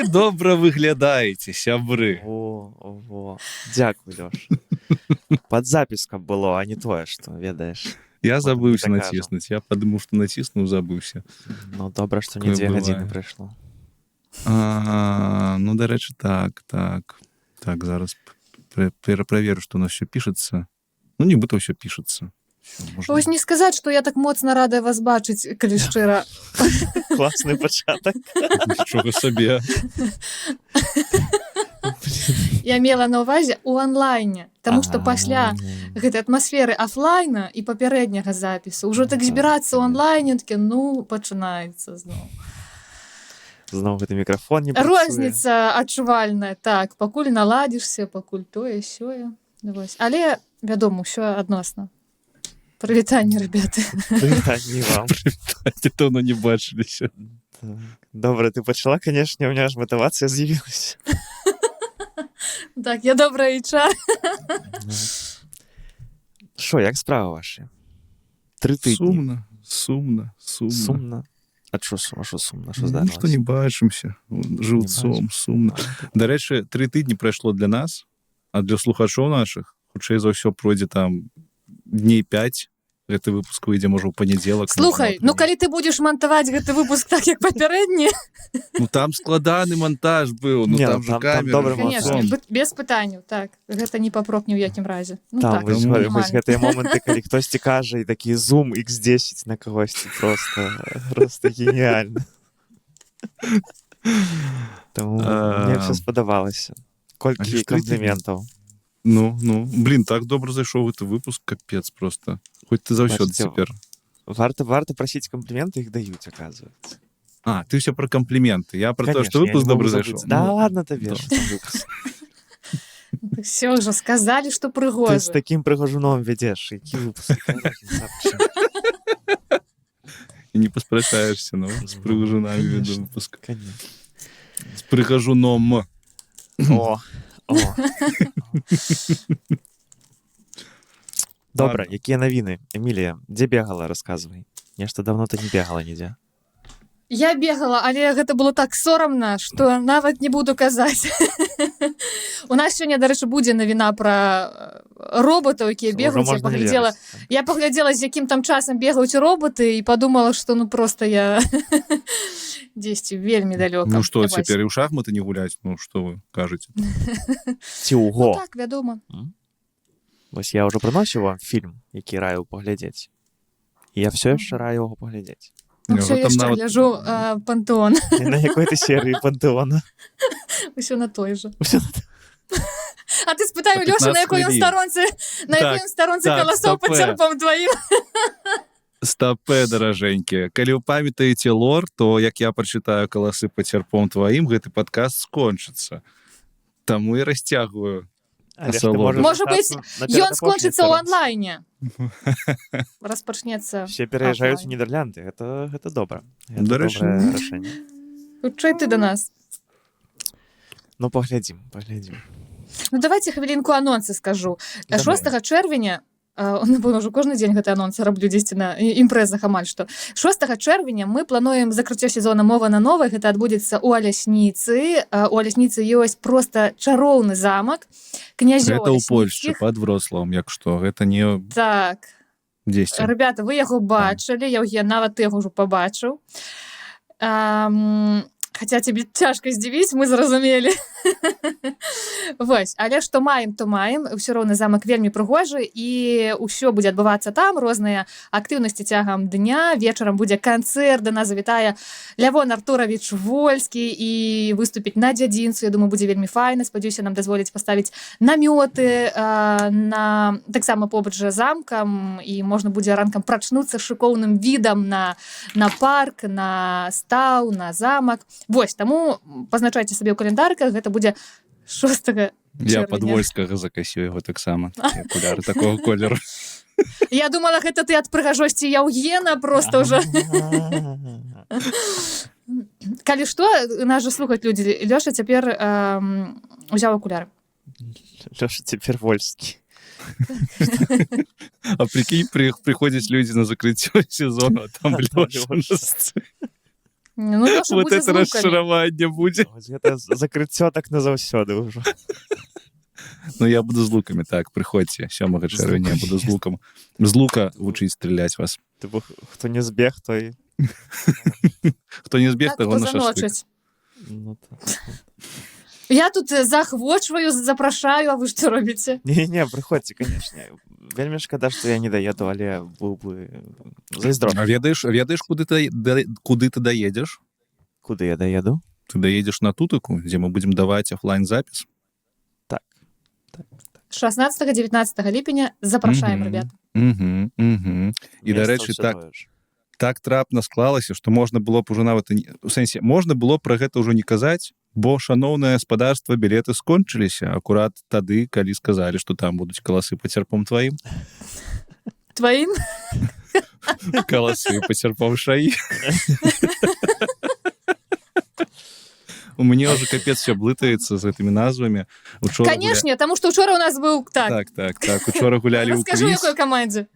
Вы добра выглядаеце, сябры. О, ого. Дзякуй, Лёш. Пад запіс каб было, а не тое, што, ведаеш. Я Потым забыўся не дакажам. націснуць. Я падумаў, што націснуў, забыўся. Ну, добра, што не Такое 2 гадзіны бывае. прайшло. А, ну, дарэчы, так, зараз пераправеру, што у нас все пішацца. Ну, нібыта ўсё пішацца. Всё, можна. Вось не сказаць, што я так моцна рада вас бачыць, калі шчыра. Класны пачатак. Нічога сабе. Я мела на ўвазе у онлайне, таму што пасля гэтай атмасферы афлайна і папярэдняга запісу ўжо так Так, збірацца ў конечно. онлайне, такі, ну, пачынаецца зноў. Зноў гэты мікрафон не працуе. Розніца адчувальная, так, пакуль наладзішся, пакуль тое сёе. Вось. Але, вядома, ўсё адносна. Прывітанне, ребята. Прывітанне вам. Даўно не бачыліся. Так. Добра, ты пачала, конечно, у меня аж матывацыя з'явілася. Так, я добрая HR. Шо, як справы вашы? 3 тыдні. Сумна, сумна, сумна. Сумна. А чо, а шо сумна? Што Ну, здарылася? што не бачымся жыўцом, сумна. Дарэчы, 3 тыдні прайшло для нас, а для слухачоў нашых, хутчэй за ўсё, пройдзе там дней 5. Гэты выпуск выйдзе, можа, ў панядзелак. Слухай, можа, ну калі ты будзеш мантаваць гэты выпуск так, як папярэдні, Ну, там складаны монтаж быў, ну, Не, там ну, же там камеры, добры конечно, сон. без пытанняў, так, гэта не папрок ні ў якім разе. Ну, Там так, вось, Таму- вось гэтыя моманты, калі хтосьці кажа, і такі зум x10 на кагосьці, просто геніальна. Таму мне все спадабалася. Колькі Але ж 3 тыдні. кампліментаў. Ну, блин, так добра зайшоў гэты выпуск, капец просто. Хоць ты заўсёды Бачыце, цяпер. Варта прасіць кампліменты, іх даюць, оказывается. А, ты все про комплименты. Я про то, Конечно, что я не выпуск могу добры забыць. зайшоў. Да Ну, ладно табе, да. што там выпуск? Все ўжо сказалі, што Ты з прыгожы. такім прыгажуном вядзеш, які выпуск? Якая розніца вообще? І не паспрачаешься, ну, з прыгажунамі веду Конечно. выпуск. Конечно. З прыгажуном. О, о. Добра, Ладно. якія навіны? Эмілія, дзе бегала, расказвай. Нешта давно ты не бегала нідзе. Я бегала, але гэта было так сорамна, што нават не буду казаць. У нас сёння, дарэчы, будзе навіна пра роботаў, якія Ўжо бегаюць. Я можна не паглядзела, верыць. я паглядзела, з якім там часам бегаюць роботы, і подумала, што, ну, просто я дзесьці вельмі далёка. Ну што, Вось. цяпер і ў шахматы не гуляць? Ну, што вы кажаце? Ці ў Ну, го. так, вядома. Вось я ўжо прыносіў вам фільм, які раю паглядзець. І я все яшчэ раю яго паглядзець. Ну, Не, всё ўжо там яшчэ нават- гляжу «Пантэон». На якой ты серыі «Пантэона»? Усё на той же. Усё. А ты спытай у Па Лёшы, на 15 якой ён хвілін. старонцы, на якой Так, ён старонцы так, «Каласоў пад стопэ. сярпом тваім». Стапэ, даражэнькія. Калі вы памятаеце лор, то як я прачытаю «Каласы пад сярпом тваім», гэты падкаст скончыцца. Таму і расцягваю. Але ж ты Асалоду. можаш Можа быць, застацца на Ён перадапошняй скончыцца ў старонцы. онлайне. Распачнецца. Все пераязджаюць у Офлайн. Нідерланды. Гэта добра. Гэта Дарэчы, добрае рашэнне. Хутчэй ты да нас. Ну, паглядзім, паглядзім. Ну, давайте хвілінку анонсы скажу. Давай. 6 чэрвеня, напэўна, ўжо кожны дзень гэты анонс раблю дзесьці на імпрэзах амаль што. 6 чэрвеня мы плануем закрыццё сезона «Мова на новай». Гэта адбудзецца у Алясніцы. У Алясніцы ёсць просто чароўны замак князёў Гэта ў Польшчы, Алясніцкіх. пад Вроцлавам, як што, гэта не Так. дзесьці. Ребята, вы яго бачылі, Яўген, нават ты яго ўжо пабачыў. Хаця цябе цяжка здзівіць, мы зразумелі. Вось, але што маем, то маем. Усё роўна замак вельмі прыгожы, і ўсё будзе адбывацца там, розныя актыўнасці цягам дня, вечарам будзе канцэрт, да нас завітае Лявон Артуравіч Вольскі і выступіць на дзядзінцу. Я думаю, будзе вельмі файна. Спадзяюся, нам дазволіць паставіць намёты на таксама побач жа замкам, і можна будзе ранкам прачнуцца шыкоўным відам на парк, на стаў, на замак. Вось, таму пазначайце сабе ў календарках, гэта будзе 6 Я чэрвеня. пад Вольскага закасіў яго таксама. Акуляры такого колеру. Я думала, гэта ты ад прыгажосці Яўгена просто ўжо. Калі што, нас жа слухаць людзі. Лёша цяпер узяў акуляры. Лёша цяпер Вольскі. А прикинь, прыходзяць людзі на закрыццё сезону, а там А там Лёша на Лёша. сцэне. Ну, Лёша Вот будзе з это лукамі. расчараванне будзе. Вось гэта закрыццё так назаўсёды ўжо. Ну, я буду з лукамі, так, прыходзьце 7 чэрвеня, я буду з лукам. З лука вучыць страляць вас. Тыпу, хто не збег, той Хто не збег, Так, таго хто на шашлык. заночыць. Ну, так. Я тут заахвочваю, запрашаю, а вы што робіце? Не, прыходзьце, конечно. Вельмі шкада, што я не даеду, але быў бы зайздро. А ведаеш, куды ты даедзеш? Куды я даеду? Ты даедзеш на Тутыку, дзе мы будзем даваць офлайн запіс. Так. 16-19 ліпеня запрашаем, Мгм. ребят. Угу. І, дарэчы, Месца ўсё так, тое ж. так трапна склалася, што можна было б ужо нават і не, у сэнсе, можна было б пра гэта ўжо не казаць, бо, шаноўнае спадарства, білеты скончыліся акурат тады, калі сказалі, што там будуць каласы пад сярпом тваім. Тваім? Каласы пад сярпом ШАІ. У мяне ўжо капец все блытаецца з гэтымі назвамі. Учора Канешне, таму што учора у нас быў так. Так. Учора гулялі ў Раскажу, квіз, якой камандзе.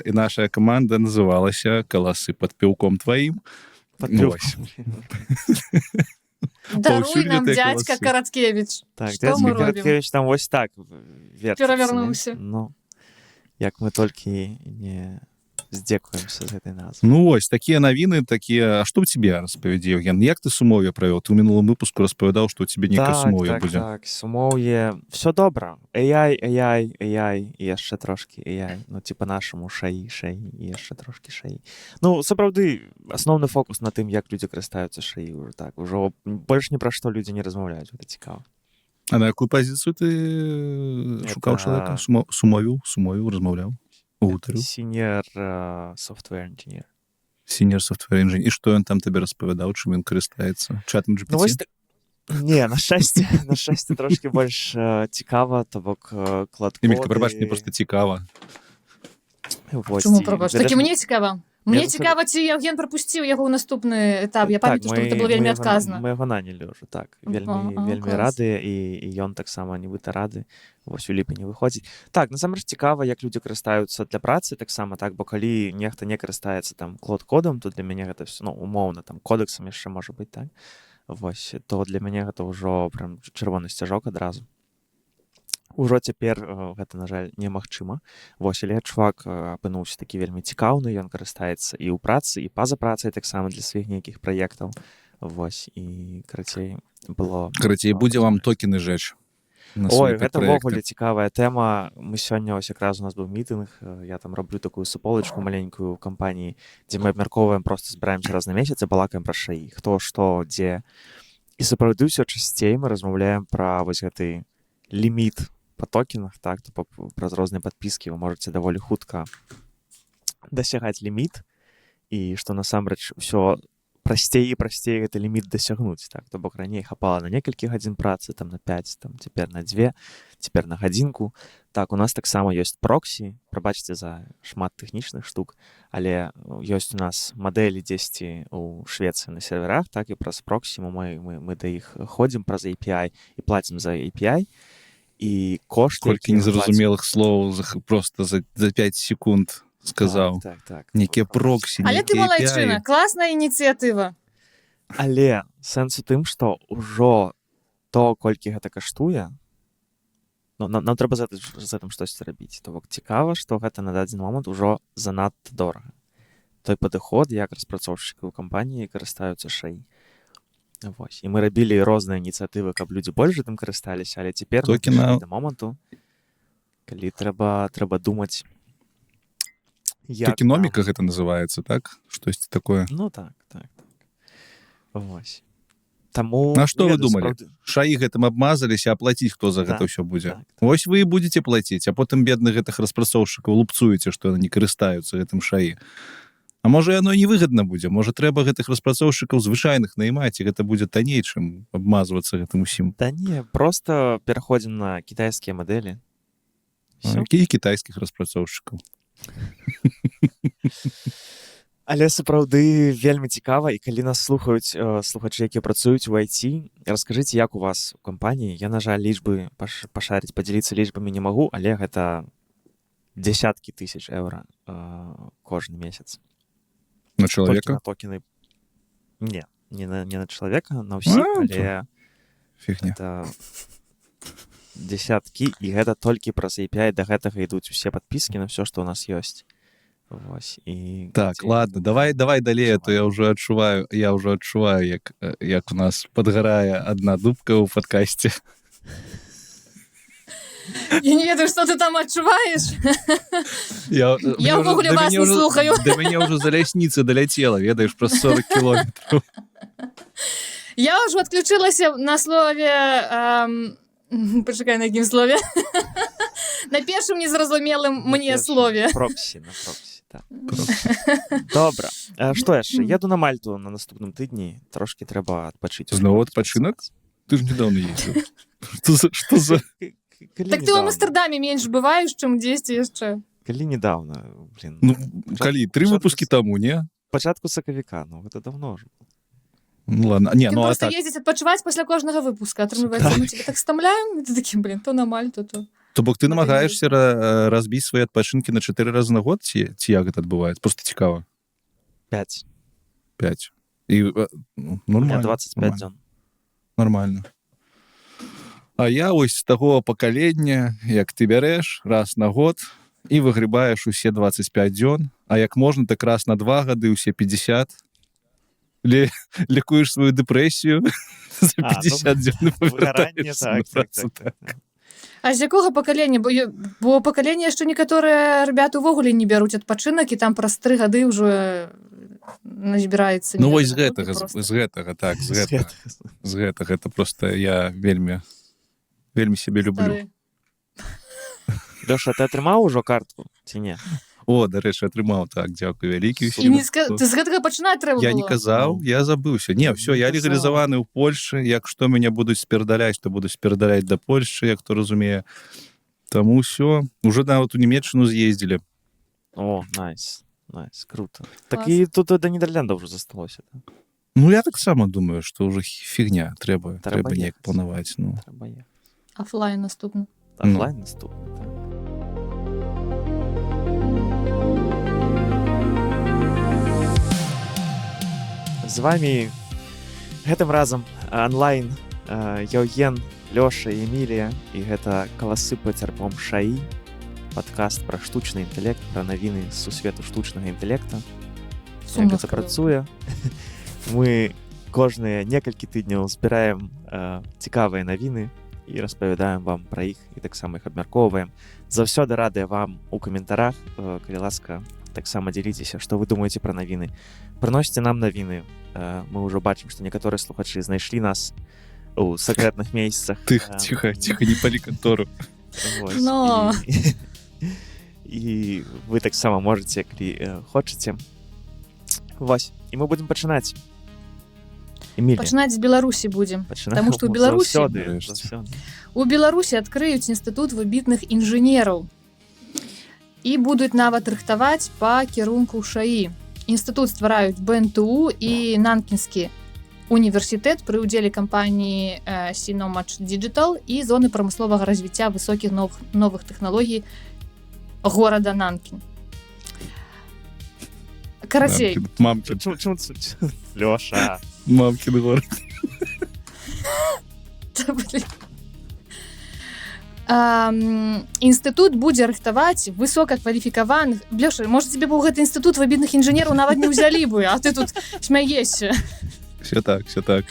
І наша каманда называлася «Каласы пад піўком тваім». Пад Вось. піўком. Даруй Паўсюль нам гэтыя дядька каласы. Караткевич. Так, Што дядька мы робім? Караткевич там вось так верціцца, не? Перавярнуўся. Ну, як мы толькі не здзекуемся з гэтай назвы. Ну вось, такія навіны, такія. А што ў тебе, распавядзі, Евген, як ты сумоўе правёў? Ты ў мінулым выпуску распавядаў, што ў тебе нейкае сумоўе будзе. Так, сумоўе. Все добра. AI, AI, AI, і яшчэ трошкі AI. Ну, типа нашаму ШАІ, ШАІ, і яшчэ трошкі ШАІ. Ну, сапраўды, асноўны фокус на тым, як людзі карыстаюцца ШАІ ўжо так. Ужо больш ні пра што людзі не размаўляюць, гэта цікава. А на якую пазіцыю ты шукаў чалавека? Сумовіў, размаўляў? Гутарыў? Senior software engineer. Senior software engineer. І што ён там табе распавядаў, чым ён карыстаецца? Чатам GPT? Ну, вось так. Не, на шчасце, трошкі больш цікава, то бок Claude Эмілька, прабач, мне просто цікава. Вось, Чаму і прабач? ведаеш, Такі мне цікава. Мне Я цікава, ці Евген прапусціў яго ў наступны этап. Я памятаю, што гэта было вельмі мы яго адказна. Мы яго нанялі ўжо, так. Вельмі, вельмі клас. рады, і ён таксама нібыта рады. Вось у ліпені выходзіць. Так, насамрэч цікава, як людзі карыстаюцца для працы таксама, так, бо калі нехта не карыстаецца там Claude кодам, то для мяне гэта всё, ну, умоўна, там, Codexам яшчэ можа быць, так? Вось, то для мяне гэта ўжо прям чырвоны сцяжок адразу. Ужо цяпер гэта, на жаль, немагчыма. Вось, але чувак апынуўся такі вельмі цікаўны, ён карыстаецца і ў працы, і па-за працай таксама для сваіх нейкіх праектаў. Вось, і карацей было. Карацей, будзе вам токены жэч на Ой, свае гэта праекты. ўвогуле цікавая тэма. Мы сёння ось якраз у нас быў мітынг, я там раблю такую суполачку маленькую ў кампаніі, дзе мы абмяркоўваем, просто збіраемся раз на месяц і балакаем пра ШАІ, хто, што, дзе. І сапраўды ўсё часцей мы размаўляем пра вось гэты ліміт па токенах, так, то бок праз розныя падпіскі вы можаце даволі хутка дасягаць ліміт, і што насамрэч усё прасцей і прасцей гэты ліміт дасягнуць, так, то бок раней хапала на некалькі гадзін працы, там на 5, там цяпер на 2, цяпер на гадзінку. Так, у нас таксама ёсць проксі, прабачце за шмат тэхнічных штук, але ёсць у нас мадэлі дзесьці у Швецыі на серверах, так, і праз проксі мы да іх ходзім праз API і плацім за API, і кошты, Колькі якія мы плацім. незразумелых слоў просто за 5 секунд сказаў. Так. Нейкія проксі, Але ты нейкія малайчына, API. класная ініцыятыва. Але сэнс у тым, што ўжо то, колькі гэта каштуе, ну, нам трэба з гэтым штосьці рабіць. То бок цікава, што гэта на дадзены момант ужо занадта дорага. Той падыход, як распрацоўшчыкі ў кампаніі карыстаюцца ШАІ. Вось. І мы рабілі розныя ініцыятывы, каб людзі больш гэтым карысталіся, але цяпер мы Толькі на дайшлі да моманту, калі трэба думаць, як Токеноміка гэта называецца, так? Штосьці такое. Ну так. Вось. Таму На што не вы ведаю, думалі? сапраўды. ШАІ гэтым абмазаліся, а плаціць хто за гэта Так, ўсё будзе? так. Вось вы і будете плаціць, а потым бедных гэтых распрацоўшчыкаў лупцуеце, што яны не карыстаюцца гэтым ШАІ. А можа, яно і невыгадна будзе, можа, трэба гэтых распрацоўшчыкаў звычайных наймаць, і гэта будзе танней, чым абмазвацца гэтым усім. Да не, просто пераходзім на кітайскія мадэлі. Всё. Якіх кітайскіх распрацоўшчыкаў? Але сапраўды вельмі цікава, і калі нас слухаюць слухачы, якія працуюць у IT, раскажыце, як у вас у кампаніі. Я, на жаль, лічбы пашарыць, падзяліцца лічбамі не магу, але гэта десяткі тысяч еўра кожны месяц. На Толькі чалавека? на токены. Не. Не на чалавека, на ўсіх, А, але фігня. Это десяткі, і гэта толькі праз API, да гэтага ідуць усе падпіскі на ўсё, што ў нас ёсць. Вось, і Так, дзе- ладно, давай далей, а то я ўжо адчуваю, як у нас падгарае одна дубка ў падкасці. Я не ведаю, што ты там адчуваеш. Я ўвогуле вас не слухаю. Да мяне ўжо за лясніцы даляцела, ведаеш, праз 40 кіલોметраў. Я ўжо адключылася на слове, пачакай, на якім слове? На першым незразумелым На мне першым. слове. Проксі, на проксі, так. Добра. Што яшчэ? Еду на Мальту на наступным тыдні, трошкі трэба адпачыць. Зноў адпачынак? Ты ж недавно ездзіў. Что за? Калі Так ты ў недавно? Амстердаме менш бываеш, чым дзесьці яшчэ. Калі недавно, блин. Ну, калі, тры выпускі таму, не? Пачатку сакавіка, ну гэта давно ўжо. Ну ладно, не, Ён ну а просто так. ездзіць адпачываць пасля кожнага выпуска, атрымліваецца, мы цябе так стамляем, і ты такі, блин, то на Мальту, то. То бок ты намагаешся разбіць свае адпачынкі на 4 разы на год, ці як гэта адбываецца? Просто цікава. 5. 5. І, ну, У меня нормально. 25 нормально. дзён. Нормально. А я ось з таго пакалення, як ты бярэш раз на год і выгрыбаеш усе 25 дзён, а як можна, так раз на 2 гады усе 50. Лікуеш сваю дэпрэсію за А, ну, 50 дзён і Выгаранне, павяртаешся на так, працу, так. А з якога пакалення? Бо пакаленне яшчэ некаторыя ребята увогуле не бяруць адпачынак, і там праз 3 гады ўжо назбіраецца. Ну не вось з ведаю, гэтага, просто. з гэтага, так, з З гэтага, гэтага. з гэтага, это просто я вельмі, вельмі сябе люблю. Стары. Лёша, ты атрымаў ужо картку ці не? О, дарэчы, атрымаў, так, дзякуй вялікі І ўсім. не ты з гэтага пачынаць трэба Я не было. казаў, я забыўся. Не, все, Не я казаў. легалізаваны ў Польшы. Як што мяне будуць спердаляць, то будуць спердаляць да Польшчы, як хто разумее. Таму ўсё, уже нават у Нямеччыну з'ездзілі. О, найс, найс, круто. Так Клас. і тут да Нідерландаў ўжо засталося. Так? Ну я таксама думаю, што ўжо фігня, трэба Трэба трэба неяк ехаць. планаваць, ну. Трэба ехаць. Афлайн наступны. Ну. Офлайн наступны, так. З вами гэтым разам онлайн Яўген, Лёша і Эмілія, і гэта «Каласы пад сярпом ШАІ», падкаст пра штучны інтэлект, пра навіны з сусвету штучнага інтэлекта. Як Сумна гэта сказала. працуе. Мы кожныя некалькі тыдняў збіраем цікавыя навіны і распавядаем вам пра іх, і таксама іх абмяркоўваем. Заўсёды радыя вам у каментарах, калі ласка, таксама дзяліцеся, што вы думаеце пра навіны. Прыносьце нам навіны. Мы ўжо бачым, што некаторыя слухачы знайшлі нас у сакрэтных месцах. Тых, ціха, ціха, не палі кантору. Вось, Но. і вы таксама можаце, калі хочаце. Вось, і мы будзем пачынаць. Эмілія, Пачынаць з Беларусі будзем. пачынаем. Таму што ў Беларусі- Заўсёды, Нарэшце. заўсёды. У Беларусі адкрыюць інстытут выбітных інжынераў і будуць нават рыхтаваць па кірунку ШАІ. Інстытут ствараюць БНТУ і Нанкінскі універсітэт пры ўдзеле кампаніі Сіномач Digital і зоны прамысловага развіцця высокіх новых тэхналогій горада Нанкін. Карацей, Мамкін, Чым Лёша. мамкін горад. Та, блін. Інстытут будзе рыхтаваць высокакваліфікаваных. Лёша, можа, тебе б у гэты інстытут выбітных інжынераў нават не ўзялі бы, а ты тут смяешся. Все так, все так.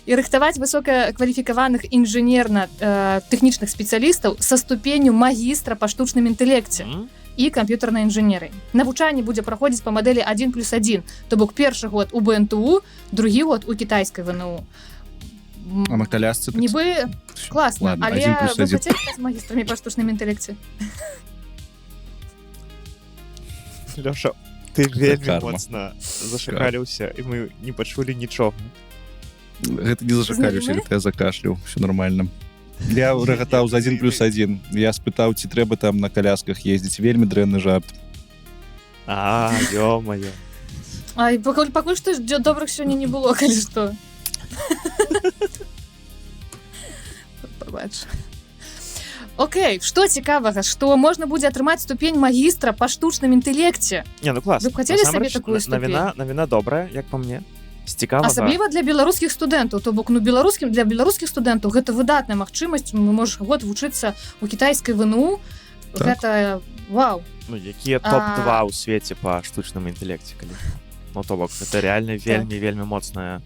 І рыхтаваць высокакваліфікаваных інжынерна тэхнічных спецыялістаў са ступенню магістра па штучным інтэлекце і камп'ютарнай інжынерыі. Навучанне будзе праходзіць па мадэлі 1 плюс 1, то бок першы год у БНТУ, другі год у кітайскай ВНУ. А на калясцы так Нібы класна, Ладно, але 1 плюс вы 1. хацелі стаць магістрамі па штучным інтэлекце? Лёша, ты вельмі карма. моцна зашакаліўся, і мы не пачулі нічога. Гэта не зашакаліўся, Навіны? гэта я закашляў, все нормально. Я рагатаў за 1 плюс 1. Я спытаў, ці трэба там на калясках ездзіць. Вельмі дрэнны жарт. А, ё-моё. Ай, пакуль што добрых сёння не было, калі што. Прабач. Окей, што цікавага, што можна будзе атрымаць ступень магістра па штучным інтэлекце. Не, ну клас. Вы б хацелі сабе Насамрэч, такую ступень? Навіна добрая, як по мне. З цікавага. Асабліва для беларускіх студэнтаў, то бок, ну, для беларускіх студэнтаў гэта выдатная магчымасць, мы можаш год вучыцца у кітайскай ВНУ. Так. Гэта вау. Ну, якія топ-2 ў свеце па штучным інтэлекце, калі. Ну, то бок, гэта реально вельмі, вельмі моцная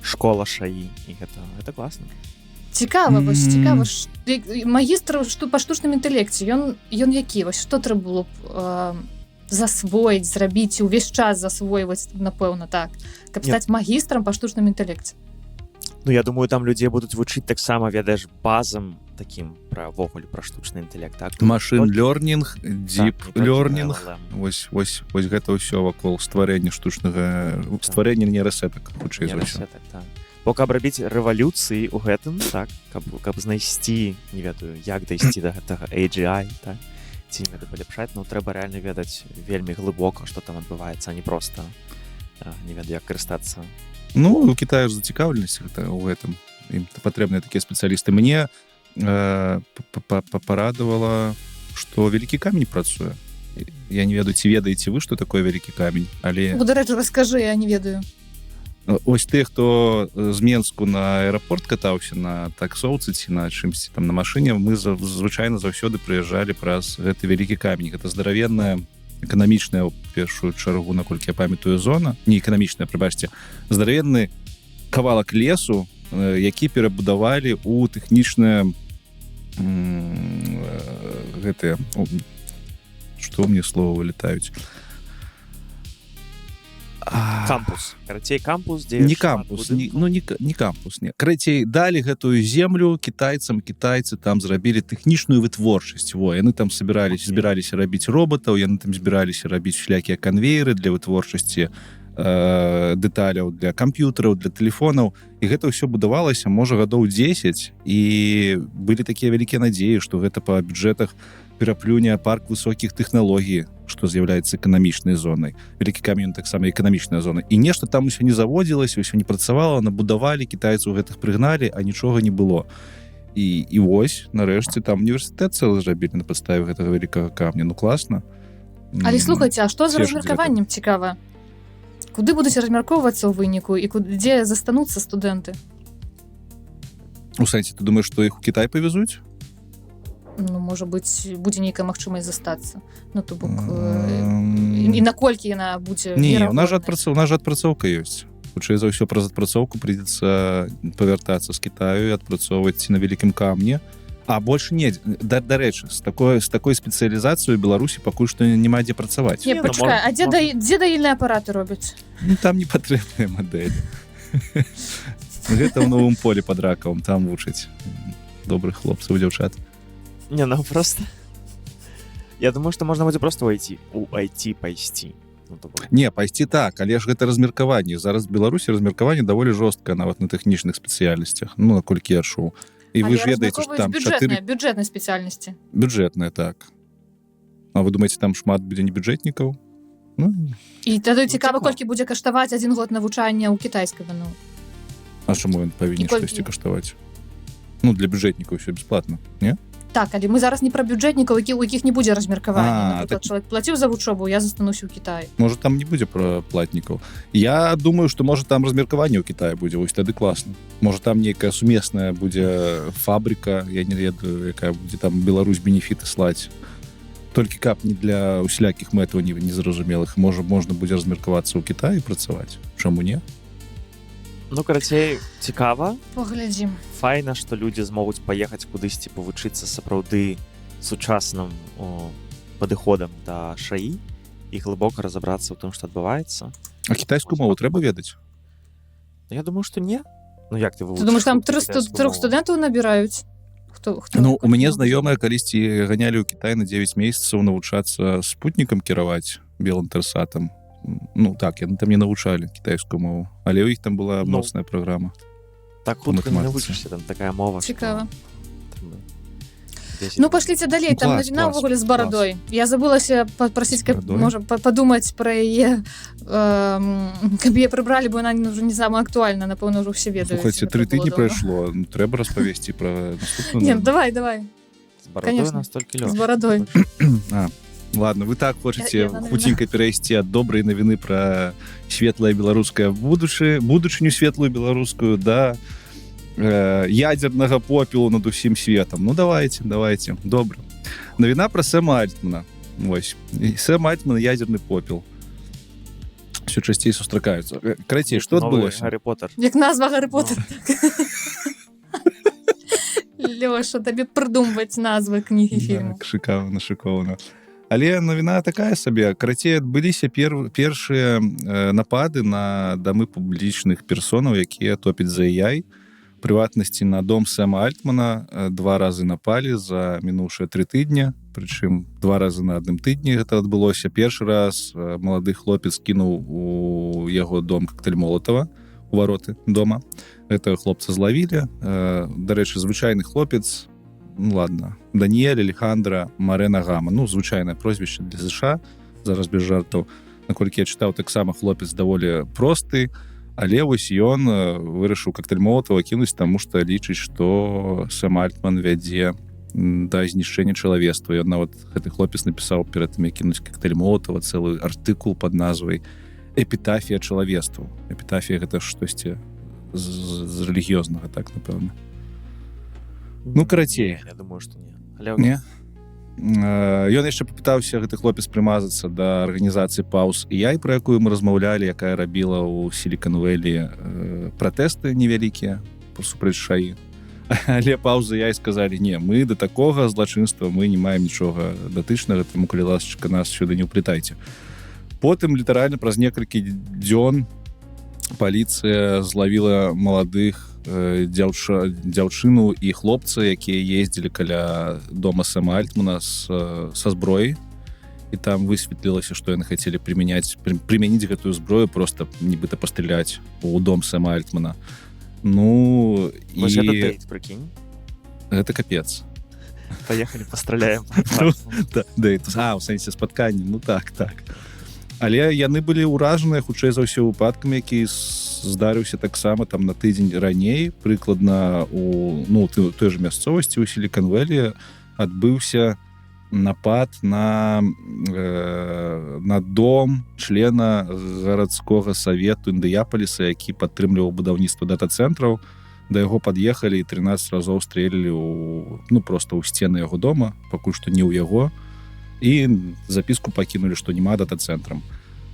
школа ШАІ, і гэта класна. Цікава, вось цікава ж, магістр што па штучным інтэлекце, ён які, вось што трэба было б засвоіць, зрабіць, увесь час засвойваць, напэўна, так, каб Не. стаць магістрам па штучным інтэлекце? Ну, я думаю, там людзей будуць вучыць таксама, ведаеш, базам такім пра ўвогуле пра штучны інтэлект, так? Machine Толькі- learning, Так, deep не толькі learning. LLM. Вось гэта ўсё вакол стварэння штучнага, стварэння нейрасетак, хутчэй за ўсё. Нейрасетак, так. Бо каб рабіць рэвалюцыі ў гэтым, так, каб знайсці, не ведаю, як дайсці да гэтага AGI, так, ці не ведаю, палепшаць, ну, трэба рэальна ведаць вельмі глыбока, што там адбываецца, а не проста не ведаю, як карыстацца. Ну, у Китая ж зацікаўленасць гэта ў гэтым. Ім патрэбныя такія спецыялісты. Мне парадавала, што Вялікі камень працуе. Я не ведаю, ці ведаеце вы, што такое Вялікі камень, але О, дарэчы, раскажы, я не ведаю. Ось ты, хто з Менску на аэрапорт катаўся на таксоўцы ці на чымсьці там на машыне, мы звычайна заўсёды прыязджалі праз гэты Вялікі камень. Гэта здаравенная эканамічная, ў першую чаргу, наколькі я памятаю, зона, не эканамічная, прыбачце, здаравенны кавалак лесу, які перабудавалі ў тэхнічнае гэтыя, што мне слова вылетаюць. Кампус. Карацей, кампус, дзе Не шмат кампус, не, будынкаў. Ну, не кампус, не. Карацей, далі гэтую землю кітайцам, кітайцы там зрабілі тэхнічную вытворчасць. Во, яны там собирались, збіраліся рабіць роботаў, яны там збіраліся рабіць усялякія канвееры для вытворчасці дэталяў для камп'ютараў, для тэлефонаў. І гэта ўсё будавалася, можа, гадоў 10, і былі такія вялікія надзеі, што гэта па бюджэтах пераплюне парк высокіх тэхналогій, што з'яўляецца эканамічнай зонай. Вялікі камень таксама эканамічная зона. І нешта там усё не заводзілася, ўсё не працавала, набудавалі, кітайцаў гэтых прыгналі, а нічога не было. І вось, нарэшце, там універсітэт цэлы зрабілі на падставе гэтага Вялікага камня. Ну, класна. Але слухайце, а што з цешыць размеркаваннем, цікава? Куды будуць размяркоўвацца ў выніку і дзе застануцца студэнты? У сэнсе, ты думаеш, што іх у Кітай павезуць? Ну, можа быць, будзе нейкая магчымасць застацца. Ну, то бок, і наколькі яна будзе Не, у нас же верагодная? у нас же адпрацоўка ёсць. Хутчэй за ўсё, праз адпрацоўку прыйдзецца павяртацца з Кітаю і адпрацоўваць на Вялікім камні. А больш не, дарэчы, з такой спецыялізацыяй у Беларусі пакуль што няма дзе працаваць. Не, Не, ну, пачакай, а дзе, можна. дзе даільныя апараты робяць? Ну, там не патрэбныя мадэлі. Гэта ў Новым Полі пад Ракавам, там вучаць добрых хлопцаў, дзяўчат. Не, ну просто. Я думаю, што можна будзе просто у IT пайсці. Ну, то бок, Не, пайсці так, але ж гэта размеркаванне. Зараз в Беларусі размеркаванне даволі жорсткае нават на тэхнічных спецыяльнасцях, ну, наколькі я чуў. І вы Але ж ведаеце, што размяркоўваюць там бюджэтныя, 4 бюджэтнай спецыяльнасці. Бюджэтныя, так. А вы думаеце, там шмат будзе не бюджэтнікаў? Ну, І тады цікава, цікава. колькі будзе каштаваць адзін год навучання ў кітайскай ВНУ. А чаму ён павінен І колькі? штосьці каштаваць? Ну, для бюджэтнікаў ўсё бесплатно, не? Так, але мы зараз не пра бюджэтнікаў, у якіх не будзе размеркавання. А, Напрыклад, так. чалавек плаціў за вучобу, я застануся ў Кітаі. Можа, там не будзе пра платнікаў. Я думаю, што можа, там размеркаванне ў Кітаі будзе, вось тады класна. Можа, там нейкая сумесная будзе фабрыка, я не ведаю, якая будзе там Беларусь бенефіты слаць. Толькі каб не для усялякіх мэтаў незразумелых. Можа, можна будзе размеркавацца ў Кітаі і працаваць. Чаму не? Ну, карацей, цікава. Паглядзім. Файна, што людзі змогуць паехаць кудысьці павучыцца сапраўды сучасным падыходам да ШАІ і глыбока разабрацца ў тым, што адбываецца. А кітайскую мову трэба ведаць? Ну, я думаю, што не. Ну, як ты Ты думаеш, там вывучыш 300 кітайскую трох мову? студэнтаў набіраюць? Хто Ну, у мяне знаёмыя калісьці ганялі ў Кітай на 9 месяцаў навучацца спутнікам кіраваць, Белінтэрсатам. Ну так, яны там не навучалі кітайскую мову, але ў іх там была Ну, моцная праграма. Так хутка не матэматыцы. навучышся, там такая мова, што Цікава. там 10 Ну, пошліце далей, Ну, там клас, навіна клас, ўвогуле з барадой. Я забылася папрасіць, каб барадой? можа падумаць пра яе, каб яе прыбралі, бо яна ўжо не самая актуальна, напэўна, ўжо ўсе ведаюць. Слухайце, Гэта 3 было тыдні даўно. прайшло, ну, трэба распавесці пра наступную Не, ну, навіну. давай, давай. З Барадой Конечно. у нас толькі З Лёша. барадой. А, ладно, вы так хочаце Я на хуценька перайсці ад добрай навіны пра светлае беларускае будучыню, светлую беларускую, да ядернага попелу над усім светом. Ну, давайте, давайте. Добра, навіна про Сэма Альтмана. Вось. І Сэм Альтман, ядерны попел все часцей сустракаюцца. Карацей, што Новы адбылося? Гаррі Поттер. Як назва Гаррі Поттер. Лёша, табе прыдумваць назвы кніг і фільмаў. Так, шыкоўна, шыкоўна. Але навіна такая сабе. Карацей, адбыліся першыя напады на дамы публічных персонаў, якія топяць за AI. Прыватнасці, на дом Сэма Альтмана два разы напалі за мінуўшыя 3 тыдня, прычым два разы на адным тыдні гэта адбылося. Першы раз малады хлопец кінуў у яго дом коктейль Молотова у вароты дома. Этого хлопца злавілі. Дарэчы, звычайны хлопец, ну ладно, Даніэль Алехандра Марена Гама, ну, звычайнае прозвішча для ЗША, зараз без жартаў. Наколькі я чытаў, таксама хлопец даволі просты, але вось ён вырашыў коктейль Молотова кінуць, таму што лічыць, што Сэм Альтман вядзе да знішчэння чалавецтва. Ён нават, гэты хлопец, напісаў перад тым, як кінуць коктейль Молотова, цэлы артыкул под назвай «Эпітафія чалавецтву». Эпітафія — гэта штосьці з рэлігіёзнага, так, напэўна. Ну, карацей. Не, я думаю, что не. Але Не. Ён яшчэ папытаўся, гэты хлопец, прымазацца да арганізацыі Pause AI, пра якую мы размаўлялі, якая рабіла ў Сілікан-Вэлі пратэсты невялікія супраць ШАІ. Але Pause AI сказалі: «Не, мы да такога злачынства мы не маем нічога датычнага, таму, калі ласачка, нас сюды не ўплетайце». Потым літаральна праз некалькі дзён паліцыя злавіла маладых дзяўчыну і хлопца, якія ездзілі каля дома Сэма Альтмана са зброяй, і там высветлілася, што яны хацелі прымяніць гэтую зброю, просто нібыта пастраляць у дом Сэма Альтмана. Ну і Вось гэта дэйт, прыкінь. Гэта капец. Поехали постреляем. Ну, да, дэйт, а, у сэнсе спатканні, ну так. Але яны былі ўражаныя, хутчэй за ўсё, выпадкам, які здарыўся таксама там на тыдзень раней прыкладна у, ну, той же мясцовасці, у Сіліканвелі адбыўся напад на дом члена гарадскога савету Індыяпаліса, які падтрымліваў будаўніцтва дата-цэнтраў. Да яго пад'ехалі і 13 разоў стрэлілі у, ну, просто ў сцены яго дома, пакуль што не ў яго, і запіску пакінулі, што няма дата-цэнтрам.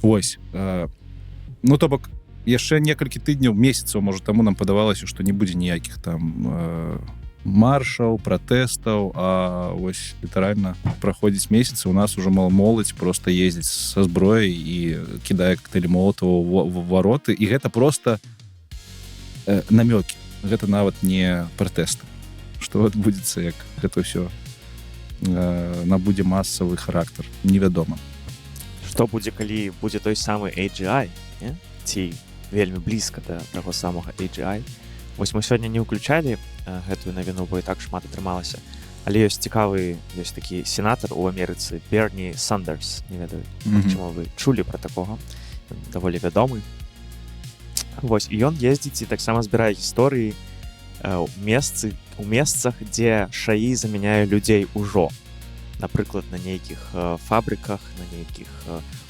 Ось, ну, то бок яшчэ некалькі тыдняў, месяцаў можа таму нам падавалася, што не будзе ніякіх там маршаў, пратэстаў, а ось літаральна праходзіць месяцы, у нас уже мала моладзь просто ездзіць са зброяй і кідае коктейль Молотова в вароты, і гэта просто намёкі, гэта нават не пратэсты. Что адбудзецца, як гэта ўсё набудзе масавы характар, невядома. Што будзе, калі будзе той самы AGI, не? Ці вельмі блізка да таго самага AGI? Вось мы сёння не ўключалі гэтую навіну, бо і так шмат атрымалася, але ёсць цікавы, ёсць такі сенатар у Амерыцы Берні Сандерс, не ведаю, чаму вы чулі пра такога. Ён даволі вядомы. Вось, і ён ездзіць і таксама збірае гісторыі у месцах, дзе ШАІ замяняе людзей ужо, напрыклад, на нейкіх фабрыках, на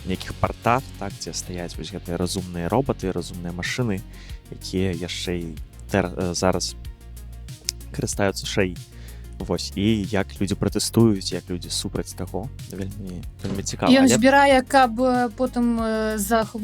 нейкіх партах, так, дзе стаяць вось гэтыя разумныя роботы, разумныя машыны, якія яшчэ і зараз карыстаюцца ШАІ. Вось, і як людзі пратэстуюць, як людзі супраць таго, вельмі, вельмі цікава. Ён Але збірае, каб потым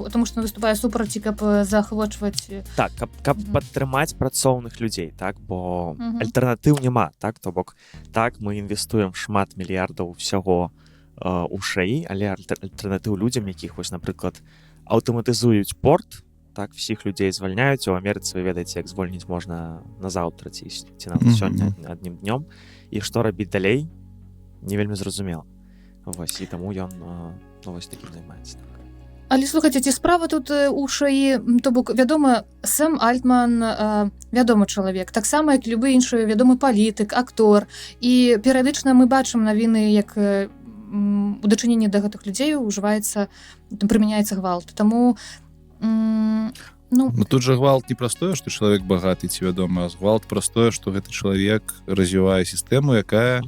тому што выступае супраць, і каб заахвочваць Так, каб падтрымаць працоўных людзей, так, бо альтэрнатыў няма, так, то бок так, мы інвестуем шмат мільярдаў усяго у ШАІ, але альтэрнатыў людзям, якіх вось, напрыклад, аўтаматызуюць порт, так, всіх людзей звальняюць у Амерыцы, вы ведаеце, як звольніць можна на заўтра ці нават сёння адным днём, і што рабіць далей, не вельмі зразумела. Вось, і таму ён ну, вось такім займаецца, так. Але слухайте, ці справа тут у ШАІ? То бок, вядома, Сэм Альтман вядомы чалавек, таксама як любы іншы вядомы палітык, актор, і перыядычна мы бачым навіны, як у дачыненні да гэтых людзей ўжываецца, там, прымяняецца гвалт. Таму ну. Ну, тут же гвалт не простое, что чалавек багаты ці вядомы, а гвалт простое, что гэты чалавек развівае сістэму, якая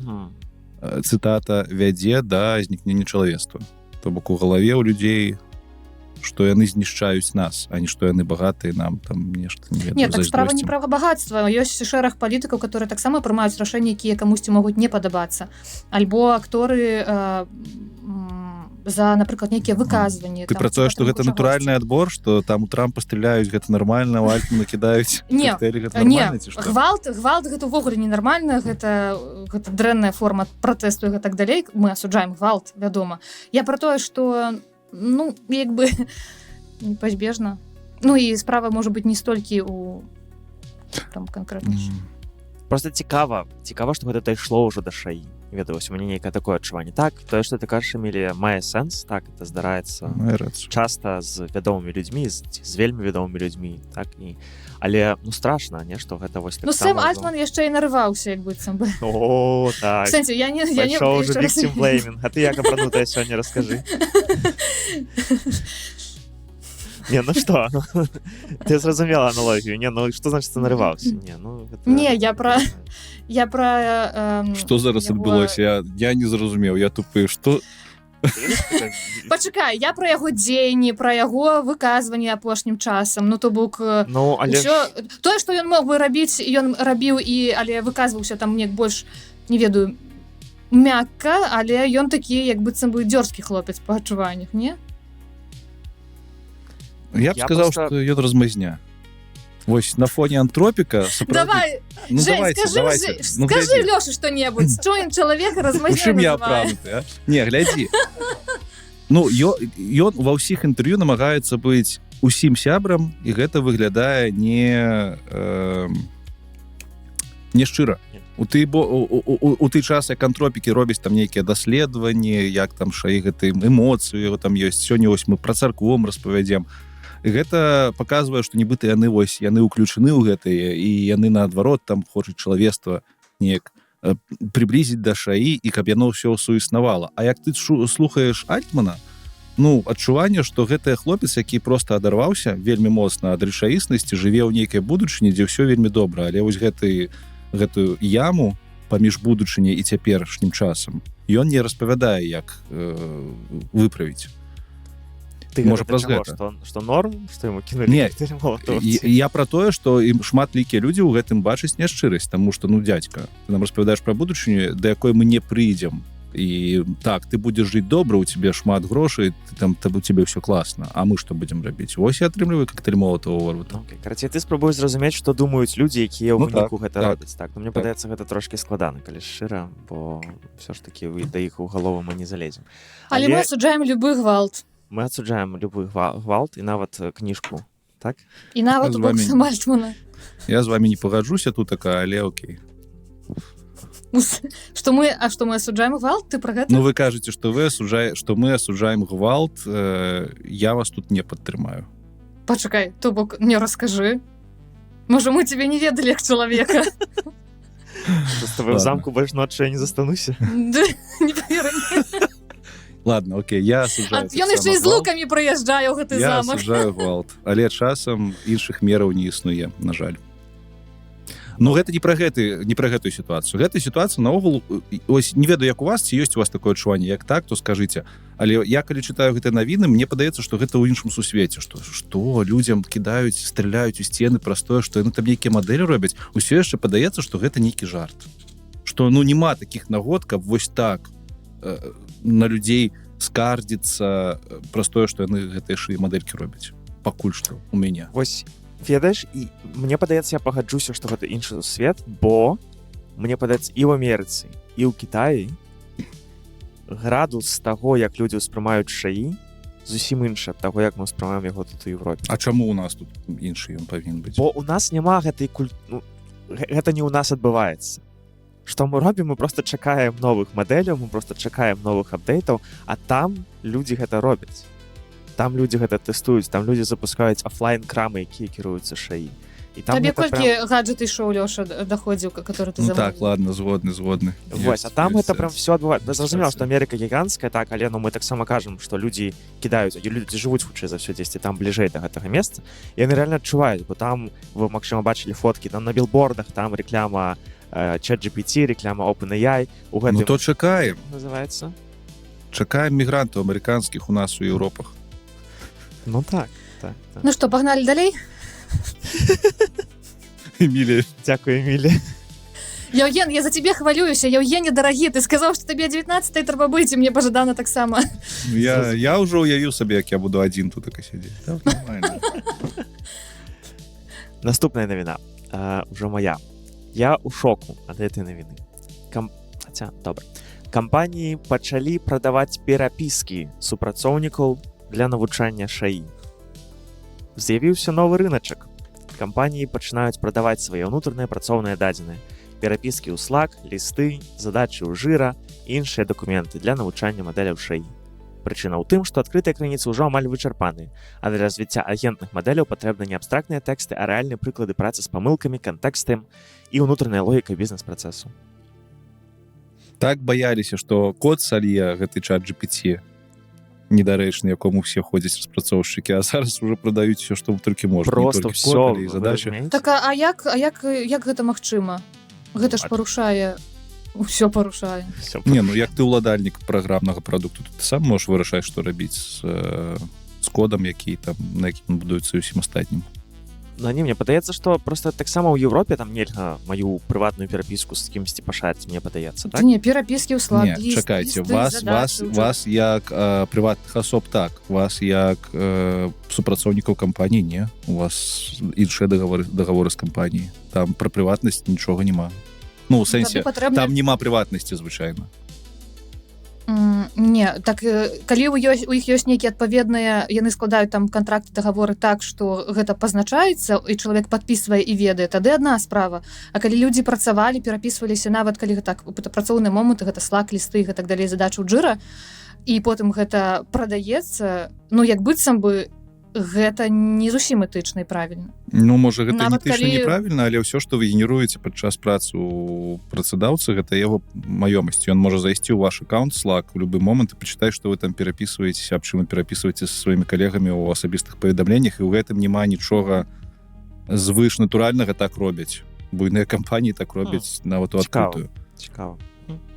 цытата, вядзе да знікнення чалавецтва. То бок у галаве ў людзей, што яны знішчаюць нас, а не што яны багатыя, нам там нешта не ведаю, Не, так справа не зайздросцім. пра багацтва. Ёсць шэраг палітыкаў, которые таксама прымаюць рашэнні, якія камусьці могуць не падабацца, альбо акторы за, напрыклад, нейкія выказванні. Ты там, пра тое, што гэта чагосьці. натуральны адбор, што там у Трампа страляюць, гэта нармальна, у Альтмана кідаюць Не, кактэйлі, гэта не, нармальна, ці што? Гвалт гэта ўвогуле ненармальна, гэта дрэнная форма пратэсту і так далей. Мы асуджаем гвалт, вядома. Я про тое, что, ну, як бы непазбежна. Ну і справа можа быть не столькі у там канкрэтна. Просто цікава, што гэта дайшло ўжо да ШІ. Ведаю, вось у мяне нейкае такое адчуванне. Так, тое, што ты кажаш, Эмілія, мае сэнс, так, это здараецца Мае рацыю. часта з вядомымі людзьмі, з вельмі вядомымі людзьмі, так, і але, ну, страшна, не, што гэта вось Ну, таксама Сэм ўжо- Альтман яшчэ і нарываўся, як быццам бы. О, так. В сэнсе, я не Пайшоў ужо яшчэ раз- victim blaming. А ты як апранутая сёння, раскажы. Не, ну что? Ты зразумела аналогію. Не, ну что значит нарываўся? Не, ну гэта... Не, я пра Што зараз яго- адбылося? Я не зразумеў, я тупы. Што? Пачакай, я пра яго дзеянні, пра яго выказванні апошнім часам. Ну, то бок Ну, але ўсё, тое, што ён мог бы рабіць, ён рабіў і, але выказваўся там неяк больш, не ведаю, мякка, але ён такі як быццам бы дзёрзкі хлопец па адчуваннях, не? Я б Я сказаў, просто- што ён размазня. Вось на фоне антропіка сапраўды... Давай, Ну, Жень, давайте, скажи, давайте. Ну, скажи глядзі. Лёше что-небудь. Чё ён чалавека У размазнёй чым я называе? апрануты, а? Не, глядзі. Ну, ён ва ўсіх інтэрв'ю намагаецца быць усім сябрам, і гэта выглядае не шчыра. У ты бо у той час, як антропікі робяць там нейкія даследаванні, як там ШІ гэты эмоцыю яго там ёсць. Сёння вось мы пра царкву вам распавядзем. Гэта паказвае, што нібыта яны вось яны ўключаны ў гэтыя, і яны наадварот там хочуць чалавецтва неяк прыблізіць да ШІ і каб яно ўсё суіснавала. А як ты слухаеш Альтмана, ну, адчуванне, што гэты хлопец, які просто адарваўся вельмі моцна ад рэчаіснасці, жыве ў нейкай будучыні, дзе ўсё вельмі добра, але вось гэтую яму паміж будучыняй і цяперашнім часам ён не распавядае, як выправіць. Ты Можа, гэта праз чаго? гэта? Што норм, што яму кінулі Не, кактэйль Молотова? Я пра тое, што ім шматлікія людзі ў гэтым бачаць няшчырасць, таму што, ну, дзядзька, ты нам распавядаеш пра будучыню, да якой мы не прыйдзем, і так, ты будзеш жыць добра, у тебе шмат грошай, ты там у тебе ўсё класна, а мы што будзем рабіць? Вось я атрымліваю кактэйль Молотова ў Ну, окей. Карацей, ты спрабуеш зразумець, што думаюць людзі, якія ў Ну, так, выніку гэта так. робяць. Так, ну, мне Так. падаецца, гэта трошкі складана, калі шчыра, бо ўсё ж такі вы да іх у галову мы не залезем. Але мы асуджаем любы гвалт. Мы асуджаем любы гвалт і нават кніжку, так? І нават З у вами- Бокса Альтмана. Я з вами не пагаджуся тут така, але окей. Што мы асуджаем гвалт, ты пра гэта? Ну, вы кажаце, што вы асуджае, што мы асуджаем гвалт, я вас тут не падтрымаю. Пачакай, то бок не, раскажы. Можа, мы тебе не ведалі як чалавека. Просто вы ў Ладно. замку больш ночы я не застануся. Да, не паверу. Ладно, окей, я А асуджаю ён яшчэ і таксама з гвалт. лукамі прыязджае ў гэты Я замак. асуджаю гвалт, але часам іншых мераў не існуе, на жаль. Ну, гэта не пра гэтую сітуацыю. Гэтая сітуацыя наогул, ось не ведаю, як у вас, ці ёсць у вас такое адчуванне, як так, то скажыце. Але я калі чытаю гэтыя навіны, мне падаецца, што гэта ў іншым сусвеце, што людзям кідаюць, страляюць у сцены праз тое, што яны там нейкія мадэлі робяць. Усё яшчэ падаецца, што гэта нейкі жарт. Што, ну, няма такіх нагод, каб вось так на людзей скардзіцца праз тое, што яны гэтыя ШІ мадэлькі робяць. Пакуль што у мяне. Вось ведаеш, і мне падаецца, я пагаджуся, што гэта іншы свет, бо мне падаецца, і ў Амерыцы, і ў Кітаі градус таго, як людзі ўспрымаюць ШІ, зусім іншы ад таго, як мы ўспрымаем яго тут у Еўропе. А чаму у нас тут іншы ён павінен быць? Бо у нас няма гэтай ну, гэта не ў нас адбываецца. Што мы робім? Мы просто чакаем новых мадэляў, мы просто чакаем новых апдейтаў, а там людзі гэта робяць. Там людзі гэта тэстуюць, там людзі запускаюць офлайн крамы, якія кіруюцца ШІ. І там Табе гэта колькі прям... гаджет ішоў, Лёша, даходзіў, который ты Ну так, ладно, згодны, згодны. Вось, а Ёсць- там ёсць гэта прям сэнс. все адбываецца. Зразумела, Ёсць што Амерыка гіганцкая, так, але ну мы таксама кажам, што людзі кідаюць, і людзі жывуць хутчэй за ўсё дзесьці там бліжэй да гэтага месца. І яны рэальна адчуваюць, бо там вы, магчыма, бачылі фоткі там на білбордах, там рэкляма ChatGPT, рэкляма OpenAI, у Ну гэтым то чакаем, называется. чакаем мігрантаў амерыканскіх у нас у Еўропах. Ну так, так, так. Ну што, пагналі далей? Эмілія. Дзякую, Эмілі. Яўген, я за цябе хвалююся. Яўгене, дарагі, ты сказаў, што табе 19 трэба быць, і мне пажадана таксама. Ну, я ўжо ўявіў сабе, як я буду адзін тут так сядзець. Так, нормально. Наступная навіна ўжо моя. Я ў шоку ад гэтай навіны. Хаця, добра. Кампаніі пачалі прадаваць перапіскі супрацоўнікаў для навучання ШАІ. З'явіўся новы рыначак. Кампаніі пачынаюць прадаваць свае ўнутраныя працоўныя дадзеныя. Перапіскі ў Slack, лісты, задачы ў Jira, іншыя дакументы для навучання мадэляў ШАІ. Прычына ў тым, што адкрытыя крыніцы ўжо амаль вычарпаны, а для развіцця агентных мадэляў патрэбны не абстрактныя тэксты, а рэальныя прыклады працы з памылкамі, кантэкстам і ўнутраная логіка бізнес-працэсу. Так баяліся, што код салье гэты чат GPT недарэчны, якому все ходзяць распрацоўшчыкі, а зараз уже прадаюць все, што толькі можна. Не Просто толькі всё, код, але і задачы. Так, а як гэта магчыма? Гэта ж парушае, ўсё парушае. Не, ну як ты ўладальнік праграмнага прадукту, то ты сам можаш вырашаць, што рабіць з кодам, які там, на якім будуецца, і ўсім астатнім. Ну, не, мне падаецца, што просто таксама ў Еўропе там нельга маю прыватную перапіску з кімсьці пашарыць, мне падаецца, так? Не, перапіскі ў Slack, Не, ліст, чакайце, лісты, вас задачы вас ў вас як прыватных асоб, так, вас як супрацоўнікаў кампаніі не, у вас іншыя дагаворы з кампаніяй, там пра прыватнасць нічога няма. Ну, у сэнсе, Тады патрэбна там няма прыватнасці звычайна. Не, так, калі у іх ёсць нейкія адпаведныя, яны складаюць там кантракты, дагаворы так, што гэта пазначаецца і чалавек падпісвае і ведае, тады адна справа. А калі людзі працавалі, перапісваліся, нават калі так працоўны момант, гэта Slack, лісты і гэтак далей, задачу Jira, і потым гэта прадаецца, ну, як быццам бы гэта не зусім этычна і правільна. Ну, можа, гэта Нават не этычна, неправільна, але ўсё, што вы генеруеце падчас працы у працадаўцы, гэта яго маёмасць. Ён можа зайсці ў ваш аккаунт Slack у любы момант і пачытаць, што вы там перапісваецеся, аб чым вы перапісваеце са сваімі калегамі ў асабістых паведамленнях, і ў гэтым няма нічога звышнатуральнага. Так робяць буйныя кампаніі, так робяць нават у Цікава. адкрытую. Цікава.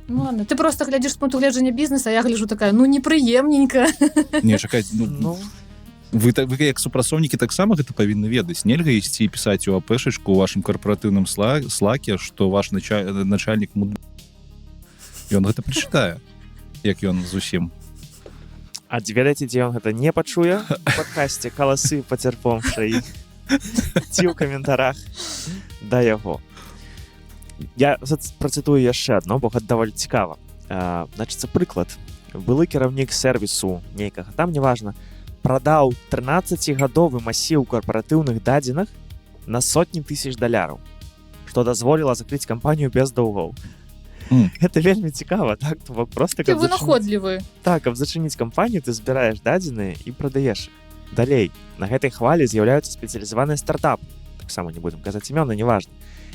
Ну, ладно, ты просто глядзіш з пункту гледжання бізнеса, я гляжу такая: ну, непрыемненька. Не, чакаць, ну, Ну, вы так, вы як супрацоўнікі таксама гэта павінны ведаць. Нельга ісці і пісаць у апэшачку у вашым карпаратыўным слаке, что ваш начальнік ён гэта прачытае, як ён зусім. А ведаеце, дзе ён гэта не пачуе? У падкасце «Каласы пацярпом ШАІ» ці ў каментарах да яго. Я працытую яшчэ адно, бо гэта даволі цікава. Значыцца, прыклад: былы кіраўнік сервісу нейкага там, неважна, прадаў 13гадовы масіў карпаратыўных дадзеных на сотні тысяч даляраў, што дазволіла закрыць кампанію без даўгоў. Гэта вельмі цікава, так, то бок просто Ты каб зачыніць- вынаходлівы. Так, каб зачыніць кампанію, ты збіраеш дадзеныя і прадаеш іх. Далей на гэтай хвалі з'яўляюцца спецыялізаваныя стартапы, таксама не будзем казаць імёны, неважна,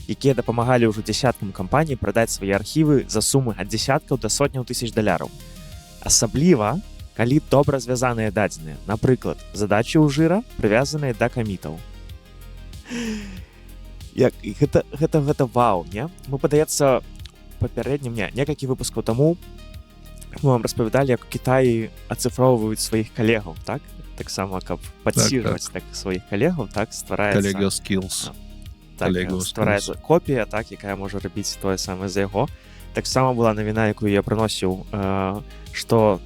якія дапамагалі ўжо дзясяткам кампаній прадаць свае архівы за сумы ад дзесяткаў да сотняў тысяч даляраў, асабліва калі добра звязаныя дадзеныя, напрыклад, задачы ў Jira, прывязаныя да камітаў. Як і гэта вау, не? Мы, падаецца, папярэднім, не, некалькі выпускаў таму мы вам распавядалі, як у Кітаі ацыфроўваюць сваіх калегаў, так, таксама каб падсіжваць так сваіх калегаў, так, ствараецца Коллега skills. Так, Коллега ствараецца копія, так, якая можа рабіць тое самае за яго. Таксама была навіна, якую я прыносіў, што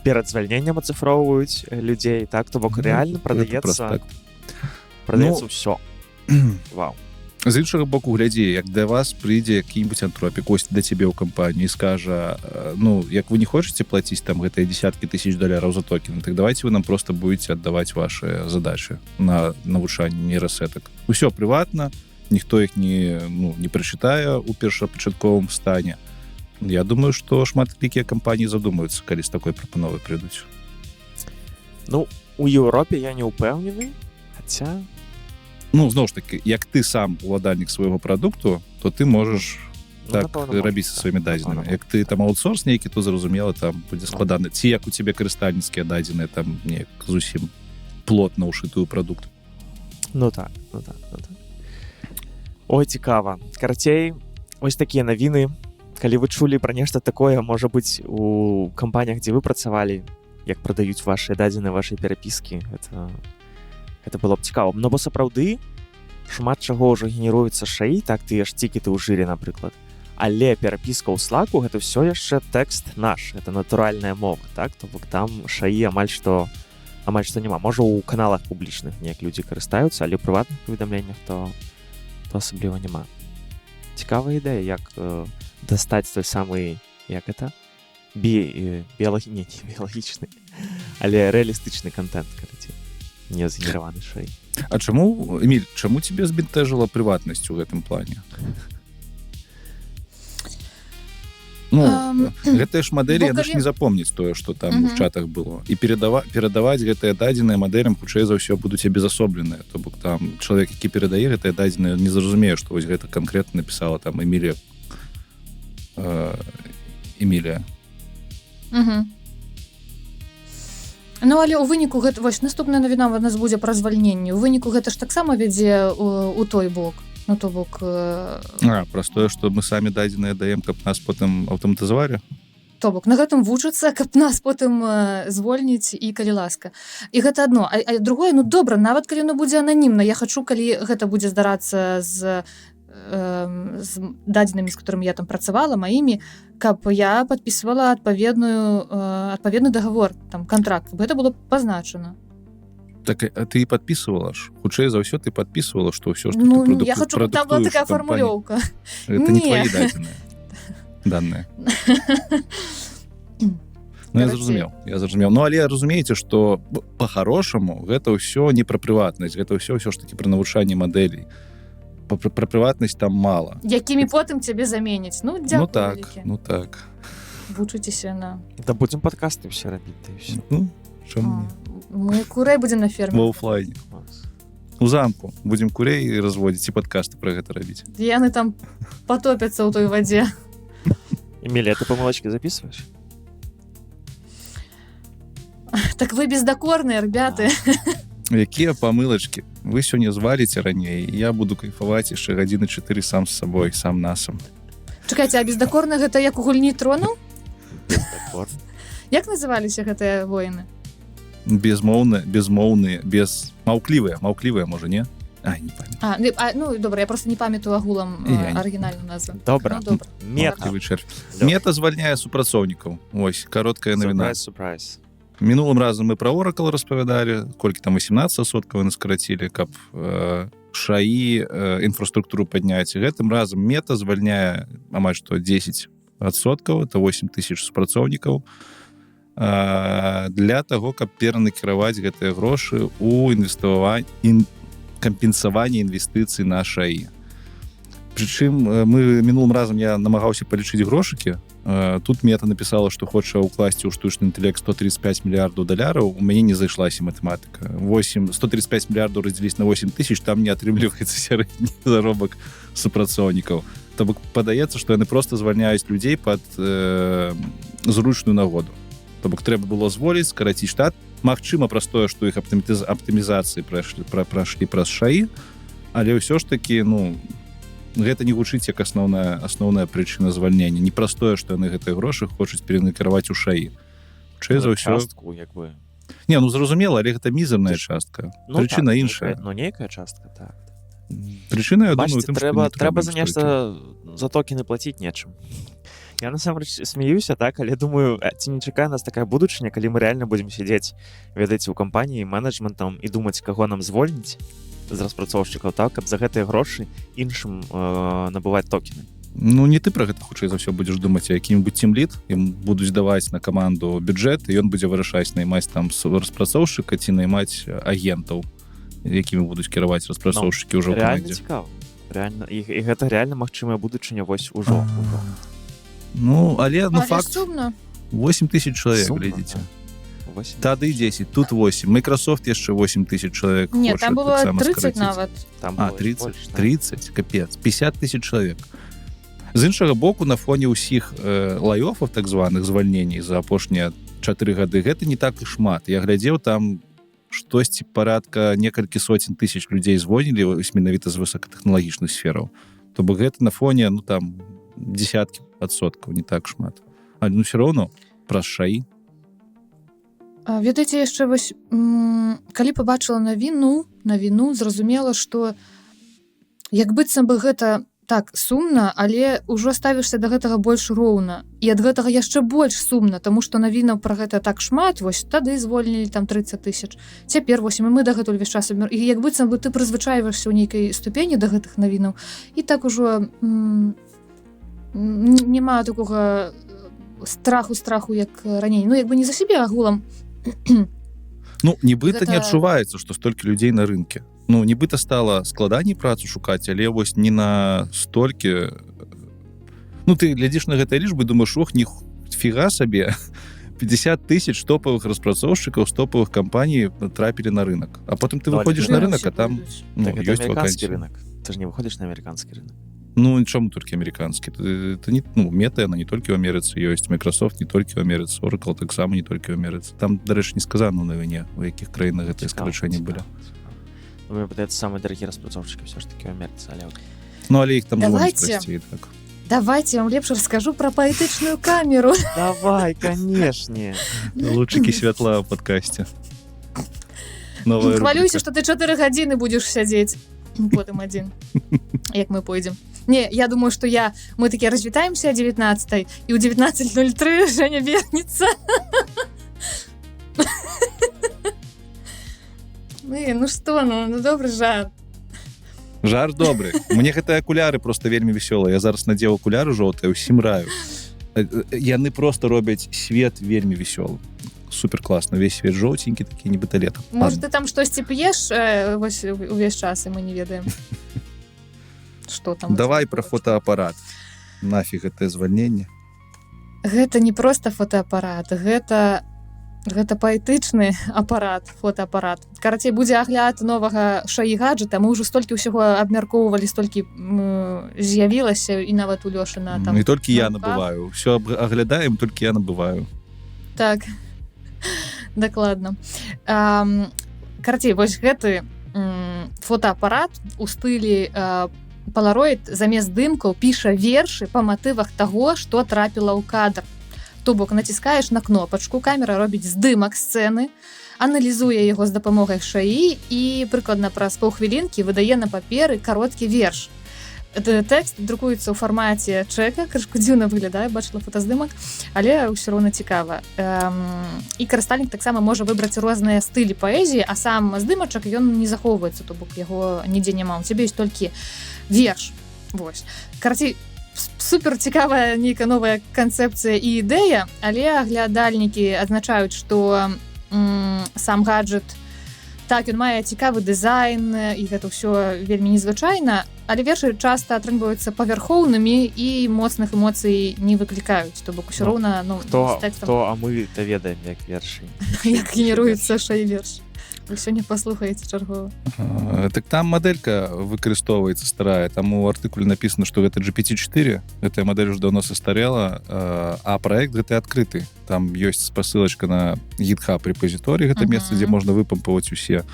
перад звальненнем ацыфроўваюць людзей, так, то бок Ну, рэальна гэта прадаецца прастак. прадаецца Ну, ўсё. Вау. З іншага боку, глядзі, як да вас прыйдзе які-нибудь Антропік ось да цябе ў кампанію і скажа: «Ну, як вы не хочаце плаціць там гэтыя десяткі тысяч даляраў за токены, так давайте вы нам просто будете аддаваць ваши задачи на навучанне нейрасетак». Усё прыватна, ніхто іх не, ну, не прачытае у першапачатковым стане. Я думаю, что шматлікія кампаніі задумаюцца, калі з такой прапановай прыйдуць. Ну, у Еўропе я не ўпэўнены, хаця Ну, зноў ж таки, як ты сам уладальнік свайго прадукту, то ты можаш Ну, так напэўна, рабіць са так. сваімі дадзенымі. Напэўна, Як ты там аутсорс нейкі, то зразумела, там будзе складана. Ці як у цябе карыстальніцкія дадзеныя там неяк зусім плотна ўшыты ў прадукт. Ну так, ну так, ну так. Ой, цікава. Карацей, ось такія навіны. Калі вы чулі пра нешта такое, можа быць, у кампаніях, дзе вы працавалі, як прадаюць вашыя дадзены, вашыя перапіскі, гэта было б цікава. Ну, бо сапраўды шмат чаго ўжо генеруецца ШІ, так, тыя ж цікеты ў жыры, напрыклад. Але перапіска ў слаку гэта ўсё яшчэ тэкст наш, гэта натуральная мова, так? То бок там ШІ амаль што няма. Можа, у каналах публічных неяк людзі карыстаюцца, але ў прыватных паведамленнях то асабліва няма. Цікавая ідэя, як дастаць той самы, як это? Не, не біялагічны, але рэалістычны кантэнт, карацей, не згенераваны ШІ. А чаму, Эміль, чаму тебе збянтэжыла прыватнасць у гэтым плане? Ну, гэтыя ж мадэлі, бо яны ж не запомняць тое, што там у чатах было. І перадаваць гэтыя дадзеныя мадэлям, хутчэй за ўсё, будуць абезасобленыя. То бок там чалавек, які перадае гэтыя дадзеныя, не зразумее, што вось гэта канкрэтна напісала там Эмілія. Ну, але ў выніку гэта вось наступная навіна у нас будзе пра звальненне. У выніку гэта ж таксама вядзе у той бок. Ну, то бок, А, праз тое, што мы самі дадзеныя даем, каб нас потым аўтаматызавалі? То бок на гэтым вучацца, каб нас потым звольніць і калі ласка. І гэта адно. А другое, ну добра, нават калі оно будзе ананімна, я хачу, калі гэта будзе здарацца з дадзенымі, з которыми я там працавала, маімі, каб я падпісвала адпаведны договор, там контракт, каб гэта было пазначана. Так, а ты падпісвала ж? Хутчэй за ўсё, ты падпісвала, што ўсё, што Ну, ты я хочу, каб там была прадуктуеш такая у кампаніі. фармулёўка. Это не Не. твои дадзеныя. Данные. Ну, я Карацей. зразумеў, я зразумеў. Ну, але разумееце, што по-хорошаму гэта ўсё не пра прыватнасць, гэта ўсё ж таки пра навучанне мадэлей. Пра прыватнасць там мала. Якімі потым цябе заменяць. Ну, Ну дзякуй так, вялікі. ну так. Вучыцеся на... Да будзем падкасты ўсе рабіць, да і ўсё. Ну, чаму не? Мы курэй будзем на ферме. В офлайне. Клас. У замку будзем курей разводзіць і падкасты пра гэта рабіць. Яны там потопяцца ў той вадзе. Эмілія, ты памылачкі записываешь? Так вы бездакорныя, ребята. Якія памылачкі? Вы сёння зваліце раней, я буду кайфаваць яшчэ гадзіны 4 сам з сабой, сам насам. Чакайце, а бездакорны гэта як у гульні трону? Бездакор. Як называліся гэтыя воіны? Безмоўна, безмоўныя, без маўклівыя, маўклівыя, можа, не? Ай, не памятаю. А, не, а, ну, добра, я просто не памятаю агулам, І я не арыгінальную назву. Добра. Ну, добра. Мета. Маўклівы чэрвь. Лёш. Мета звальняе супрацоўнікаў. Ось, кароткая навіна. Сюрприз, сюрприз. Мінулым разам мы пра Oracle распавядалі, колькі там 18% яны скарацілі, каб ШАІ, інфраструктуру падняць. Гэтым разам Мета звальняе амаль што 10%, это 8 тысяч супрацоўнікаў, для таго, каб перанакіраваць гэтыя грошы ў кампенсаванне інвестыцый на ШАІ. Прычым, мы мінулым разам я намагаўся палічыць грошыкі. Тут Мета напісала, што хоча ўкласці ў штучны інтэлект 135 мільярдаў даляраў. У мяне не зайшлася матэматыка. 135 мільярдаў раздзяліць на 8 тысяч, там не атрымліваецца сярэдні заробак супрацоўнікаў. То бок падаецца, што яны просто звальняюць людзей пад зручную нагоду. То бок трэба было зволіць, скараціць штат. Магчыма, праз тое, што іх аптымізацыі прайшлі праз ШАІ, але ўсё ж такі, гэта не гучыць як асноўная прычына звальнення. Не праз тое, што яны гэтыя грошы хочуць перанакіраваць у ШАІ. Хутчэй за Ну, ўсё... частку, як бы. Не, зразумела, але гэта мізэрная Ты ж частка. Ну, Прычына так, іншая. Нейкая, ну, нейкая частка, так. Прычына, я думаю, Бачыце, тым, што не трэба трэба за ім нешта столькі. за токены плаціць нечым. Я насамрэч смеюся, так, але думаю, ці не чакае нас такая будучыня, калі мы рэальна будзем сядзець, ведаеце, у кампаніі менеджментам і думаць, каго нам звольніць з распрацоўшчыкаў, так, каб за гэтыя грошы іншым набываць токены. Ну, не ты пра гэта, хутчэй за ўсё, будзеш думаць, а які-небудзь тимлід, ім будуць даваць на каманду бюджэт, і ён будзе вырашаць, наймаць там распрацоўшчыка ці наймаць агентаў, якімі будуць кіраваць распрацоўшчыкі ўжо ў Рэальна камандзе. цікава. Рэальна, і гэта рэальна магчымая будучыня вось ужо, ужо. Ну, але, ну, Але факт, сумна. 8 тысяч чалавек, Сумна, глядзіце. так. 8. Тады 10, тут 8. Microsoft яшчэ 8 тысяч чалавек Не, хоча там было таксама 30 скараціць. нават. Там А, было 30, больш, да. 30, капец, 50 тысяч чалавек. З іншага боку, на фоне ўсіх лайофаў, так званых звальнений за апошнія 4 гады, гэта не так і шмат. Я глядзеў, там штосьці парадка некалькі соцень тысяч людзей звольнілі вось менавіта з высокатэхналагічных сфераў. То бок гэта на фоне, ну, там десяткі адсоткаў, не так шмат. А ну все роўно праз ШАІ. А, ведаеце, яшчэ вось калі пабачыла навіну, зразумела, што як быццам бы гэта так сумна, але ўжо ставішся да гэтага больш роўна, і ад гэтага яшчэ больш сумна, таму што навінаў пра гэта так шмат. Вось тады звольнілі там 30 тысяч, цяпер 8, і мы дагэтуль увесь час і як быццам бы ты прызвычайваешся ў нейкай ступені да гэтых навінаў, і так ужо няма такога страху, як раней, ну, як бы не за сябе, агулам. Ну, нібыта не Гэта- адчуваецца, што столькі людзей на рынке. Ну, нібыта стала складаней працу шукаць, але вось не на столькі. Ну, ты глядзіш на гэтыя лічбы, думаеш: ох, ні фіга сабе, 50 тысяч топавых распрацоўшчыкаў з топавых кампаній трапілі на рынок. А потым ты Ну, але выходзіш ты на рынок, а там, ну, Так, это ёсць американский вакансіі. рынок. Ты же не выходишь на американский рынок. Ну, чаму толькі амерыканскі? Это не, ну, Мета, яна не толькі ў Амерыцы ёсць, Microsoft не толькі ў Амерыцы, Oracle таксама не толькі ў Амерыцы. Там, дарэчы, не сказана ў навіне, у якіх краінах гэтыя Цікава, скарачэнні былі. цікава, цікава. Ну, мне падаецца, самыя дарагія распрацоўшчыкі все ж таки ў Амерыцы, але окей. Ну, але іх там Давайте. звоніць прасцей, так. Давайте я вам лепш раскажу про паэтычную камеру. Давай, конечно. Лучыкі святла ў падкасце. Новая Хвалююся, рубрика. что ты 4 гадзіны будзеш сядзець потым адзін, як мы пойдзем. Не, я думаю, что мы такі развітаемся 19, і ў 19:03 Женя вернется. Не, ну что, ну добры жарт. Жарт добры. Мне гэтыя акуляры просто вельмі вясёлыя. Я зараз надзеў акуляры жоўтыя, ўсім раю. Яны просто робяць свет вельмі вясёлым. Супер класна, весь свет жоўценькі такі, нібыта лета. Может, ты там штосьці п'еш вось увесь час, і мы не ведаем, что там у Давай цябе про было. фотоапарат. Нафиг гэтае звальненне. Гэта не просто фотоапарат, гэта паэтычны апарат, фотоапарат. Карацей, будзе агляд новага ШАІ гаджета. Мы ўжо столькі ўсяго абмяркоўвалі, столькі з'явілася, і нават у Лёшы на там Не толькі я на руках. набываю, все аглядаем, толькі я набываю. Так, дакладна. Карацей, вось гэты фотоапарат у стылі палароид замест здымкаў піша вершы па матывах таго, што трапіла ў кадр. То бок націскаеш на кнопачку, камера робіць здымак сцэны, аналізуе яго з дапамогай ШАІ і прыкладна праз паўхвілінкі выдае на паперы кароткі верш. Тэкст друкуецца ў фармаце чэка, крышку дзіўна выглядае, бачыла фотаздымак, але ўсё роўна цікава. І карыстальнік таксама можа выбраць розныя стылі паэзіі, а сам здымачак, ён не захоўваецца, то бок яго нідзе няма, у цябе ёсць толькі верш. Вось. Карацей, супер цікавая нейкая новая канцэпцыя і ідэя, але аглядальнікі адзначаюць, што сам гаджет, так, ён мае цікавы дызайн, і гэта ўсё вельмі незвычайна, але вершы часта атрымліваюцца павярхоўнымі і моцных эмоцый не выклікаюць, то бок усё Ну, роўна, ну, Хто, з тэкстам, хто, а мы то ведаем, як вершы. як генеруецца ШАІ верш. Вы сёння паслухаеце чаргово. Так там мадэлька выкарыстоўваецца старая. Там у артыкуле написано, что гэта GPT-4, гэтая мадэль уже давно састарэла, а проект гэты адкрыты. Там ёсць спасылачка на GitHub рэпазіторый, гэта месца, дзе можна выпампаваць усе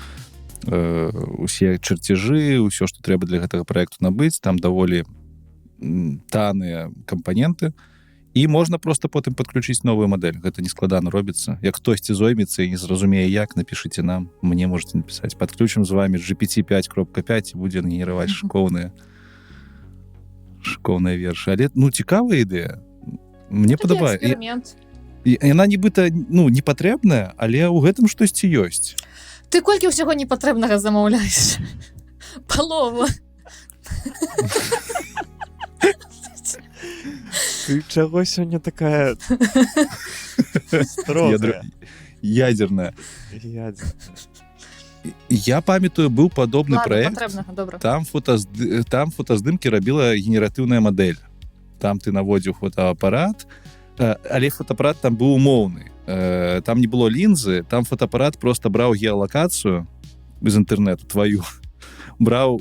чарцежы, ўсё, што трэба для гэтага проекту набыць. Там даволі танныя кампаненты, і можна просто потым падключыць новую мадэль. Гэта нескладана робіцца. Як хтосьці зоймецца і не зразумее як, напішыце нам, мне можете напісаць, падключым з вами GPT 5.5 і будзе генераваць шыкоўныя вершы. Але, ну, цікавая ідэя, мне Такі падабае. Эксперымент. І яна нібыта, ну, не патрэбная, але ў гэтым штосьці ёсць. Ты колькі ўсяго непатрэбнага замаўляеш? Палову. Ты чаго сёння такая строгая? Ядерная. Ядерная. Я памятаю, быў падобны Ладно, праект. патрэбнага, добра. Там фотаздымкі рабіла генератыўная мадэль. Там ты наводзіў фотоапарат, але фотоапарат там быў умоўны. Там не было лінзы, там фотаапарат просто браў геалакацыю без інтэрнету твою, браў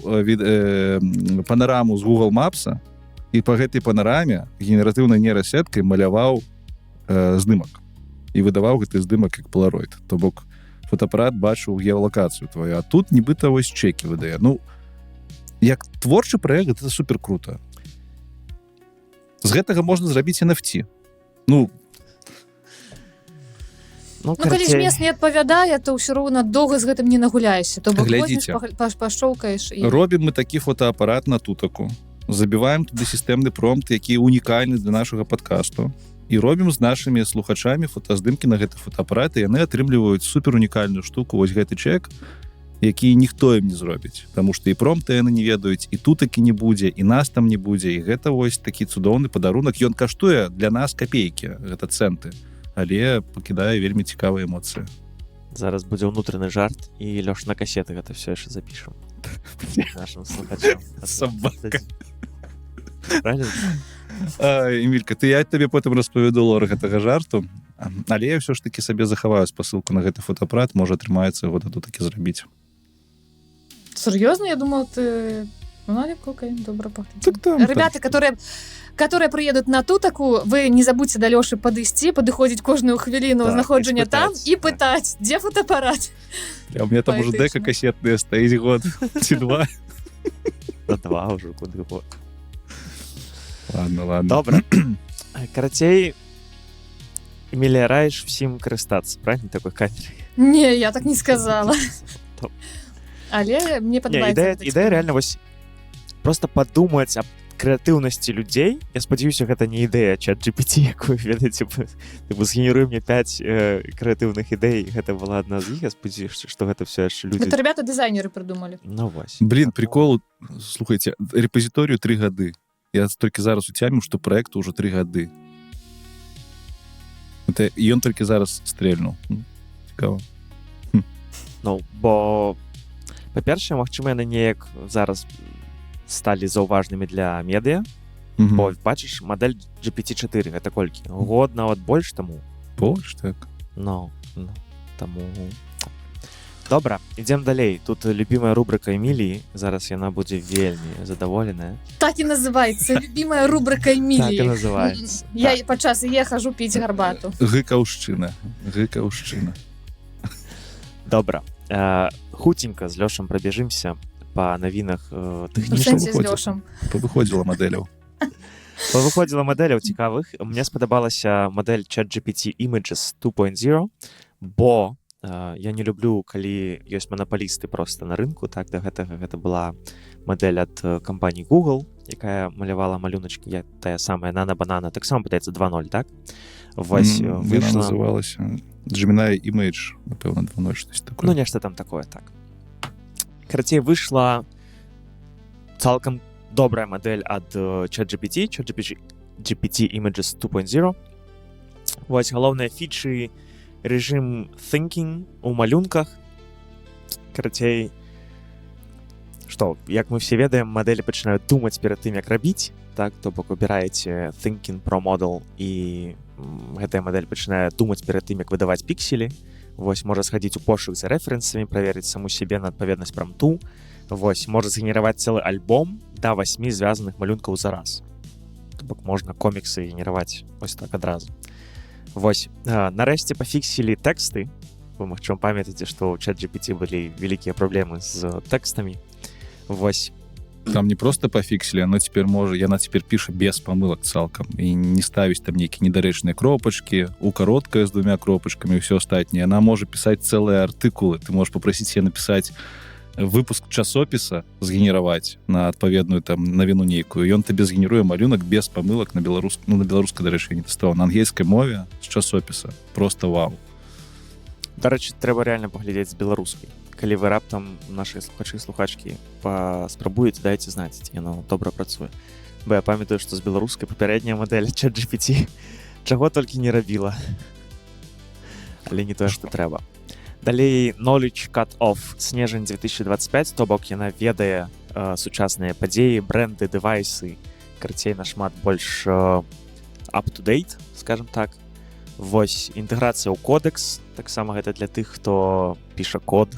панараму з Google Мапса і по гэтай панараме генератыўнай нейрасеткай маляваў здымак і выдаваў гэты здымак як полароид. То бок фотаапарат бачыў геалакацыю твою, а тут нібыта вось чекі выдае. Ну, як творчы праект это супер круто. З гэтага можна зрабіць NFT. Ну. Ну, Ну, калі карацей, змест не адпавядае, то ўсё роўна доўга з гэтым не нагуляешся, то бок Глядзіце. возьмеш, пашоўкаеш і Робім мы такі фотаапарат на тутаку, забіваем туды сістэмны промпт, які унікальны для нашага подкасту, і робім з нашымі слухачамі фотаздымкі на гэты фотаапарат, і яны атрымліваюць супер унікальную штуку, вось гэты чек, які ніхто ім не зробіць. Таму што і промпты яны не ведаюць, і тутакі не будзе, і нас там не будзе. І гэта вось такі цудоўны падарунак. Ён каштуе для нас копейкі, гэта цэнты, але пакідае вельмі цікавыя эмоцыі. Зараз будзе ўнутраны жарт, і, Лёш, на касеты гэта все яшчэ запішам нашим слухачам. Собака. Правильно? Эмілька, ты, я табе потым распавяду лор гэтага жарту, але я ўсё ж таки сабе захаваю спасылку на гэты фотаапарат, можа, атрымаецца яго тут такі зрабіць. Сур'ёзна? Я думал, ты. Ну, окей, добра, паглядзім. Так там, Ребята, которые приедут на тутаку, вы не забудьте да Лёшы падысці, падыходзіць кожную хвіліну Так, знаходжання і там спытаць, і так. пытаць, дзе фотаапарат. Бля, у меня там уже дека Паэтычна. кассетная стаіць год ці два. Да два ўжо, куды год. Ладно, ладно. Добра. Карацей, Эмілія, раіш всім карыстацца, правильно, такой камерай? Не, я так не сказала. Топ. Але мне Не, падабаецца ідэя, гэты ідэя эксперымент. реально вось просто падумаць аб крэатыўнасці людзей. Я спадзяюся, гэта не ідэя чат GPT, якую, ведаеце, тыпу, згенеруй мне 5 крэатыўных ідэй. Гэта была адна з іх. Я спадзяюся, што гэта все яшчэ людзі. Гэта ребята дызайнеры придумали. Ну вось. Блин, прикол, слухайте, рэпазіторыю 3 гады. Я толькі зараз уцяміў, што проекту ўжо 3 гады. Это ён толькі зараз стрельнуў. Цікава. Ну, бо, па-першае, магчыма, яны неяк зараз сталі заўважнымі для медыа. Бо бачыш, мадэль GPT-4 гэта колькі год, нават больш таму. Больш, так. Ну, таму добра, ідзем далей. Тут любимая рубрика Эміліі, зараз яна будзе вельмі задаволеная. Так і называется, любимая рубрика Так і Эміліі. называется. Я Так. падчас яе хожу піць гарбату. Гыкаўшчына, гыкаўшчына. Добра, хуценька з Лёшам прабяжымся па навінах У тэхнічных. сэнсе, з выходзіць. Лёшам. Павыходзіла мадэляў. Павыходзіла мадэляў цікавых. Мне спадабалася мадэль ChatGPT Images 2.0, бо я не люблю, калі ёсць манапалісты просто на рынку. Так, да гэтага гэта была мадэль ад кампаніі Google, якая малявала малюначкі, я тая самая Нана Банана, таксама, падаецца, 2.0, так. Вось, Яна выйшла называлася Gemini Image, напэўна, 2.0, штось такое. Ну, нешта там такое, так. Карацей, выйшла цалкам добрая мадэль ад ChatGPT, ChatGPT GPT Images 2.0. Вось галоўныя фічы: рэжым thinking у малюнках. Карацей, што, як мы все ведаем, мадэлі пачынаюць думаць перад тым, як рабіць, так, то бок выбіраеце thinking pro model, і гэтая мадэль пачынае думаць перад тым, як выдаваць пікселі. Вось, можа схадзіць у пошук за рэферэнсамі, праверыць саму сябе на адпаведнасць прамту. Вось, можа згенераваць цэлы альбом да васьмі звязаных малюнкаў за раз. То бок можна коміксы генераваць ось так адразу. Вось, нарэшце пафіксілі тэксты. Вы, магчыма, памятаеце, што ў чат GPT былі вялікія праблемы з тэкстамі. Вось. Там не просто пофиксили, оно теперь может, яна теперь піша без памылак цалкам і не ставіць там нейкія недарэчныя кропачкі, у кароткая з двумя кропачкамі, ўсё астатняе. Она можа пісаць цэлыя артыкулы. Ты можешь попросить себе написать выпуск часопіса, згенераваць на адпаведную там навіну нейкую, ён табе згенеруе малюнак без памылак на беларус, ну, на беларускай, дарэчы, не тэставаў, на ангельскай мове з часопіса. Просто вау. Дарэчы, трэба реально паглядзець з беларускай. Калі вы раптам, наши слухачы, слухачкі, паспрабуеце, дайце знаць, ці яно добра працуе. Бо я памятаю, што з беларускай папярэдняя мадэль ChatGPT чаго толькі не рабіла. Але не тое, што трэба. Далей, knowledge cut off снежань 2025, то бок яна ведае сучасныя падзеі, бренды, дэвайсы, карацей, нашмат больш up to date, скажем так. Вось, інтэграцыя ў Codex, таксама гэта для тых, хто піша код,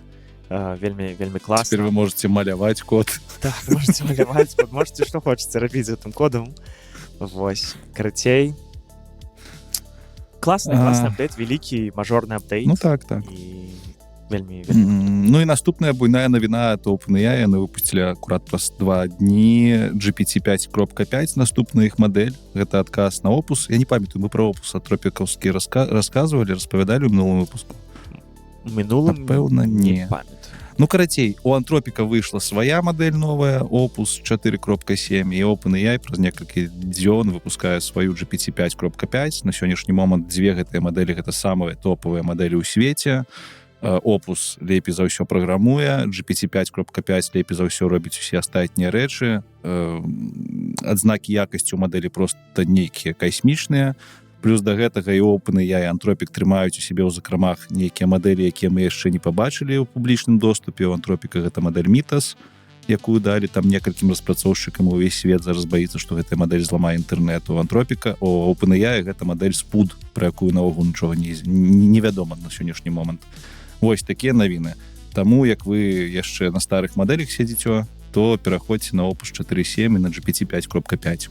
вельмі, вельмі класна. Теперь вы можете маляваць код. Так, можете маляваць, можете што хочаце рабіць з гэтым кодам. Вось, карацей, класны, класны апдейт, вялікі мажорны апдейт. Ну так. І вельмі, вельмі. Ну і наступная буйная навіна от OpenAI: яны выпусцілі акурат праз 2 дні GPT 5.5, наступная іх мадэль. Гэта адказ на Opus. Я не памятаю, мы про Opus антропікаўскі рассказывали, распавядалі ў мінулым выпуску? Мінулым. Напэўна, не. Памятаю. Ну, карацей, у Антропіка выйшла свая мадэль новая, Opus 4.7, і OpenAI праз некалькі дзён выпускае сваю GPT 5.5. На сённяшні момант дзве гэтыя мадэлі — гэта самыя топавыя мадэлі ў свеце. Opus лепей за ўсё праграмуе, GPT 5.5 лепей за ўсё робіць усе астатнія рэчы. Адзнакі якасці ў мадэлі просто нейкія касмічныя. Плюс да гэтага і OpenAI, і Антропік трымаюць у сябе ў закрамах нейкія мадэлі, якія мы яшчэ не пабачылі ў публічным доступе. У Антропіка гэта мадэль Mythos, якую далі там некалькім распрацоўшчыкам. Увесь свет зараз баіцца, што гэтая мадэль зламае інтэрнет. У Антропіка, о OpenAI гэта мадэль Spud, пра якую наогул нічога невядома на сённяшні момант. Вось такія навіны. Таму як вы яшчэ на старых мадэлях сядзіце, то пераходзьце на Opus 4.7 і на GPT 5.5.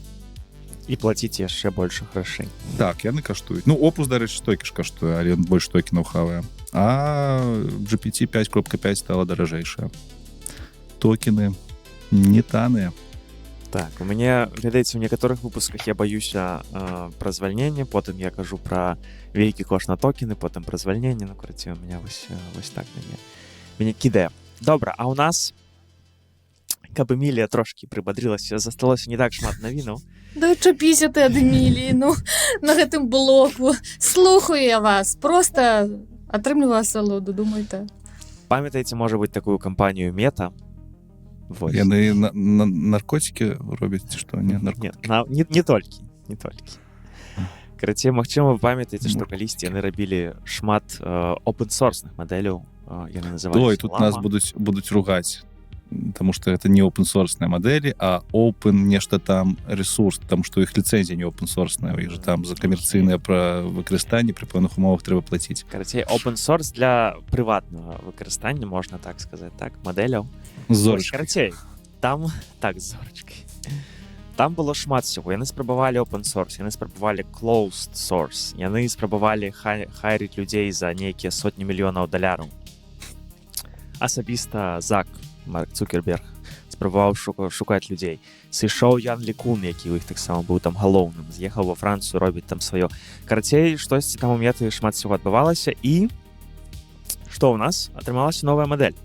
І плаціць яшчэ больш грашэй. Так, яны каштуюць. Ну, Opus, дарэчы, столькі ж каштуе, але ён больш токенаў хавае, а GPT 5.5 стала даражэйшая. Токены не таныя. Так, у мяне, ведаеце, у некаторых выпусках я баюся пра звальненне, потым я кажу пра вялікі кошт на токены, потым пра звальненне. Ну, карацей, у меня вось так мяне кідае. Добра, а у нас, каб Эмілія трошкі прыбадрылася, засталося не так шмат навінаў. Да чапіся ты ад Эміліі, ну, на гэтым блоку. Слухаю я вас, просто атрымліваю асалоду, думаю так. Памятаеце, можа быць, такую кампанію Мета? Вось. Яны на наркотики робяць ці што? Не, Нет, не толькі, не толькі. Карацей, магчыма, вы памятаеце, што калісьці яны рабілі шмат open-source мадэляў, яны назывались Ой, тут нас Llama. будуць ругаць, потому что это не open source модели, а open нешта там ресурс, там что их лицензия не open source, их же там за камерцыйнае пра выкарыстанне пры пэўных умовах трэба плаціць. Карацей, open source для прыватнага выкарыстання, можна так сказаць, так, мадэляў. Зорачка. Карацей, там так, з зорачкай. Там было шмат всего. Яны спрабавалі open source, яны спрабавалі closed source, яны спрабавалі хайрыць людзей за нейкія сотні мільёнаў даляраў. Асабіста Зак, Марк Цукерберг, спрабаваў шукаць людзей. Сышоў Ян Лекун, які ў іх таксама быў там галоўным, з'ехаў во Францыю робіць там сваё. Карацей, штосьці там у Меты шмат всего адбывалася, і што ў нас атрымалася? Новая мадэль.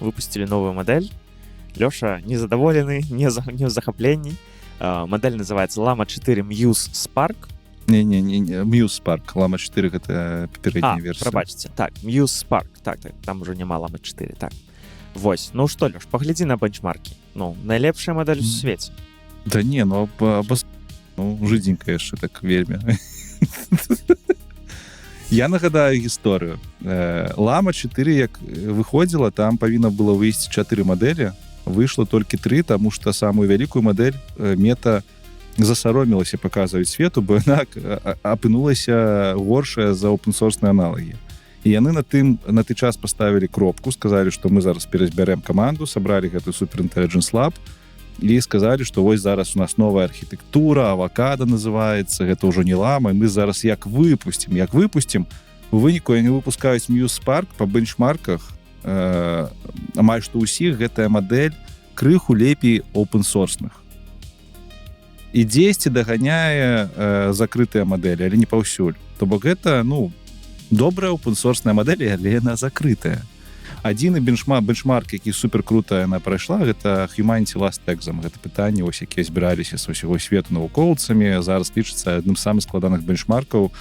Выпусцілі новую мадэль. Лёша незадаволены, не ў захапленні. Мадэль называется Llama 4 Muse Spark. Не, не, не, не, Muse Spark, Llama 4 — гэта папярэдняя А, версія. Прабачце, так, Muse Spark, так, там уже няма Llama 4, так. Вось, ну што, Лёш, паглядзі на бенчмаркі. Ну, найлепшая мадэль у свеце. Да не, ну, ну, жиденька яшчэ так вельмі. Я нагадаю гісторыю. Лама 4, як выходзіла, там павінна было выйсці чатыры мадэлі, выйшло толькі тры, таму што самую вялікую мадэль Мета засаромілася паказваць свету, бо яна апынулася горшая за open-source аналагі. І яны на той час паставілі кропку, сказалі, што мы зараз перазбярэм каманду, сабралі гэтую Super Intelligence Lab і сказалі, што вось зараз у нас новая архітэктура, Авакада называется, гэта ўжо не Лама, мы зараз як выпусцім, як выпусцім. У выніку яны выпускаюць Muse Spark. По бенчмарках амаль што ўсіх гэтая мадэль крыху лепей open-source-ных і дзесьці даганяе закрытыя мадэлі, але не паўсюль. То бок гэта, ну, добрая open-source мадэль, але яна закрытая. Адзіны бенчмарк, які супер круто яна прайшла, гэта Humanity Last Exam. Гэта пытанне ось, якія збіраліся з усяго свету навукоўцамі, зараз лічыцца адным з самых складаных бенчмаркаў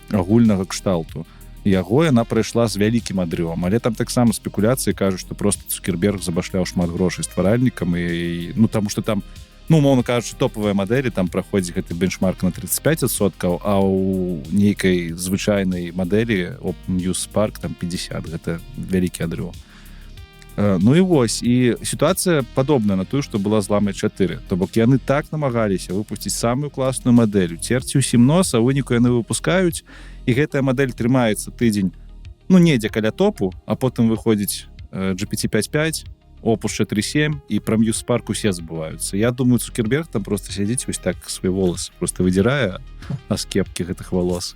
агульнага кшталту. Яго яна прайшла з вялікім адрывам, але там таксама спекуляцыі, кажуць, што просто Цукерберг забашляў шмат грошай стваральнікам і, ну, таму что там, ну, умоўна кажучы, топавыя мадэлі там праходзіць гэты бенчмарк на 35%, а у нейкай звычайнай мадэлі Muse Spark там 50. Гэта вялікі адрыў. Ну і вось, і сітуацыя падобная на тую, што была з Ламай 4. То бок яны так намагаліся выпусціць самую класную мадэль, уцерці ўсім нос, а ў выніку яны выпускаюць, і гэтая мадэль трымаецца тыдзень, ну, недзе каля топу, а потым выходзіць GPT 5.5, Opus 4.7, і пра Muse Spark усе забываюцца. Я думаю, Цукерберг там просто сядзіць вось так, свой волос просто выдзірае аскепкі гэтых волос.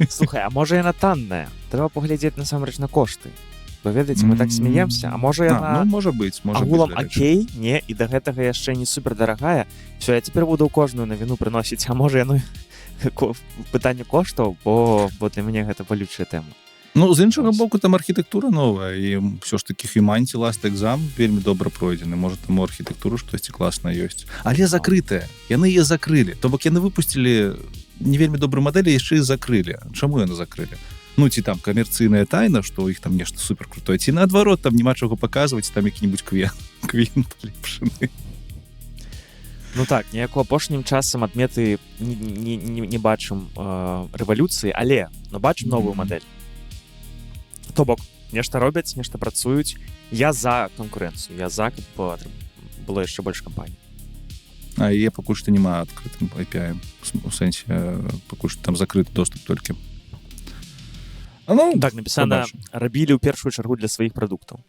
Слухай, а можа, яна танная? Трэба паглядзець насамрэч на кошты. Бо ведаеце, мы так смеемся, а можа, яна Ну, можа быць, можа агулам быць, дарэчы. Окей, не, і да гэтага яшчэ не супер дарагая. Все, я цяпер буду ў кожную навіну прыносіць, а можа, яно пытанне коштаў, бо для мяне гэта балючая тэма. Ну, з іншага Вось. боку, там архітэктура новая, і ўсё ж таки Humanity Last Exam вельмі добра пройдзены. Можа, там у архітэктуру штосьці класна ёсць, але закрытая. Яны яе закрылі. То бок яны выпусцілі не вельмі добрую мадэль, яшчэ і закрылі. Чаму яны закрылі? Ну, ці там камерцыйная тайна, што ў іх там нешта супер крутое, ці наадварот, там няма чаго паказваць, там які-нибудь Qwen палепшаны. Ну так, ніяко апошнім часам ад Меты не бачым рэвалюцыі, але, ну, бачым новую мадэль. То бок нешта робяць, нешта працуюць. Я за канкурэнцыю, я за, каб было яшчэ больш кампаній. А яе пакуль што няма адкрытым API, у сэнсе, пакуль што там закрыты доступ толькі. А, ну, Так напісана: побачым. рабілі ў першую чаргу для сваіх прадуктаў.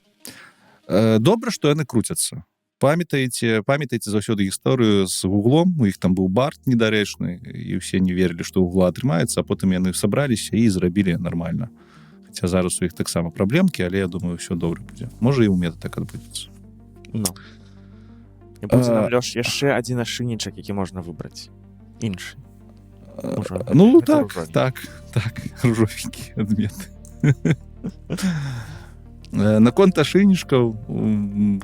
Добра, што яны круцяцца. Памятаеце заўсёды гісторыю з Гуглом? У іх там быў Барт недарэчны, і ўсе не верылі, што у Гугла атрымаецца, а потым яны сабраліся і зрабілі нормально. Хаця зараз у іх таксама праблемкі, але я думаю, ўсё добра будзе. Можа, і ў Мета так адбудзецца. Ну. І будзе нам, Лёш, яшчэ адзін ашынічак, які можна выбраць. Іншы. Ужо. Ну, Гэта так, ружовенькі. так, ружовенькі ад Меты. Наконт ашынічкаў,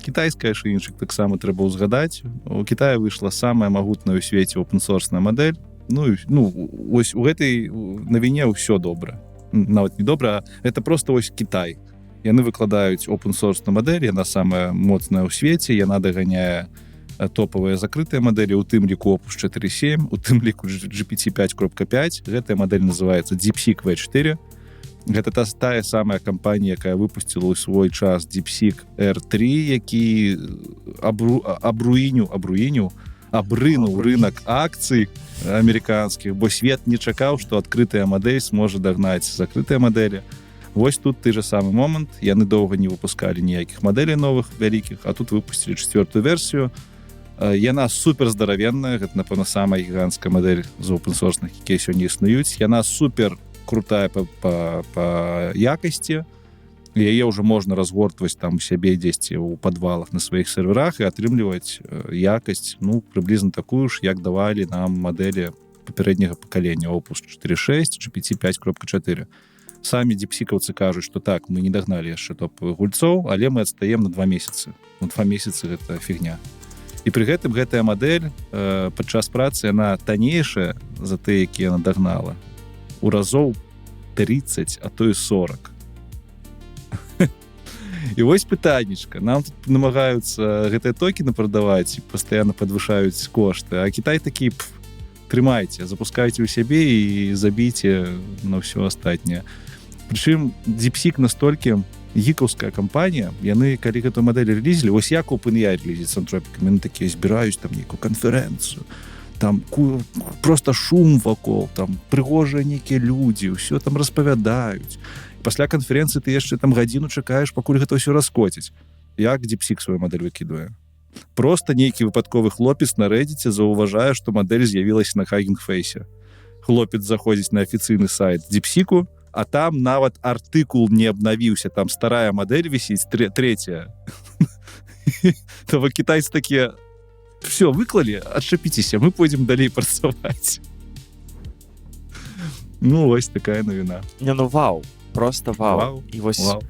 кітайская ашынічак таксама трэба ўзгадаць. У Китае выйшла самая магутная ў свеце опенсорсная мадэль. Ну, і, ну, ось у гэтай навіне ўсё добра. Нават не добра, а это просто ось Кітай. Яны выкладаюць опенсорсную мадэль, яна самая моцная ў свеце, яна даганяе топавыя закрытыя мадэлі, у тым ліку Opus 4.7, у тым ліку GPT 5.5. Гэтая мадэль называется DeepSeek V4. Гэта тая самая кампанія, якая выпусціла ў свой час DeepSeek R3, які абруіню абрынуў рынок акцый амерыканскіх, бо свет не чакаў, што адкрытая мадэль сможа дагнаць закрытыя мадэлі. Вось тут ты же самы момант: яны доўга не выпускалі ніякіх мадэлей новых вялікіх, а тут выпусцілі чацвёртую версію. Яна супер здаравенная, гэта, напэўна, самая гіганцкая мадэль з опенсорсных, якія сёння існуюць. Яна супер крутая па якасці, яе ўжо можна разгортваць там у сябе дзесьці ў падвалах на сваіх серверах і атрымліваць якасць, ну, прыблізна такую ж, як давалі нам мадэлі папярэдняга пакалення Opus 4.6, GPT 5.4. Самі діпсікаўцы кажуць, што так, мы не дагналі яшчэ топовых гульцоў, але мы адстаем на 2 месяцы. Ну, 2 месяцы гэта фігня. І пры гэтым гэтая мадэль падчас працы яна таннейшая за тыя, якія яна дагнала, у разоў 30, а то і 40. І вось пытаннічка: нам тут намагаюцца гэтыя токены прадаваць і пастаянна падвышаюць кошты, а Кітай такі: «Пф, трымайце, запускайце ў сябе і забіце на ўсё астатняе». Прычым DeepSeek настолькі гікаўская кампанія, яны калі гэтую мадэль релізілі, вось як OpenAI релізіць з Антропікам, яны такія збіраюць там нейкую канферэнцыю, там просто шум вакол, там прыгожыя нейкія людзі, ўсё там распавядаюць. Пасля канферэнцыі ты яшчэ там гадзіну чакаеш, пакуль гэта ўсё раскоціць. Як DeepSeek сваю мадэль выкідвае? Просто нейкі выпадковы хлопец на рэдзіце заўважае, што мадэль з'явілася на Hugging Face. Хлопец заходзіць на афіцыйны сайт DeepSeek, а там нават артыкул не абнавіўся, там старая мадэль вісіць, третья. То китайцы такія: все, выклалі, адчапіцеся, мы пойдзем далей працаваць. Ну, вось такая навіна. Не, ну вау, просто вау, Вау, і вось Вау.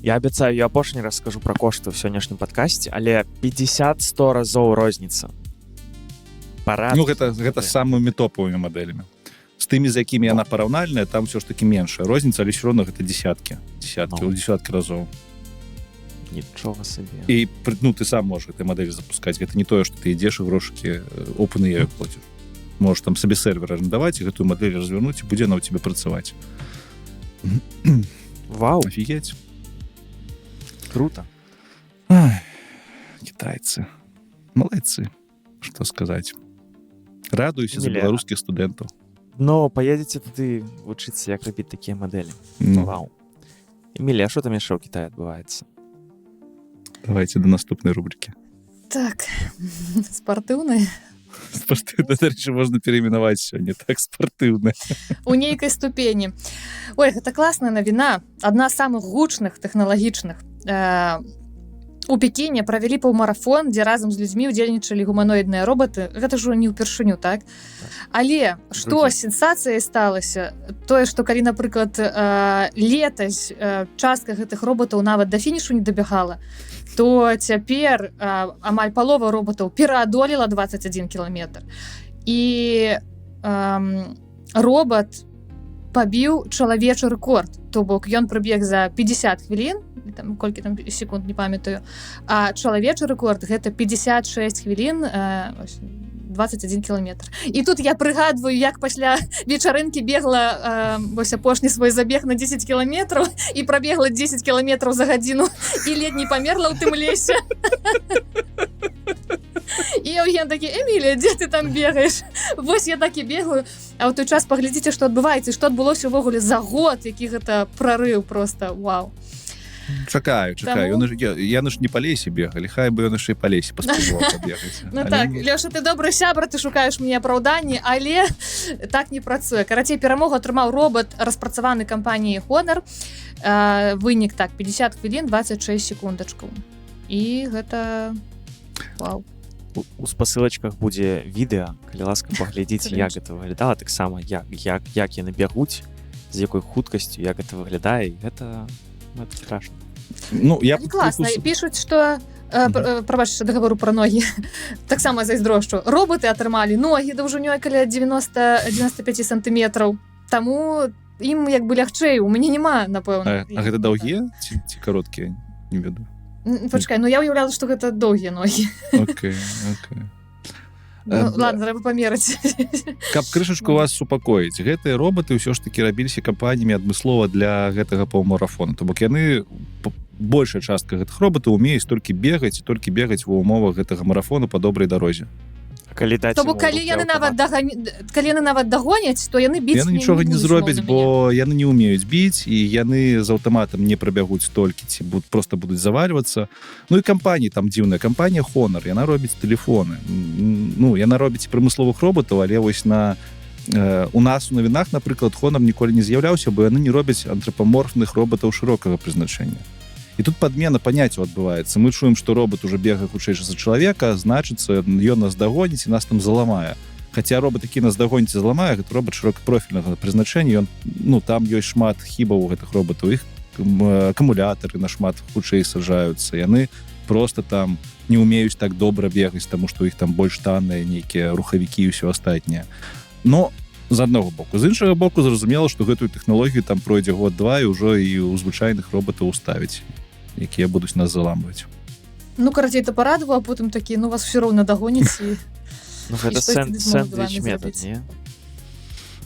я абяцаю, я апошні раз скажу пра кошты ў сённяшнім падкасці, але 50-100 разоў розніца. Пора. Ну, гэта з самымі топовымі мадэлямі. З тымі, з якімі яна параўнальная, там все ж таки меншая розніца, але все равно гэта десяткі, десяткі, Ну. у десяткі разоў. Нічога сабе. І ну, ты сам можаш гэтай мадэлі запускаць. Гэта не тое, што ты ідзеш і грошыкі OpenAI платишь. Можаш там сабе сервер арендаваць і гэтую мадэль развернуць, і будзе она ў тебе працаваць. Вау. Офигеть. Круто. Ай, китайцы молодцы, что сказать. Радуюся за Милена. беларускіх студэнтаў. Но поедете туды вучыцца, як рабіць такія мадэлі. Ну, Вау. Эмілія, що там яшчэ ў Китае адбываецца? Давайте до наступнай рубрики. Так, спартыўны. Спартыўна, дарэчы, можна перайменаваць сёння, так, спартыўна. У нейкай ступені. Ой, гэта класная навіна, адна з самых гучных тэхналагічных. У Пекіне правялі паўмарафон, дзе разам з людзьмі удзельнічалі гуманоідныя роботы. Гэта ж не ўпершыню, так? Але што Другі. сенсацыяй сталася тое, што калі, напрыклад, летась частка гэтых роботаў нават да фінішу не дабягала, то цяпер амаль палова роботаў пераадолела 21 кіламетр, і робот пабіў чалавечы рэкорд, то бок ён прыбег за 50 хвілін, там колькі там секунд, не памятаю, а чалавечы рэкорд — гэта 56 хвілін ось, 21 кіламетр. І тут я прыгадваю, як пасля вечарынкі бегла вось апошні свой забег на 10 кіламетраў і прабегла 10 кіламетраў за гадзіну і ледь не памерла ў тым лесе. І Еўген такі: «Эмілія, дзе ты там бегаеш?» Вось я так і бегаю. А ў той час паглядзіце, што адбываецца і што адбылося ўвогуле за год, які гэта прарыў, просто вау. Чакаю, чакаю. Яны ж не па лесе бегалі, хай бы ён яшчэ і па лесе паспрабаваў пабегаць. Ну Але так. не. Лёша, ты добры сябра, ты шукаеш мне апраўданні, але так не працуе. Карацей, перамогу атрымаў робот, распрацаваны кампаніяй Honor. Вынік так: 50 хвілін 26 секундачкаў, і гэта вау. У спасылачках будзе відэа, калі ласка, паглядзіце, як гэта выглядала, таксама як яны бягуць, з якой хуткасцю, як гэта выглядае, і гэта, ну, это страшно. Ну, я Але класна. крыху Пішуць, что прабач, дагавару пра ногі, таксама зайздрошчу: роботы атрымалі ногі даўжынёй каля 90 95 сантыметраў, таму ім як бы лягчэй. У мяне няма, напэўна. А гэта даўгія ці кароткія, не ведаю. Пачакай, ну я ўяўляла, што гэта доўгія ногі. Окей. Ну, ладно, трэба памераць. Каб крышачку вас супакоіць, гэтыя роботы ўсё ж таки рабіліся кампаніямі адмыслова для гэтага паўмарафона, то бок яны, большая частка гэтых роботаў умеюць толькі бегаць і толькі бегаць ва умовах гэтага марафону по добрай дарозе. А калі даць То бок яму калі ў рукі яны нават аўтамат? Калі яны нават дагоняць, то яны біць Яны нічога не будуць, зробяць, умоўна, бо яны не умеюць біць, і яны з аўтаматам не прабягуць столькі ці будут просто будуць завальвацца. Ну і кампаніі там дзіўная кампанія Honor, яна робіць телефоны. Ну, яна робіць і прамысловых роботаў, але вось на у нас у навінах, напрыклад, Honor ніколі не з'яўляўся, бо яны не робяць антрапаморфных роботаў шырокага прызначэння. І тут падмена паняццяў адбываецца: мы чуем, што робот уже бегае хутчэйшы за чалавека, значыцца, ён нас дагоніць і нас там заламае. Хаця робот, які нас дагоніць і зламае, гэта робот шырокапрофільнага прызначэння. Ён, ну, там ёсць шмат хібаў у гэтых роботаў, іх акумулятары нашмат хутчэй саджаюцца, яны просто там не умеюць так добра бегаць, таму што у іх там больш танныя нейкія рухавікі і ўсё астатняе. Но з аднаго боку, з іншага боку, зразумела, што гэтую тэхналогію там пройдзе год-два, і ўжо і ў звычайных роботаў уставіць, якія будуць нас заламваць. Ну, карацей, это парадаваў, а потым такі: «Ну, вас все роўна дагоніць», і Ну, гэта і штосьці зможа з вамі сэндвіч метод, зрабіць. не?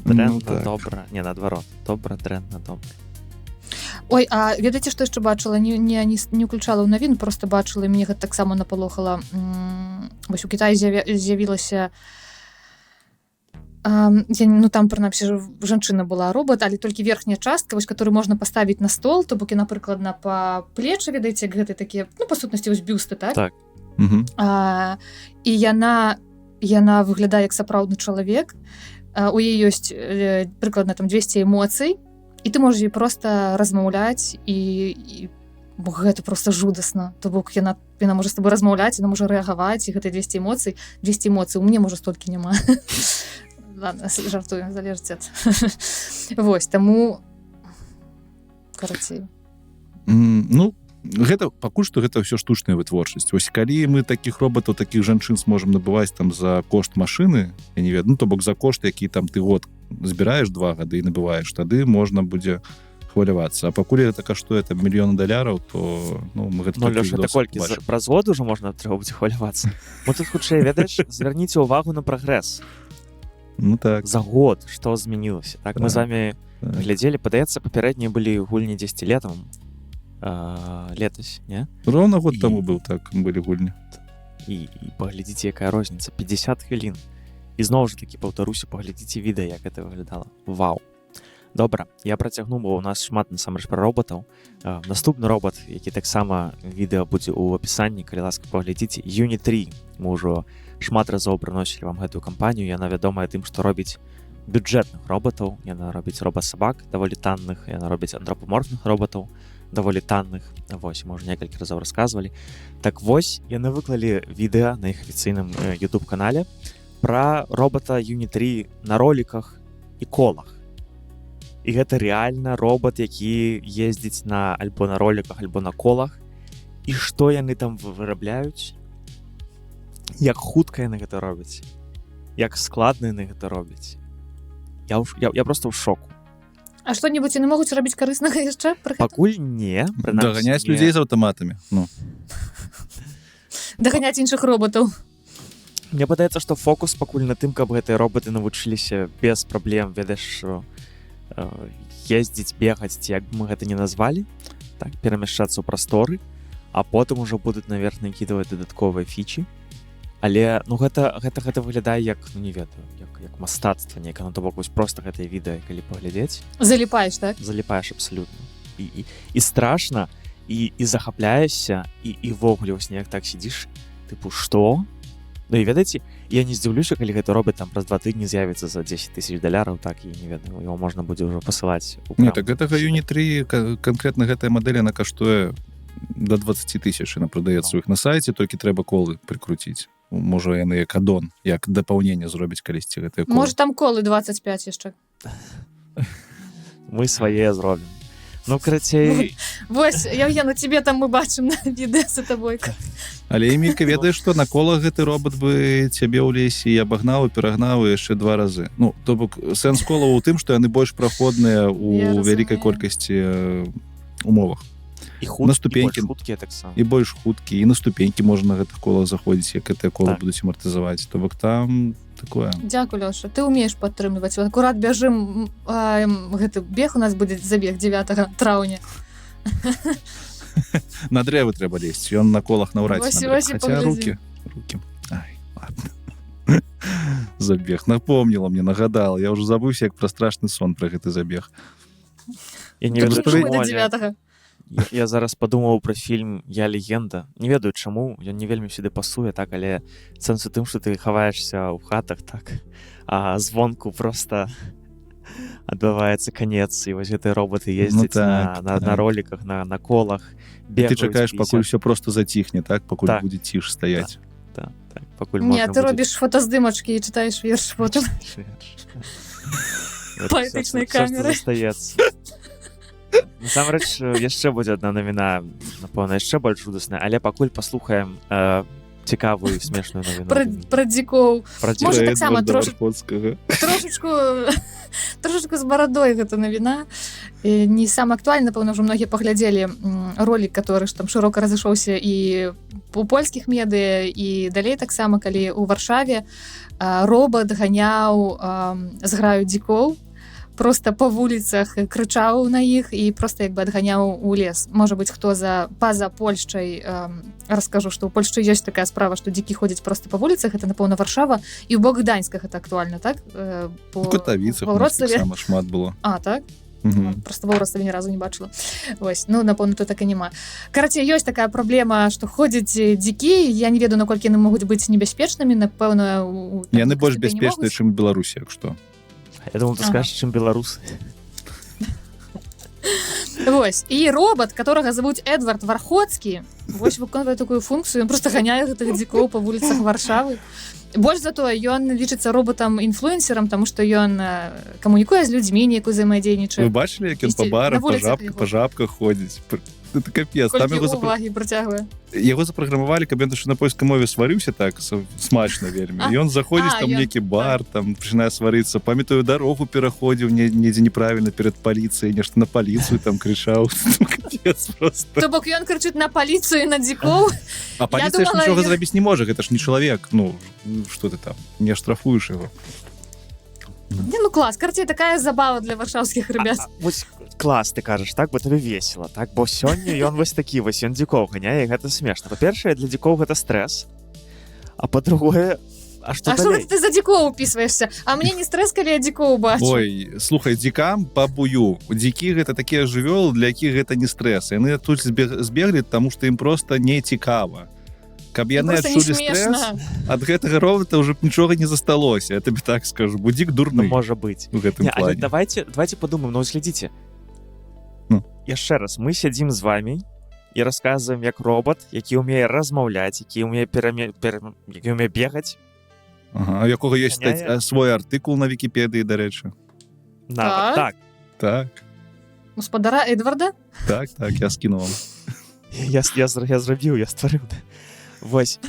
Ну, Дрэнна, так. добра, не, наадварот, добра, дрэнна, добра. Ой, а ведаеце, што яшчэ бачыла? Не ўключала ў навіну, просто бачыла, і мяне гэта таксама напалохала. Вось у Кітаі з'явілася, я, ну, там прынамсі жанчына была робот, але толькі верхняя частка вось, которую можна паставіць на стол, то бок яна прыкладна па плечы, ведаеце, як гэты такія, ну, па сутнасці вось бюсты, так? Так. І яна выглядае як сапраўдны чалавек. У яе ёсць прыкладна там 200 эмоцый, і ты можаш ёй просто размаўляць, і бо гэта просто жудасна, то бок яна можа з тобой размаўляць, яна можа рэагаваць, і гэта 200 эмоцый, 200 эмоцый, у мне можа столькі няма. Ладно, жартую, залежыць ад, вось таму, карацей. Ну, гэта пакуль што гэта ўсё штучная вытворчасць. Вось калі мы такіх роботаў, такіх жанчын сможам набываць там за кошт машины, я не ведаю, ну, то бок за кошт, які там ты год збіраеш, 2 гады і набываеш, тады можна будзе хвалявацца. А пакуль гэта каштуе там мільёны даляраў, то, ну, мы гэта Ну, толькі Лёша, это відосы колькі бачым. Праз год уже можна, трэба будзе хвалявацца. Мы тут хутчэй, ведаеш, звярніце ўвагу на прагрэс Ну так. за год, што змянілася, так? Мы з вами Так. Глядзелі, падаецца, папярэднія былі гульні 10 летом, летась, не? Роўна год таму быў, так, былі гульні. І паглядзіце, якая розніца, 50 хвілін. І зноў жа такі паўтаруся, паглядзіце відэа, як это выглядала. Вау. Добра, я працягну, бо у нас шмат насамрэч пра роботаў. Наступны робат, які таксама відэа будзе ў апісанні, калі ласка, паглядзіце, Unitree. Мы ўжо шмат разоў прыносілі вам гэтую кампанію. Яна вядомая тым, што робіць бюджэтных роботаў. Яна робіць робасабак даволі танных, яна робіць антрапаморфных роботаў даволі танных. Вось, мы ўжо некалькі разоў расказвалі. Так вось, яны выклалі відэа на іх афіцыйным YouTube канале пра робота Unitree на роліках і колах. І гэта рэальна робат, які ездзіць на альбо на роліках, альбо на колах. І што яны там вырабляюць? Як хутка яны гэта робяць? Як складна яны гэта робяць? Я просто ў шоку. А што-небудзь яны могуць рабіць карыснага яшчэ пры гэтым? Пакуль не, прынамсі, Даганяць не. людзей з аўтаматамі. Ну. Даганяць іншых роботаў. Мне падаецца, што фокус пакуль на тым, каб гэтыя роботы навучыліся без праблем, ведаеш, ездзіць, бегаць, ці як бы мы гэта не назвалі, так, перамяшчацца ў прасторы, а потым ужо будуць наверх накідваць дадатковыя фічі. Але ну гэта выглядае як, ну, не ведаю, як мастацтва нейкае, ну, то бок вось просто гэтае відэа, калі паглядзець, Заліпаеш, так? заліпаеш абсалютна. І страшна, і захапляешся, і ўвогуле вось неяк так сидзіш, тыпу, што? Ну і ведаеце, я не здзіўлюся, калі гэты робот там праз 2 тыдні з'явіцца за 10 тысяч даляраў, так, і не ведаю, его можна будзе ўжо пасылаць у Не, краму. так гэтага Unitree, канкрэтна гэтая мадэль, она каштуе до 20 тысяч, яна прадаецца ў іх на сайце, толькі трэба колы прыкруціць. Можа, яны як адон, як дапаўненне зробяць калісьці гэтыя колы. Можа, там колы 25 яшчэ. Мы свае зробім. Ну, карацей, Вось, Яўген, у тебе там мы бачым на відэа за табой. Але, Эмілька, ведаеш, што на колах гэты робот бы цябе ў лесе і абагнаў, і перагнаў яшчэ два разы. Ну, то бок сэнс колаў у тым, што яны больш праходныя Я у вялікай разумею. колькасці умовах. І худ, На ступенькі. і больш хуткія таксама. І больш хуткі, і на ступенькі можна на гэтых колах заходзіць, як гэтыя колы будуць амартызаваць. То бок там такое. Дзякуй, Лёша, ты умееш падтрымліваць. Вот акурат бяжым, гэты бег у нас будзе, забег 9 траўня. На дрэвы трэба лезть, ён на колах наўрад ці Вось, на дрэвы. вось і Хаця паглядзім. руки. Ай, ладно. Забег напомнила мне, нагадала. Я ўжо забыўся, як пра страшны сон, пра гэты забег. Я не Так ведаю, распавядь- чаму, до але 9. я зараз падумаў пра фільм «Я легенда». Не ведаю чаму, ён не вельмі сюды пасуе, так, але сэнс у тым, што ты хаваешся ў хатах, так, а звонку просто адбываецца канец, і вось гэтыя роботы ездзяць на роліках, на колах, Ты бегаюць чакаеш, пакуль 50. все просто заціхне, так, пакуль Так. будзе ціш стаяць. Так, пакуль Не, можна ты будзе робіш фотаздымачкі і чытаеш верш потым. Вот Паэтычнай всё, што камерай. застаецца. Насамрэч, яшчэ будзе одна навіна, напэўна, яшчэ больш жудасная, але пакуль паслухаем цікавую і смешную навіну. Пра дзікоў. Пра Можа, Пра таксама Эдварда Вархоцкага. Трошачку з барадой гэта навіна. І не сам актуальна, напэўна, ўжо многія паглядзелі ролик, который ж там шырока разышоўся і у польскіх медыа, і далей таксама, калі у Варшаве робот ганяў зграю дзікоў просто по вуліцах, крычаў на іх і просто як бы адганяў у лес. Можа быть, хто за па-за Польшчай, раскажу, што ў Польшчы ёсць такая справа, што дзікі ходзяць просто по вуліцах. Это, напэўна, Варшава і ў бок Гданьска гэта актуальна, так? У Катавіцах Ва у нас Вроцлаве. таксама шмат было. А, так. Просто ва Вроцлаве ні разу не бачыла. Вось, ну, напэўна, тут так і няма. Карацей, ёсць такая праблема, што ходзяць дзікі. Я не ведаю, наколькі яны могуць быць небяспечнымі, напэўна, там Яны больш ступені бяспечныя, могуць. чым у Беларусі, як што. Я думал, ты скажешь, чым беларусы. Вось, і робот, которого зовут Эдвард Вархоцкі, вось выконвае такую функцыю, ён просто ганяе гэтых дзікоў па вуліцах Варшавы. Больш за тое, ён лічыцца роботам інфлюенсерам, таму што ён камунікуе з людзьмі, нейкую Вы взаемадзейнічае. бачылі, як ён па Ісці на барах, па вуліцах жабках, яго. па жабках ходзіць? Это капец. Там Колькі увагі прыцягвае. Яго запраграмавалі, каб ён яшчэ на польскай мове сварыўся так смачна вельмі. Ён заходзіць там нейкі бар, там пачынае сварыцца. Памятаю, дарогу пераходзіў недзе неправільна перад паліцыяй, нешта на паліцыю там крычаў. Капец просто. То бок ён крычыць на паліцыю і на дзікоў. А паліцыя ж думала, нічога зрабіць не можа, гэта ж не чалавек. Ну, што ты там, не штрафуеш яго. Не, ну клас, карацей, такая забава для варшаўскіх ребят. Вось клас, ты кажаш, так, бо табе весела, так, бо сёння ён вось такі вось, ён дзікоў ганяе, і гэта смешна. Па-першае, для дзікоў гэта стрэс, а па-другое, а што А што далей? ты за дзікоў упісваешься? А мне не стрэс, калі я дзікоў бачу. Ой, слухай, дзікам пабую. Дзікі — гэта такія жывёлы, для якіх гэта не стрэс. Яны тут збеглі, таму што ім просто не цікава. Каб яны Просто не адчулі стрэс смешна. ад гэтага робота, уже б нічога не засталося, я табе так скажу. Бо дзік Ну, дурны можа быць. у гэтым Не, але плане. давайте подумаем. Ну, глядзіце. Ну. Яшчэ раз, мы сядзім з вами і расказваем, як робот, які умее размаўляць, які умее які умее бегаць. Ага, у якога ёсць Ганяе. свой артыкул на Вікіпедыі, дарэчы. Нават, Так. так. Так. Гаспадара Эдварда. Так, я скіну вам. Я зрабіў, я стварыў. Вось.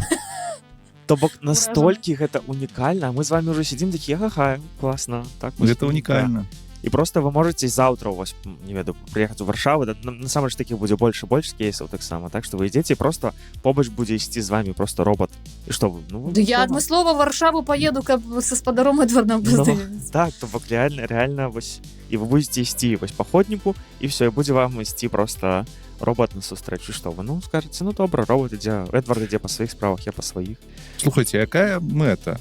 То бок настолькі гэта унікальна, а мы з вами уже сидим такія: «Ха-ха, класна, так, вось, Гэта унікальна. Да. І просто вы можете заўтра вось, не ведаю, прыехаць у Варшаву, да, насамрэч такіх будзе больш і больш кейсаў таксама, так што вы ідзеце, просто побач будзе ісці з вами просто робот, і што вы, ну, Да я всё. адмыслова Варшаву поеду, каб са спадаром Эдвардам Ну, пазнаёміцца. Так, то бок реально вось, і вы будете ісці вось па ходніку, і все, і будзе вам ісці просто робот насустрэчу. Што вы, ну, скажаце: «Ну добра, робот ідзе, Эдвард ідзе па сваіх справах, я па сваіх». Слухайте, якая мэта?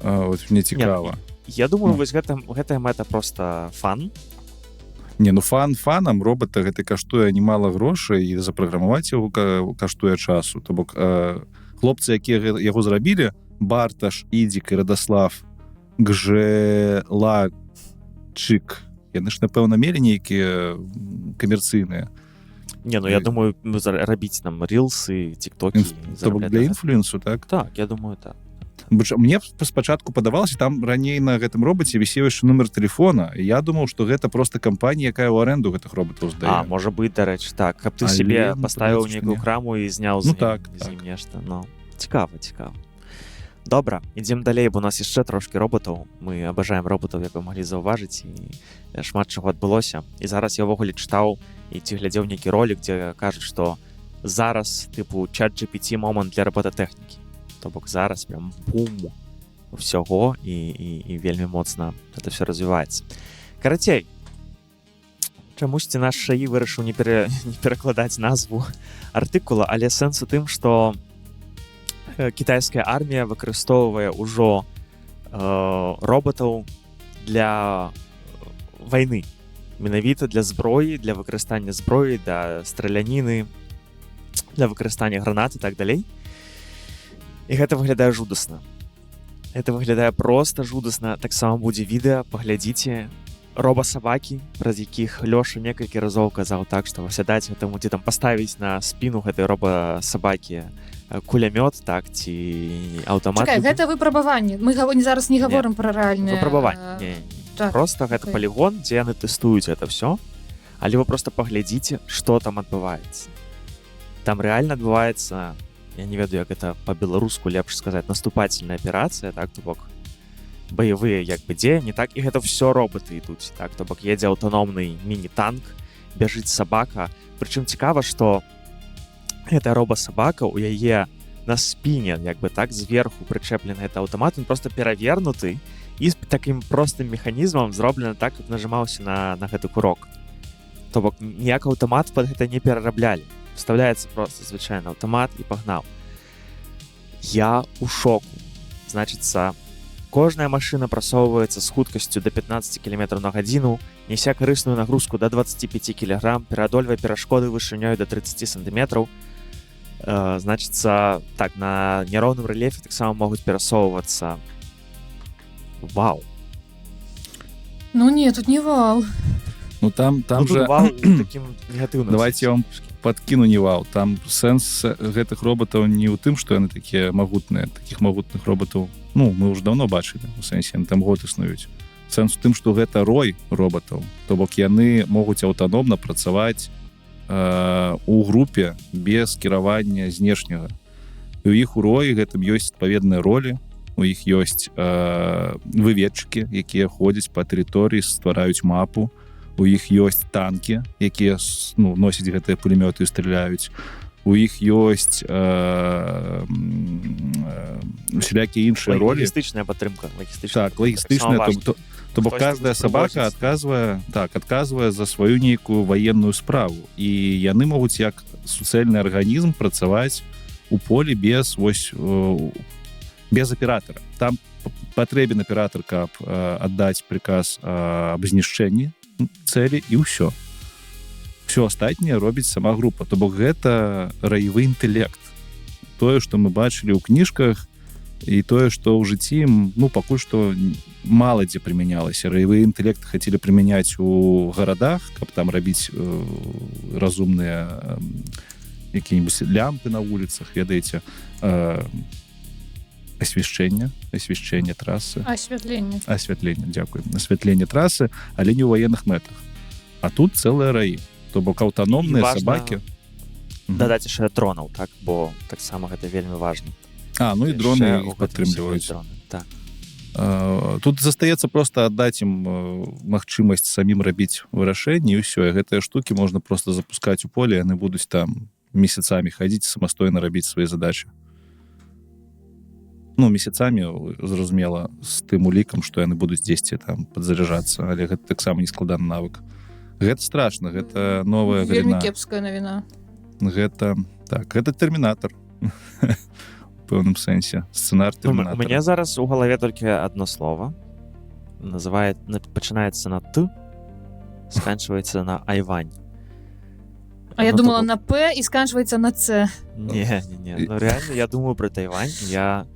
Вот мне цікава. Я думаю, Ну. вось гэтая мэта просто фан. Не, ну фан фанам, робота гэты каштуе немало грошай, і запраграмаваць яго каштуе часу. То бок хлопцы, якія яго зрабілі, Барташ Ідзік і Радаслав Гжелачык, яны ж, напэўна, мелі нейкія камерцыйныя Не, ну я думаю, ну, рабіць нам рилсы, тиктоки. То бок для інфлюенсу, так? Так, я думаю, так. Бо ж мне спачатку падавалася, там раней на гэтым робаце вісеў яшчэ нумар телефона, і я думаў, што гэта просто кампанія, якая ў аренду гэтых роботаў здае. А можа быць, дарэчы, так, каб ты Але, себе ну, паставіў падаецца, што нейкую не. краму і зняў Ну так, з так. ім нешта. Но цікава, цікава. Добра, ідзем далей, бо у нас яшчэ трошки роботаў. Мы абажаем роботаў, як вы маглі заўважыць, і шмат чаго адбылося. І зараз я ўвогуле чытаў і ці глядзеў нейкі ролик, дзе кажуць, што зараз тыпу чат GPT момант для роботатэхнікі. То бок зараз прям бум усяго, і вельмі моцна это все развіваецца. Карацей, чамусьці наш ШІ вырашыў не перакладаць назву артыкула, але сэнс у тым, што кітайская армія выкарыстоўвае ўжо роботаў для вайны, менавіта для зброі, для выкарыстання зброі, да страляніны, для выкарыстання гранат і так далей. І гэта выглядае жудасна, это выглядае просто жудасна. Таксама будзе відэа, паглядзіце, робасабакі, праз якіх Лёша некалькі разоў казаў, так што сядаць гэтаму ці там паставіць на спіну гэтай робасабакі кулямёт, так, ці аўтамат. Чакай, гэта выпрабаванне, мы зараз не Не. гаворым пра рэальнае Выпрабаванне. Не, не, так, просто гэта окей. палігон, дзе яны тэстуюць это все. Але вы просто паглядзіце, что там адбываецца. Там реально адбываецца, я не ведаю, як это по-беларуску лепш сказаць, наступательная аперацыя, так, то бок баявыя як бы дзеянні, так, і гэта все роботы ідуць, так, то бок едзе аўтаномны міні-танк, бяжыць сабака. Прычым цікава, что гэта робасабака, у яе на спіне, як бы так, зверху прычэплены это аўтамат, он просто перавернуты, і з такім простым механізмам зроблена так, каб нажымаўся на гэты курок. То бок ніяк аўтамат под гэта не перараблялі, вставляецца просто звычайны аўтамат і пагнаў. Я у шоку. Значыцца, кожная машына прасоўваецца з хуткасцю до 15 км на гадзіну, несе карысную нагрузку до 25 кг, пераадольвае перашкоды вышынёй до 30 сантыметраў. Значыцца, так, на няроўным рэльефе таксама могуць перасоўвацца. Вау. Ну не, тут не вау. Ну там Ну, тут же вау у такім негатыўным Давайте я вам сэнсе. подкіну не вау. Там сэнс гэтых роботаў не ў тым, што яны такія магутныя. Таких магутных роботаў, ну, мы уже давно бачылі, у сэнсе, яны там год існуюць. Сэнс у тым, што гэта рой роботаў, то бок яны могуць аўтаномна працаваць у групе без кіравання знешняга, і у іх у роі гэтым ёсць адпаведныя ролі, у іх ёсць выведчыкі, якія ходзяць па тэрыторыі, ствараюць мапу, у іх ёсць танкі, якія ну, носяць гэтыя пулемёты і страляюць, у іх ёсць усялякія іншыя ролі. Лагістычная падтрымка, лагістычная. Так, лагістычная. Таксама важна. То бок Хтосьці каждая будзе сабака прывозіць. адказвае за сваю нейкую ваенную справу, і яны могуць як суцэльны арганізм працаваць у полі без вось без аператора. Там патрэбен аператор, каб аддаць приказ аб знішчэнні цэлі, і ўсё. Все астатняе робіць сама група. То бок гэта раевы інтэлект, тое, што мы бачылі ў кніжках, і тое, што ў жыцці ну, пакуль што мала дзе прымянялася. Раевы інтэлект хацелі прымяняць у гарадах, каб там рабіць разумныя какие-нибудь лямпы на вуліцах, ведаеце, освещение трассы. Асвятленне. Асвятленне, дзякую, асвятленне трасы, але не ў ваенных мэтах. А тут цэлыя раі, то бок аўтаномныя І важна сабакі. Дадаць яшчэ дронаў, так, бо таксама гэта вельмі важна. А, ну і дроны Яшчэ іх у гэтым падтрымліваюць. дроны, так. Тут застаецца просто аддаць ім магчымасць самім рабіць вырашэнні, і ўсё. І гэтыя штукі можна просто запускаць у поле, яны будуць там месяцамі хадзіць, самастойна рабіць свае задачы. Ну, месяцамі, зразумела, з тым улікам, што яны будуць дзесьці там падзаряджацца, але гэта таксама не складаны навык. Гэта страшна, гэта новая Вельмі галіна. кепская навіна. Гэта так, гэта тэрмінатор у пэўным сэнсе, сцэнар Ну, у тэрмінатора. мяне зараз у галаве толькі одно слово, называет, пачынаецца на т, сканчваецца на айвань. А я Ну, думала то бок- на П і сканчваецца на С. Не, не, не. Ну, реально, я думаю про Тайвань, я,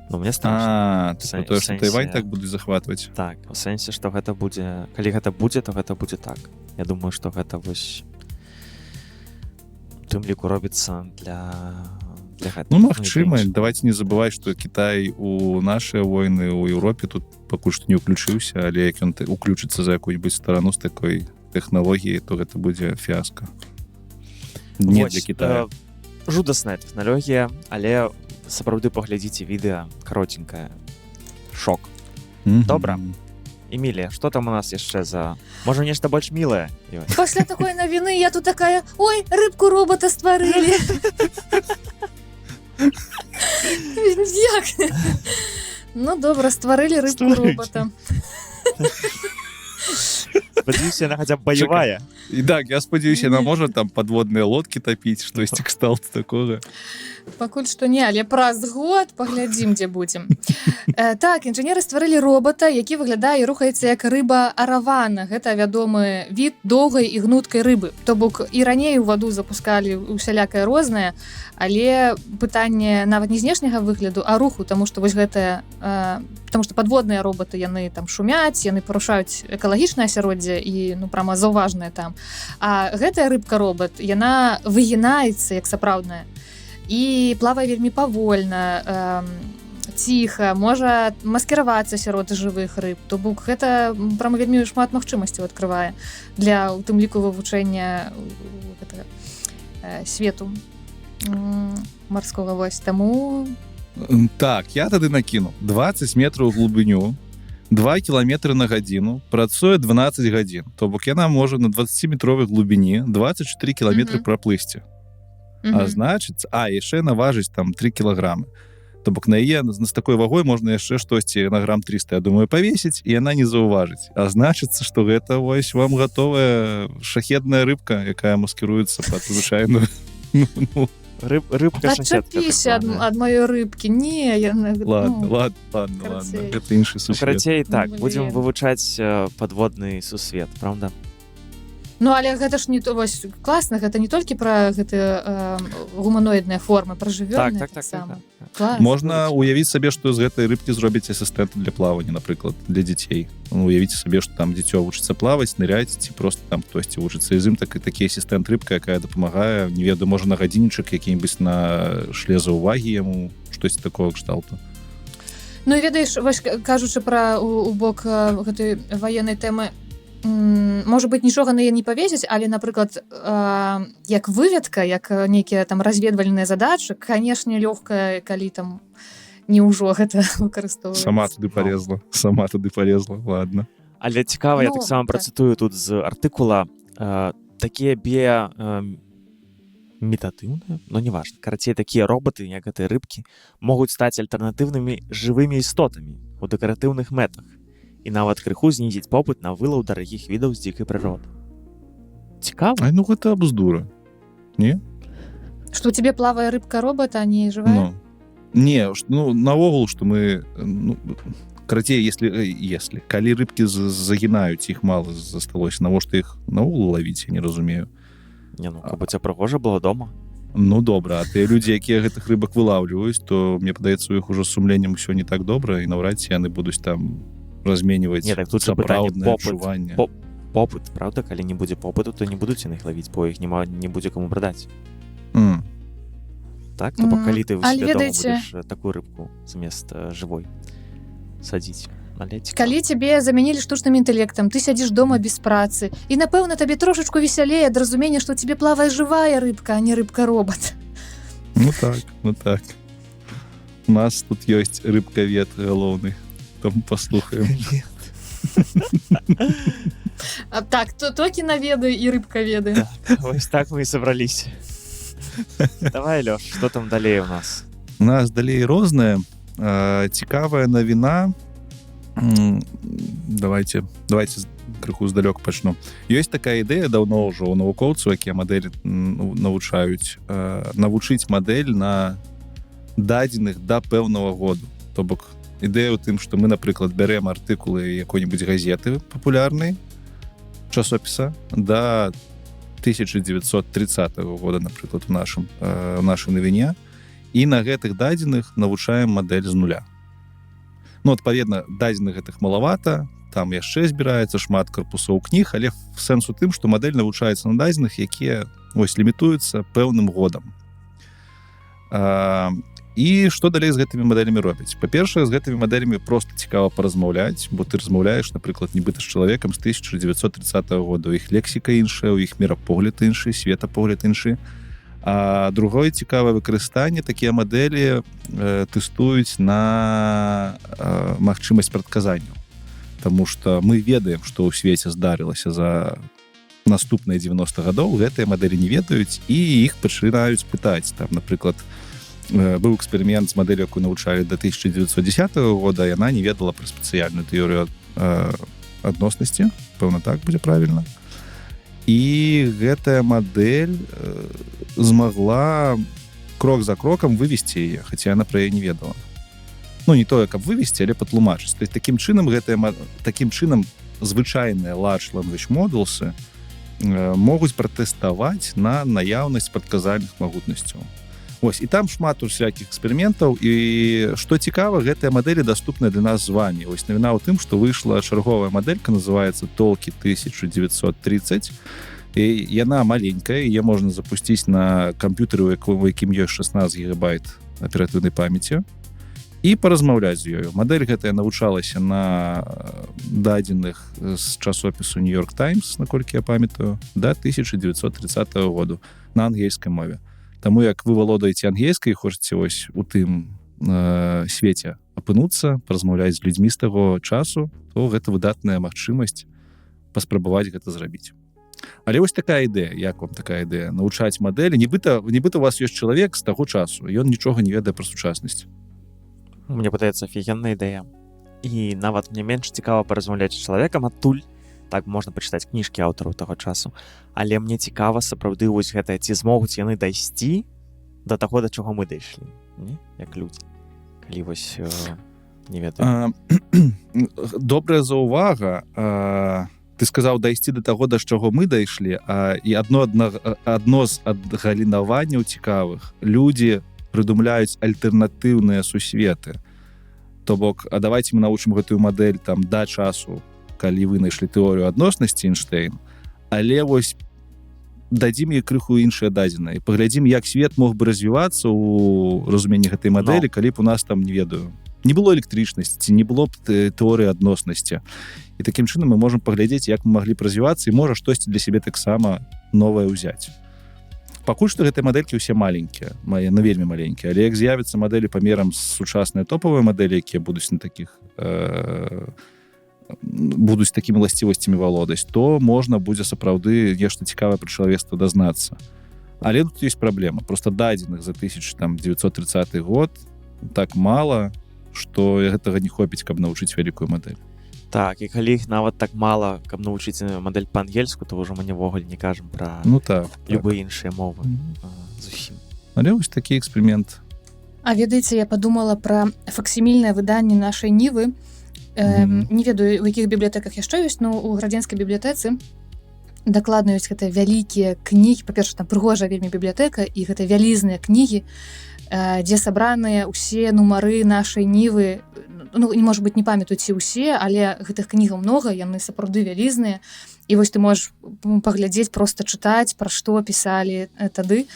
ну, мне страшно. А, типа, тое, што сэнсе- Тайвань так будуць захватваць. Так, у сэнсе, што гэта будзе, калі гэта будзе, то гэта будзе так. Я думаю, што гэта вось у тым ліку робіцца для гэтага. Ну, і магчыма, для іншага. давайте не забываць, што Кітай у нашыя войны ў Еўропе тут пакуль што не ўключыўся, але як ён уключыцца за якую-нибудь старану з такой тэхналогіяй, то гэта будзе фіаска не Вось, для Китая. Жудасная тэхналогія, але сапраўды паглядзіце відэа, каротенькае. Шок. Добра. Эмілія, што там у нас яшчэ за, можа, нешта больш мілае ёсць? Пасля такой навіны я тут такая: ой, рыбку робота стварылі. Як? Ну добра, стварылі рыбку Стварылі. робота. Спадзяюся, яна хаця б баявая. І так, я спадзяюся, яна можа там падводныя лодкі тапіць, штосьці кшталт такога. Пакуль што не, але праз год паглядзім, дзе будзем. Так, інжынеры стварылі робота, які выглядае і рухаецца як рыба аравана. Гэта вядомы від доўгай і гнуткай рыбы. То бок і раней у ваду запускалі усялякае рознае, але пытанне нават не знешняга выгляду, а руху, таму што вось гэтая потому что падводныя роботы, яны там шумяць, яны парушаюць экалагічнае асяроддзе і, ну, прама заўважнае там. А гэтая рыбка робот, яна выгінаецца як сапраўдная і плавае вельмі павольна, ціха, можа маскіравацца сярод жывых рыб. То бок гэта прама вельмі шмат магчымасцяў открывае для у тым ліку вывучэння гэтага свету марскога. Вось таму. Так, я тады накіну: 20 метраў у глыбыню, 2 кіламетры на гадзіну, працуе 12 гадзін. То бок яна можа на 20-метровай глыбіні 24 кіламетры праплысці. А значыць, а яшчэ наважыць там 3 кілаграмы. То бок на яе з такой вагой можна яшчэ штосьці на грам 300, я думаю, павесіць, і яна не заўважыць. А значыцца, што гэта вось вам готовая шахедная рыбка, якая маскіруецца пад звычайную. Ну, Рыбка шахедка, Адчапіся так званая. ад маёй рыбкі. Не, я Ладно, ну, ладно, ладно, ладно. карацей. Гэта іншы Ну, сусвет. карацей, так, Блин. будзем вывучаць падводны сусвет, правда? Ну, але гэта ж не то, вось класна, гэта не толькі пра гэты гуманоідныя формы, пра жывёльныя таксама. Так. Клас. Можна уявіць сабе, што з гэтай рыбкі зробіць асістэнта для плавання, напрыклад, для дзяцей. Ну, уявіце сабе, што там дзіцё вучыцца плаваць, ныряць, ці просто там хтосьці вучыцца, і з ім так і такі асістэнт рыбка, якая дапамагае, не ведаю, можа, на гадзіннічак які-нибудь на шле за увагі яму, штосьці такого кшталту. Ну і ведаеш, вось кажучы пра у бок гэтай ваеннай тэмы, можа быть, нічога на яе не павесіць, але, напрыклад, як выведка, як нейкія там разведвальныя задачы, канешне, лёгкая, калі там не ўжо гэта выкарыстоўваецца. Сама туды полезла, сама туды полезла, ладно. Але цікава, я Ну, таксама так. працытую тут з артыкула, такія бія Імітатыўная, но неважно. Карацей, такія роботы, як гэтыя рыбкі, могуць стаць альтэрнатыўнымі жывымі істотамі у дэкаратыўных мэтах і нават крыху знізіць попыт на вылаў дарагіх відаў з дзікай прыроды. Цікава. Ай, ну гэта абздура. Что у тебе плавае рыбка робот, а не жывая? Ну, не, ну, наогул, что мы, ну, карацей, если калі рыбкі загінаюць, іх мала засталося, навошта іх наогул лавіць, я не разумею. Не, ну, каб у цябе прыгожа было дома. Ну добра, а тыя людзі, якія гэтых рыбак вылаўліваюць, то мне падаецца, у іх ужо з сумленнем усё не так добра, і наўрад ці яны будуць там разменьваць Не, так тут жа пытанне сапраўднае попыт. адчуванне. Попыт, правда, калі не будзе попыту, то не будуць яны іх лавіць, бо іх няма, не будзе каму прадаць. Так, то бок, калі ты ў Але сябе дома ведаеце- будзеш такую рыбку замест жывой садзіць. Але цікава. Калі цябе замянілі штучным інтэлектам, ты сядзіш дома без працы, і, напэўна, табе трошачку весялей ад разумення, што тебе плавае жывая рыбка, а не рыбка робот. Ну так, ну так. У нас тут ёсць рыбкавед галоўны. Там паслухаем. А, так, то токі наведы і рыбкаведы. Вось так мы і сабрались. Давай, Лёш, что там далей у нас? У нас далей рознае. Цікавая навіна. Давайте крыху здалёк пачну. Ёсць такая ідэя даўно ўжо ў навукоўцаў, якія мадэлі навучаюць, навучыць мадэль на дадзеных да пэўнага году. То бок ідэя ў тым, што мы, напрыклад, бярэм артыкулы якой-нибудь газеты папулярнай, часопіса да 1930 года, напрыклад, у нашай навіне, і на гэтых дадзеных навучаем мадэль з нуля. Ну, адпаведна, дадзеных гэтых малавата, там яшчэ збіраецца шмат карпусоў кніг, але сэнс у тым, што мадэль навучаецца на дадзеных, якія вось лімітуюцца пэўным годам. І што далей з гэтымі мадэлямі робяць? Па-першае, з гэтымі мадэлямі просто цікава паразмаўляць, бо ты размаўляеш, напрыклад, нібыта з чалавекам з 1930 года. У іх лексіка іншая, у іх мірапогляд іншы, светапогляд іншы. А другое цікавае выкарыстанне: такія мадэлі тэстуюць на магчымасць прадказанняў. Таму што мы ведаем, што ў свеце здарылася за наступныя 90 гадоў, гэтыя мадэлі не ведаюць, і іх пачынаюць пытаць. Там, напрыклад, быў эксперымент з мадэлю, якую навучалі до 1910 года, яна не ведала пра спецыяльную тэорыю адноснасці, пэўна, так будзе правильно. І гэтая мадэль змагла крок за крокам вывесці яе, хаця яна пра яе не ведала. Ну, не тое, каб вывесці, але патлумачыць. То есть таким чынам таким чынам звычайныя large language models могуць пратэставаць на наяўнасць прадказальных магутнасцяў. Ось, і там шмат усялякіх эксперыментаў, і што цікава, гэтыя мадэлі даступныя для нас з вами. Ось навіна ў тым, што выйшла чарговая мадэлька, называется Tolki 1930, і яна маленькая, яе можна запусціць на камп'ютары, у якім ёсць 16 гігабайт аператыўнай памяці, і паразмаўляць з ёю. Мадэль гэтая навучалася на дадзеных з часопісу New York Times, наколькі я памятаю, да 1930 году на ангельскай мове. Таму як вы валодаеце ангельскай, хочаце вось у тым свеце апынуцца, паразмаўляць з людзьмі з таго часу, то гэта выдатная магчымасць паспрабаваць гэта зрабіць. Але вось такая ідэя. Як вам такая ідэя навучаць мадэлі, нібыта у вас ёсць чалавек з таго часу, ён нічога не ведае пра сучаснасць? Мне падаецца, офігенная ідэя. І нават мне менш цікава паразмаўляць з чалавекам адтуль, так, можна пачытаць кніжкі аўтараў таго часу, але мне цікава сапраўды вось гэта, ці змогуць яны дайсці да таго, да чаго мы дайшлі, не? Як людзі, калі вось не ведаю. Добрая заўвага. Ты сказаў дайсці да таго, да чаго мы дайшлі, і адно з адгалінаванняў цікавых: людзі прыдумляюць альтэрнатыўныя сусветы. То бок, а давайте мы навучым гэтую мадэль там да часу, калі вынайшлі тэорыю адноснасці Эйнштэйн, але вось дадзім ей крыху іншыя дадзеныя і паглядзім, як свет мог бы развівацца у разуменні гэтай мадэлі, калі б у нас там, не ведаю, не было электрычнасці ці не было б тэорыі адноснасці. І такім чынам мы можем паглядзець, як мы маглі б развівацца, і можа, штосьці для сябе таксама новае ўзяць. Пакуль што гэтыя мадэлькі ўсе маленькія, мае на вельмі маленькія, але як з'явяцца мадэлі памерам з сучасныя топавыя мадэлі, якія будуць на такіх будуць такімі уласцівасцямі валодаць, то можна будзе сапраўды нешта цікавае пра чалавецтва дазнацца. Але тут есть праблема: просто дадзеных за 1930 год так мало, что гэтага не хопіць, каб навучыць вялікую мадэль. Так, і калі іх нават так мала, каб навучыць мадэль па-ангельску, то ўжо мы нівогуле не кажам пра Ну так. любыя іншыя мовы зусім. Але вось такі эксперымент. А ведаеце, я подумала пра факсімільнае выданне «Нашай нівы». Не ведаю, у якіх бібліятэках яшчэ ёсць, но у градзенскай бібліятэцы дакладна ёсць гэта вялікія кнігі. Па-перша, там прыгожая вельмі бібліятэка, і гэта вялізныя кнігі, дзе сабраныя ўсе нумары «Нашай нівы». Ну, не может быть, не памятаю, ці ўсе, але гэтых кнігаў много, яны сапраўды вялізныя, і вось ты можаш паглядзець, просто чытаць, пра што пісалі тады.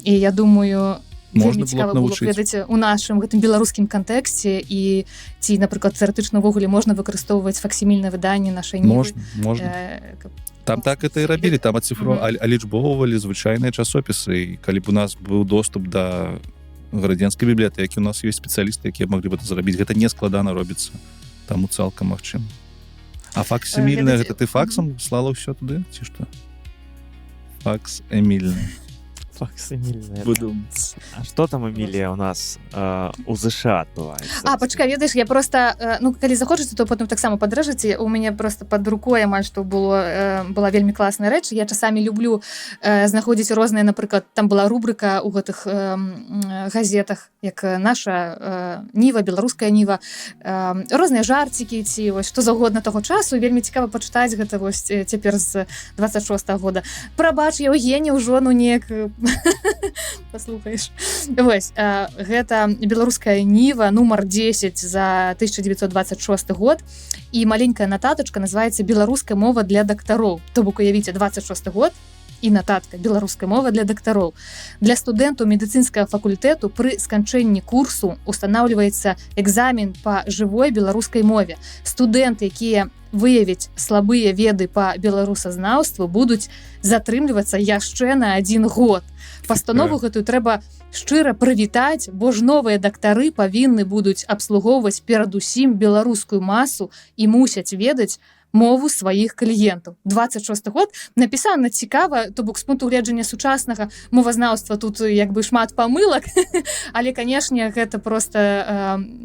І я думаю, Можна вельмі было б цікава было б навучыць. ведаць у нашым гэтым беларускім кантэксце, і ці, напрыклад, тэарэтычна ўвогуле можна выкарыстоўваць факсімільнае выданне «Нашай нівы». Можна. Там так это і рабілі, там ацыфро алічбоўвалі звычайныя часопісы. І калі б у нас быў доступ да гарадзенскай бібліятэкі, у нас ёсць спецыялісты, якія маглі бы это зрабіць. Гэта не складана робіцца, таму цалкам магчыма. А факсімільная, Ведаеце, гэта ты факсам слала ўсё туды ці што? Факс эмільны. Факсімільная. Буду. А что там, Эмілія, у нас у ЗША адбываецца? А, пачакай, ведаеш, я просто ну, калі захочаце, то потым таксама падрэжаце. У мяне просто под рукой амаль што было была вельмі класная рэч. Я часамі люблю знаходзіць розныя, напрыклад, там была рубрыка у гэтых газетах, як «Наша ніва», «Беларуская ніва», розныя жарцікі ці вось што заўгодна таго часу. Вельмі цікава пачытаць гэта вось цяпер з 26 -го года. Прабач, Еўгене, ўжо ну неяк паслухаеш. Вось гэта «Беларуская ніва», нумар 10 за 1926 год, і маленькая нататачка называется «Беларуская мова для дактароў». То бок, уявіце, 26 год і нататка «Беларуская мова для дактароў». Для студэнтаў медыцынскага факультэту пры сканчэнні курсу устанаўліваецца экзамен па жывой беларускай мове. Студэнты, якія выявіць слабыя веды па беларусазнаўству, будуць затрымлівацца яшчэ на один год. Пастанову гэтую трэба шчыра прывітаць, бо ж новыя дактары павінны будуць абслугоўваць перадусім беларускую масу і мусяць ведаць мову сваіх кліентаў. 26 год, напісана цікава, то бок з пункту гледжання сучаснага мовазнаўства тут як бы шмат памылак, але, канешне, гэта просто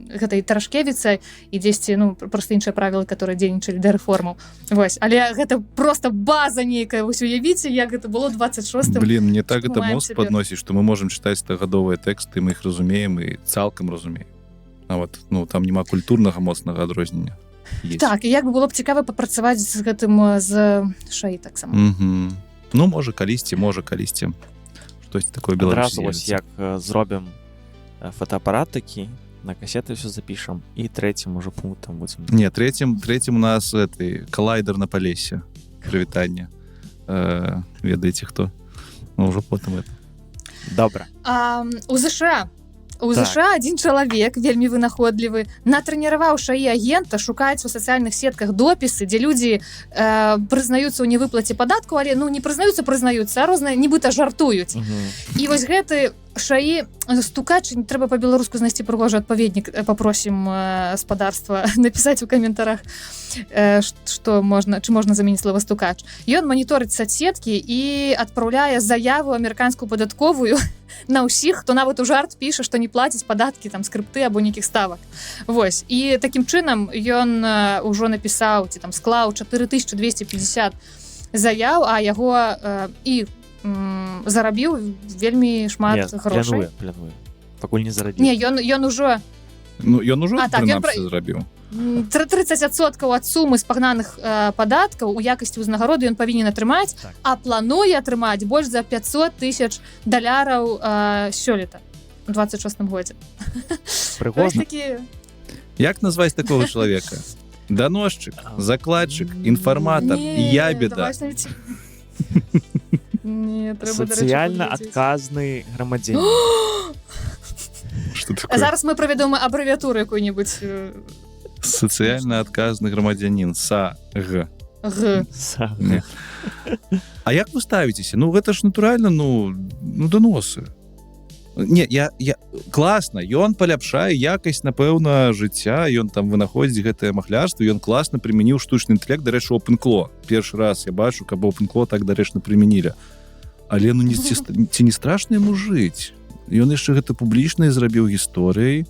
гэта і Тарашкевіца, і дзесьці, ну, просто іншыя правілы, которые дзейнічалі да рэформаў. Вось, але гэта просто база нейкая. Вось уявіце, як гэта было 26. Блин, мне так Што это маем мозг цяпер? подносіць, что мы можем чытаць стагадовыя тэксты, мы их разумеем і цалкам разумеем. Нават, ну, там няма культурнага моцнага адрознення. Есть. Так, і як бы было б цікава папрацаваць з гэтым з ШАі таксама. Ну, можа, калісьці штось такое Адразу Беларусі вось з'явіцца. як зробім фотоапарат такі, на касеты все запішам, і трэцім ужо пунктам будзем. Не, трэцім у нас гэты калайдер на Палесе. Прывітанне. Ведаеце хто. Ну, ўжо потым это. Добра. А, у ЗША один чалавек вельмі вынаходлівы натрэніраваў ШАі агента шукаць у сацыяльных сетках допісы, дзе людзі прызнаюцца ў невыплаце падатку, але, ну, не прызнаюцца, прызнаюцца, а розныя нібыта жартуюць. І вось гэты ШАі стукач, трэба по-беларуску знайсці прыгожы адпаведнік, попросім спадарства напісаць у каментарах, что можна, чы можна заменіць слова стукач. Ён маніторыць соцсеткі і адпраўляе заяву амерыканскую падатковую на ўсіх, хто нават у жарт піша, што не плаціць падаткі там з крыпты або нейкіх ставак. Вось, і такім чынам ён ўжо напісаў ці там склаў 4250 заяў, а яго і зарабіў вельмі шмат Не, грошай. плануе, пакуль не зарабіў. Не, ён ужо Ну, ён ужо А, так, ён прынамсі зрабіў. 30% ад сумы спагнаных падаткаў у якасці ўзнагароды ён павінен атрымаць, Так. а плануе атрымаць больш за 500 тысяч даляраў сёлета, у 26 годзе. Вось Прыгожа. такі. Як назваць такого чалавека? Даносчык, закладчык, інфарматар, Не, ябеда. давай Не, трэба, дарэчы, Сацыяльна паглядзець. адказны грамадзянін. Что А такое? зараз мы правядом абрэвіатуру якую-нибудь. Сацыяльна адказны грамадзянін, са г. Г. Не. А як вы ставіцеся? Ну, гэта ж натуральна, ну, даносы. Не, я класна, ён паляпшае якасць, напэўна, жыцця, ён там вынаходзіць гэтае махлярство, ён класна прымяніў штучны інтэлект, дарэчы, OpenClaw. Першы раз я бачу, каб OpenClaw так дарэчна прымянілі. Але ну не ці не страшна яму жыць? Ён яшчэ гэта публічна і зрабіў гісторыяй,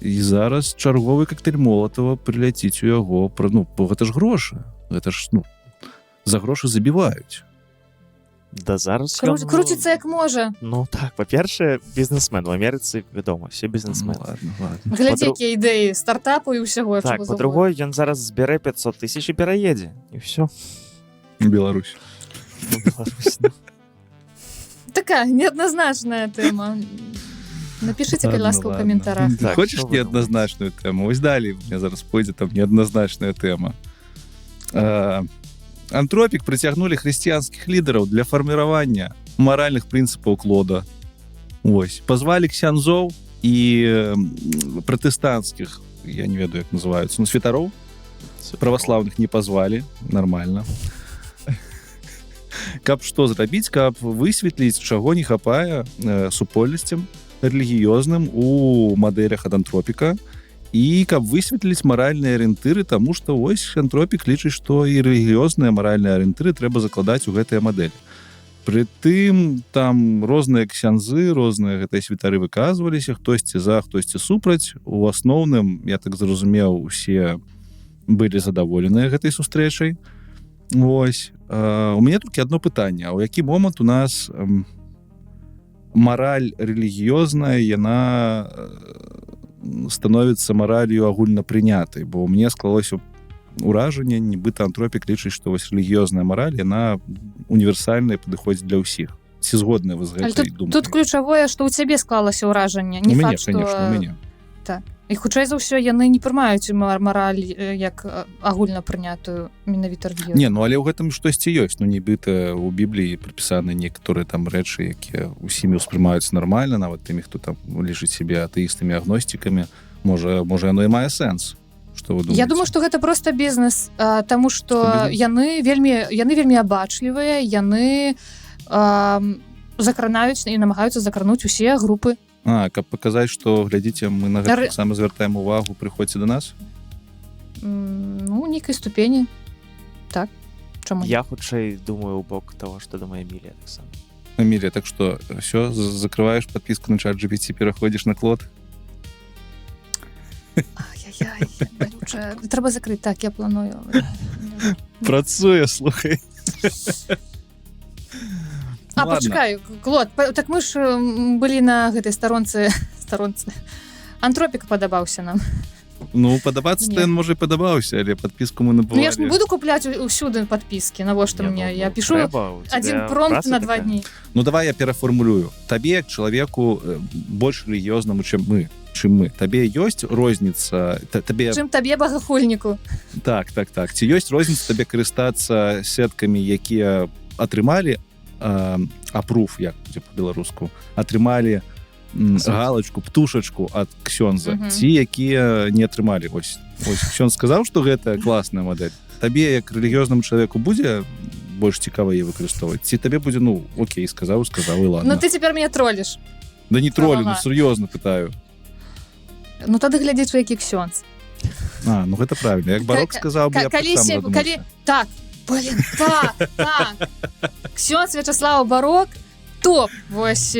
і зараз чарговы коктейль Молатава прыляціць у яго пра, ну, бо гэта ж грошы, гэта ж, ну, за грошы забіваюць. Да, зараз ён, Круціцца як можа. Ну так, па-першае, бізнесмен у Амерыцы, вядома, все бізнесмен. Ну, ладно, ладно. Глядзі, якія ідэі стартапу і ўсяго Так, чаго па-другое, ён зараз збярэ 500 тысяч і пераедзе, і все. Беларусь. Беларусь, ну. заўгодна. Такая неадназначная тэма. Напішыце, калі Ладно, ласка, ў ладно. каментарах. Ты Так, хочаш што вы неадназначную тэму? Вось далей у меня зараз пойдзе там неадназначная тэма. Антропік прыцягнулі хрысціянскіх лідараў для фарміравання маральных прынцыпаў Клода. Ось позвалі ксяндзоў і пратэстанцкіх, я не ведаю, як называюцца, ну, святароў. Праваслаўных не позвалі, нормально. Каб што зрабіць? Каб высветліць, чаго не хапае супольнасцям рэлігіёзным у мадэлях ад Антропіка і каб высветліць маральныя арыентыры, таму што вось Антропік лічыць, што і рэлігіёзныя маральныя арыентыры трэба закладаць у гэтыя мадэлі. Прытым там розныя ксяндзы, розныя гэтыя святары выказваліся, хтосьці за, хтосьці супраць. У асноўным, я так зразумеў, усе былі задаволеныя гэтай сустрэчай. Вось у мяне толькі одно пытанне: а ў які момант у нас мараль рэлігіёзная, яна становіцца маралью агульна прынятай? Бо мне склалося ўражанне, нібыта Антропік лічыць, што вось рэлігіёзная мараль, яна універсальная, падыходзіць для ўсіх. Ці згодны вы з Але гэтай тут, думкай? тут ключавое, што ў цябе склалася ўражанне, не У мяне, факт, што конечно, у мяне. І хутчэй за ўсё, яны не прымаюць мараль як агульна прынятую менавіта рэлігію. Не, ну але ў гэтым штосьці ёсць. Ну, нібыта у Бібліі прапісаны некаторыя там рэчы, якія усімі ўспрымаюцца нармальна, нават тымі, хто там лічыць сябе атэістамі, агностікамі. Можа, яно і мае сэнс. Что вы Я думаете? думаю, што гэта просто бізнес, таму што Што бізнес? яны вельмі абачлівыя, яны закранаюць і намагаюцца закрануць усе групы. А, каб паказаць, што, глядзіце, мы на гэта таксама звяртаем увагу, прыходзьце до нас. Ну, нейкай ступені так, чаму не? Я хутчэй думаю у бок того, што думае Эмілія таксама. Эмилия, так что все, закрываешь подписку на чат GPT, переходишь на Клод? Ай-яй-яй, балюча. Трэба закрыць, так, я планую, але Працуе, слухай. А Ладно. пачакай, Клод, так мы ж былі на гэтай старонцы Антропіка, падабаўся нам. Ну, падабацца Не. ён, можа, і падабаўся, але падпіску мы Ну, набывалі. я ж не буду купляць усюды падпіскі, навошта Не, мне? ну, Я ну, пишу трэба, у один тебя промпт праца на 2 такая. дні. Ну, давай я перафармулюю. Табе, як чалавеку больш рэлігіёзнаму, чым мы, табе ёсць розніца табе Чым табе, багахульніку. Так, ці ёсць розніца табе карыстацца сеткамі, якія атрымалі approve, як будзе по-беларуску, атрымалі Сэнс. галочку, птушачку ад ксёнза, ці якія не атрымалі? Ось ксёндз сказаў, што гэта класная мадэль, табе як рэлігіёзнаму чалавеку будзе больш цікава яе выкарыстоўваць, ці табе будзе: ну окей, сказаў, сказаў, і ладно? Ну, ты цяпер меня троліш. Да не тролю, ну Слова. сур'ёзна пытаю. Ну, тады глядзець, які ксёндз. А, ну гэта правильно, як Барок сказаў бы, я б калі таксама задумаўся. Так, блин, так, ксёндз Вячаслава Барок топ. Вось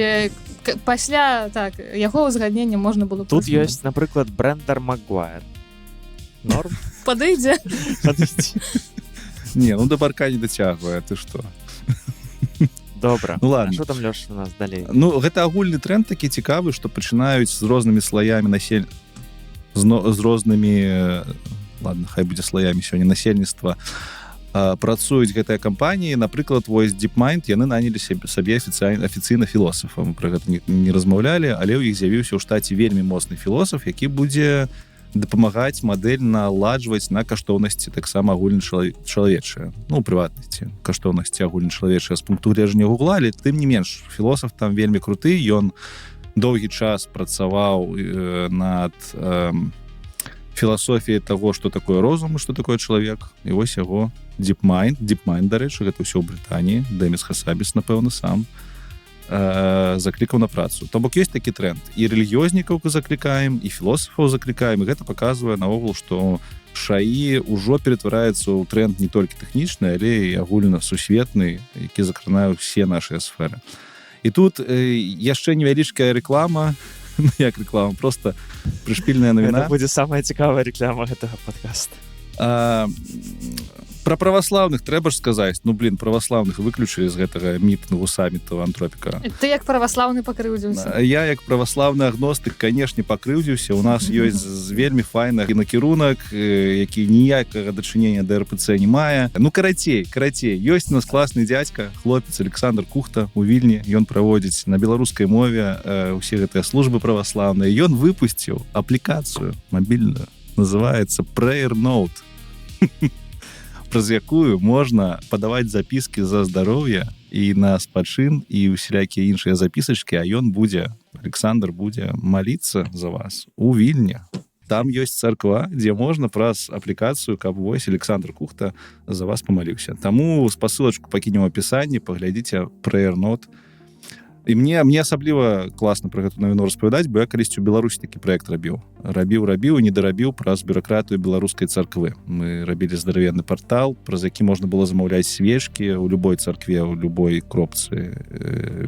пасля, так, яго ўзгаднення можна было б Тут прызнаць. ёсць, напрыклад, Брэндар Магуайр. Норм. Падыдзе. Падыдзе. Не, ну до Барка не дацягвае, ты что? Добра. Ну ладно. А що там, Лёш, у нас далей? Ну, гэта агульны тренд такі цікавы, што пачынаюць з рознымі слаямі насель з, но- з рознымі ладно, хай будзе слаямі сёння насельніцтва працуюць гэтыя кампаніі. Напрыклад, вось DeepMind, яны нанялі сабе афіцыйна філосафа. Мы про гэта не размаўлялі, але ў іх з'явіўся ў штаце вельмі моцны філосаф, які будзе дапамагаць мадэль наладжваць на каштоўнасці таксама агульна чалавечыя, ну, у прыватнасці каштоўнасці агульначалавечыя з пункту гледжання Гугла. Але тым не менш філосаф там вельмі круты, ён доўгі час працаваў над філасофіяй того, что такое розум, что такое чалавек. І вось яго DeepMind, DeepMind, дарэчы, гэта ўсё ў Брытаніі, Дэміс Хасабіс, напэўна, сам. Заклікаў на працу. То бок ёсць такі тренд: і рэлігіознікаў заклікаем, і філосафаў заклікаем. І гэта паказвае наогул, што ШАІ ўжо ператвараецца ў тренд не толькі тэхнічны, але і агульна сусветны, які закранае ўсе нашыя сферы. І тут яшчэ невялічкая реклама. Ну, як реклама, просто прышпільная навіна. Гэта будзе самая цікавая реклама гэтага подкаста. Про праваслаўных трэба ж сказаць. Ну блин, праваслаўных выключылі з гэтага мітынгу, саміту Антропіка. Ты як праваслаўны пакрыўдзіўся? Я як праваслаўны агностык, канешне, пакрыўдзіўся. У нас ёсць вельмі файна накірунак, які ніякага дачынення да РПЦ не мае. Ну, карацей, ёсць у нас класны дядька, хлопец Александр Кухта у Вільні. Ён праводзіць на беларускай мове усе гэтыя службы праваслаўныя. Ён выпусціў аплікацыю мабільную, называется Prayer Note, праз якую можна падаваць запіскі за здароўе і на спачын і усялякія іншыя запісачкі, а ён будзе, Александр, будзе маліцца за вас у Вільні. Там ёсць царква, дзе можна праз аплікацыю, каб вось Александр Кухта за вас памаліўся. Таму спасылачку пакінем у апісанні, паглядзіце Prayer Note. І мне асабліва класна пра гэту навіну распавядаць, бо я калісьці ў Беларусі такі проект рабіў, рабіў, рабіў і не дарабіў праз бюракратыю беларускай царквы. Мы рабілі здаравенны партал, праз які можна было замаўляць свечкі ў любой царкве, у любой кропцы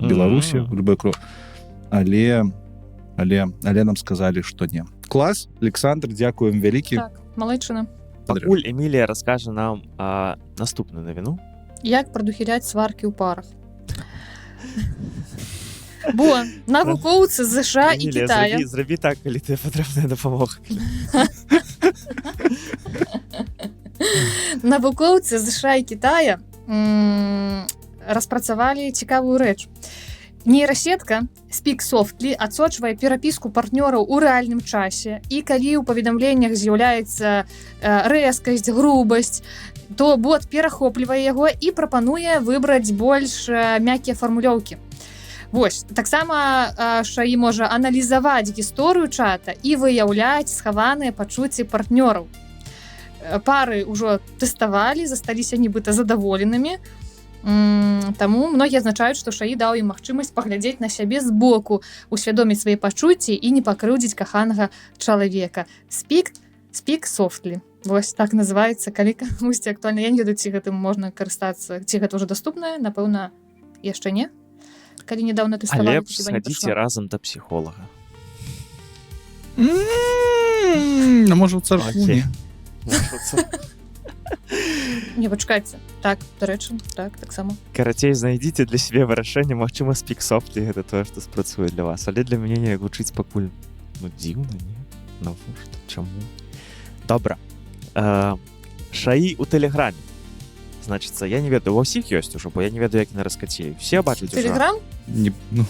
Беларусі, у любой кроп, але нам сказалі, што не. Клас, Александр, дзякуем вялікі. Так, малайчына. Пакуль Эмілія раскажа нам наступную навіну. Як прадухіляць сваркі ў парах? Бо навукоўцы з ЗША і Эмілія, Китая зрабі так, калі ты патрэбная дапамога. Навукоўцы ЗША і Китая распрацавалі цікавую рэч. Нейрасетка Speak Softly адсочвае перапіску партнёраў у рэальным часе, і калі ў паведамленнях з'яўляецца рэзкасць, грубасць, то бот перахоплівае яго і прапануе выбраць больш мяккія фармулёўкі. Вось таксама ШАІ можа аналізаваць гісторыю чата і выяўляць схаваныя пачуцці партнёраў. Пары ўжо тэставалі, засталіся нібыта задаволенымі. Таму многія адзначаюць, што ШАІ даў ім магчымасць паглядзець на сябе збоку, усвядоміць свае пачуцці і не пакрыўдзіць каханага чалавека. Speak Softly. Вось так называецца, калі камусьці актуальна. Я не ведаю, ці гэтым можна карыстацца, ці гэта ўжо даступнае, напэўна, яшчэ не. Калі недавно А тэставалі, лепш хіба не схадзіце пайшла. разам да псіхолага. А можа, у царкву Окей. не? Не, пачакайце. Так, дарэчы, так, таксама. Карацей, знайдзіце для сябе вырашэнне. Магчыма, Speak Softly гэта тое, што спрацуе для вас, але для мяне не гучыць пакуль, ну, дзіўна, не? Навошта, чаму? Добра, ШАІ у тэлеграме. Значыцца, я не ведаю, ва ўсіх ёсць ужо, бо я не ведаю, як на раскацілі все бачаць ужо. Телеграм? Не, ну,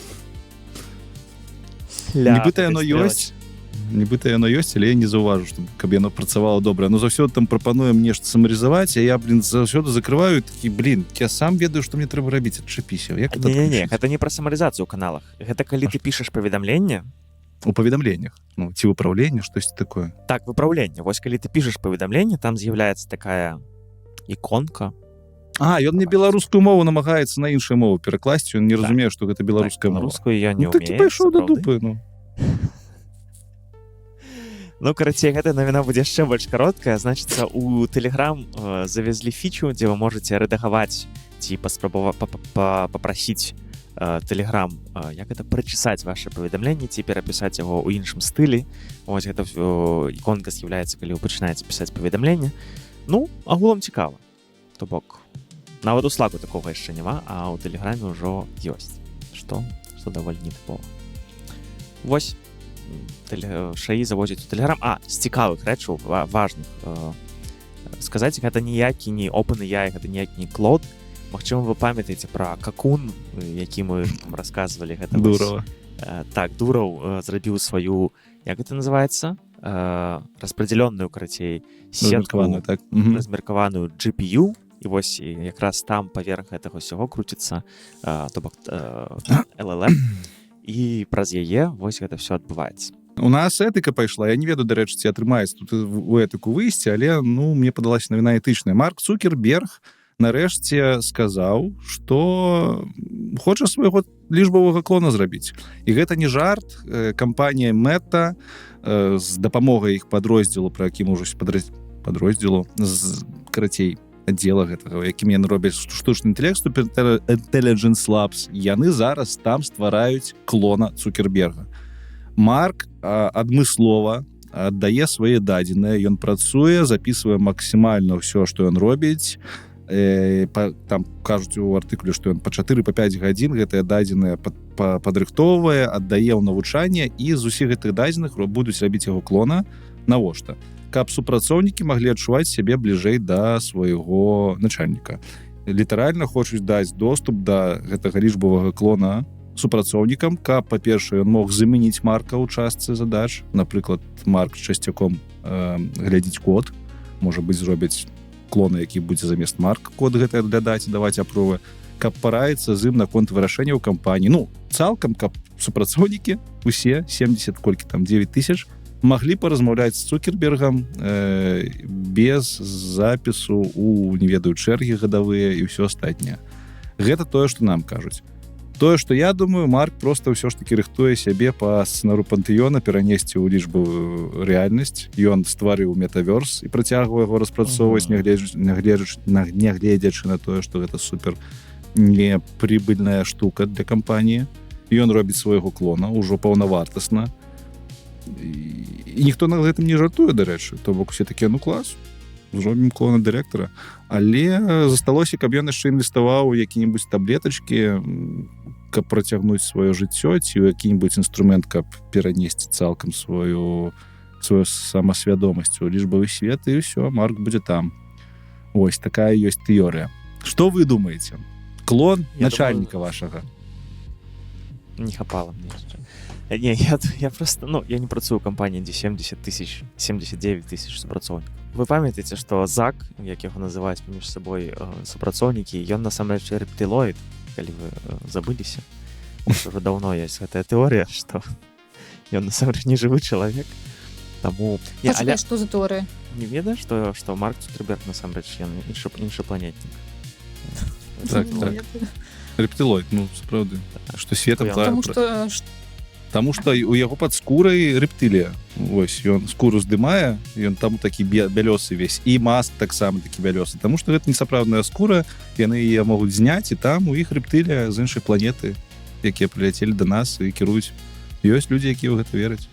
Ля, нібыта яно такая стрелочка. ёсць, нібыта яно ёсць, але я не заўважу, што каб яно працавала добра. Ну, заўсёды там прапануем нешта самарызаваць, а я, блин, заўсёды закрываю, такі: «Блин, я сам ведаю, што мне трэба рабіць, адчапіся». Як это Не-не-не, адключыць? гэта не пра самарызацыю ў каналах, гэта калі ты пішаш паведамленне. У паведамленнях, ну, ці выпраўленне, штосьці такое. Так, выпраўленне. Вось калі ты пішаш паведамленне, там з'яўляецца такая іконка. А ён мне беларускую мову намагаецца на іншую мову перакласці, ён не Так. разумее, што гэта беларуская Так, мова. беларускую я не Ну, такі умею, пайшоў да сапраўды. дупы, ну. Ну, карацей, гэта навіна будзе яшчэ больш кароткая. Значыцца, у Telegram завезлі фічу, дзе вы можете рэдагаваць ці паспрабава папрасіць Telegram, як это, прычесаць ваше паведамленне ці перапісаць яго ў іншым стылі. Вось гэта всё, іконка з'яўляецца, калі вы пачынаеце пісаць паведамленне. Ну, агулам цікава. То бок нават у Слаку такога яшчэ няма, а ў Тэлеграме ўжо ёсць, што даволі нетыпова. Вось ШАІ завозіць у Тэлеграм. А з цікавых рэчаў, важных сказаць, гэта ніякі не OpenAI, гэта ніякі не Клод. Магчыма, вы памятаеце пра Какун, які мы там расказвалі, гэта вось, Дурова. Так, Дураў зрабіў сваю, як гэта называется, распределенную, карацей, сетку, размеркаваную, так. Размеркаваную GPU, і вось і якраз там паверх гэтага ўсяго круціцца, то бок LLM, і праз яе вось гэта все адбываецца. У нас этыка пайшла. Я не ведаю, дарэчы, ці атрымаецца тут у этыку выйсці, але, ну, мне падалася навіна этычная. Марк Цукерберг нарэшце сказаў, что хоча свайго Лічбавага клона зрабіць. І гэта не жарт. Кампанія Мэта з дапамогай іх падроздзелу, про якім ужо падроздзелу з, карацей, аддзела гэтага, якім яны робяць штучны інтэлект, Intelligence Labs, яны зараз там ствараюць клона Цукерберга. Марк адмыслова аддае свае дадзеныя, ён працуе, записывае максімальна ўсё, што ён робіць. Там кажуць у артыкуле, што ён па 4, па 5 гадзін гэтыя дадзеныя падрыхтоўвае, аддае ў навучанне, і з усіх гэтых дадзеных будуць рабіць яго клона. Навошта? Каб супрацоўнікі маглі адчуваць сябе бліжэй да свайго начальніка. Літаральна хочуць даць доступ да гэтага лічбавага клона супрацоўнікам, каб, па-першае, ён мог замяніць Марка ў частцы задач. Напрыклад, Марк часцяком глядзіць код, можа быць, зробяць клона, які будзе замест Марк код гэты адглядаць і даваць апрувы, каб параіцца з ім наконт вырашэння ў кампаніі. Ну, цалкам каб супрацоўнікі усе 70, колькі там, 9 тысяч, маглі паразмаўляць з Цукербергам без запісу у, не ведаю, чэргі гадавыя і ўсё астатняе. Гэта тое, што нам кажуць. Тое, што я думаю, Марк просто ўсё ж таки рыхтуе сябе па сцэнару Пантэона перанесці ў лічбавую рэальнасць. Ён стварыў метаверс і працягвае яго распрацоўваць, нягледзячы на тое, што гэта супер неприбыльная штука для кампаніі. Ён робіць свайго клона ўжо паўнавартасна, і ніхто на гэтым не жартуе, дарэчы. То бок усе такія: «Ну, клас, зробім клона дырэктара». Але засталося, каб ён яшчэ інвеставаў у які-небудзь таблетачкі, каб працягнуць сваё жыццё, ці ў які-небудзь інструмент, каб перанесці цалкам сваю самасвядомасць у лічбавы свет, і ўсё, Марк будзе там. Ось такая ёсць тэорыя. Что вы думаете? Клон Я начальніка думаю, вашага. Не хапала мне яшчэ. Не, я просто, ну, я не працую ў кампаніі, дзе 70 тысяч, 79 тысяч супрацоўнікаў. Вы памятаеце, што Зак, як яго называюць паміж сабой супрацоўнікі, ён насамрэч рэптылоід, калі вы забыліся. Ужо даўно ёсць гэтая тэорыя, што ён насамрэч не жывы чалавек. Таму не, Пачакай, але што за тэорыя? Не ведаеш, што Марк Цукерберг насамрэч ён іншапланетнік. Так, Ну, так. Рептилоид, ну, сапраўды, што светом Потому что Таму што у яго пад скурай рэптылія. Вось ён скуру здымае, ён там такі бялёсы весь, і Маск таксама такі бялёсы. Таму што гэта не сапраўдная скура, яны яе могуць зняць, і там у іх рэптылія з іншай планеты, якія прыляцелі да нас і кіруюць. Ёсць людзі, якія ў гэта вераць.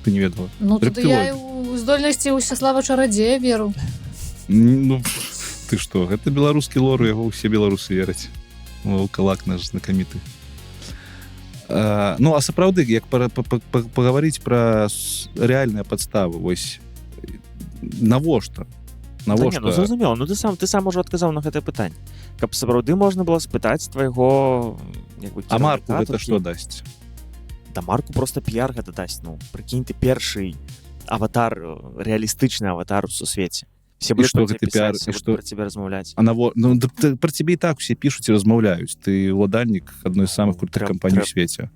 Ты не ведала? Ну, тады я Рэптылоід. і ў здольнасці Усяслава Чарадзея веру. Ну, ты што, гэта беларускі лор, у яго ўсе беларусы вераць. Ваўкалак наш знакаміты. Ну, а сапраўды, як пагаварыць пра рэальныя падставы, вось навошта? Да не, Навошта? ну, зразумела, ну, ты сам ужо адказаў на гэтае пытанне, каб сапраўды можна было спытаць твайго, як бы, А Марку кіраўніка гэта такі. што дасць? Да Марку просто піяр гэта дасць. Ну, прыкінь, ты першы аватар, рэалістычны аватар у сусвеце, все І будуць што пра цябе гэты піар, пісаць, і все што? будуць пра цябе размаўляць. А ну, да, пра цябе і так усе пішуць і размаўляюць. Ты ўладальнік адной з самых крутых кампаній у свеце.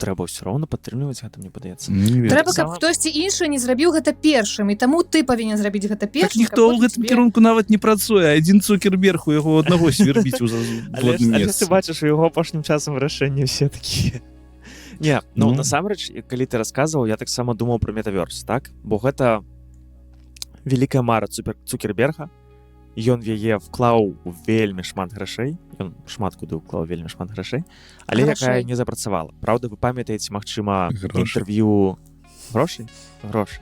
Трэба ўсё роўна падтрымліваць гэта, мне падаецца. Не ведаю. Трэба, каб хтосьці іншы не зрабіў гэта першым, і таму ты павінен зрабіць гэта Так першым. ніхто Каб ў потым гэтым кірунку нават не працуе. Адзін Цукерберг, у яго аднаго свербіць у Але, адным але месцы. ты бачыш, у яго апошнім часам рашэнні все такія. Не, ну, Ну. насамрэч, калі ты расказваў, я таксама думаў про метаверс, так, бо гэта вялікая мара супер Цукерберга. Ён в яе вклаў вельмі шмат грашэй, ён шмат куды ўклаў вельмі шмат грашэй, але якая Грашэй. не запрацавала. Праўда, вы памятаеце, магчыма, Грошы. інтэрв'ю, грошы, грошы.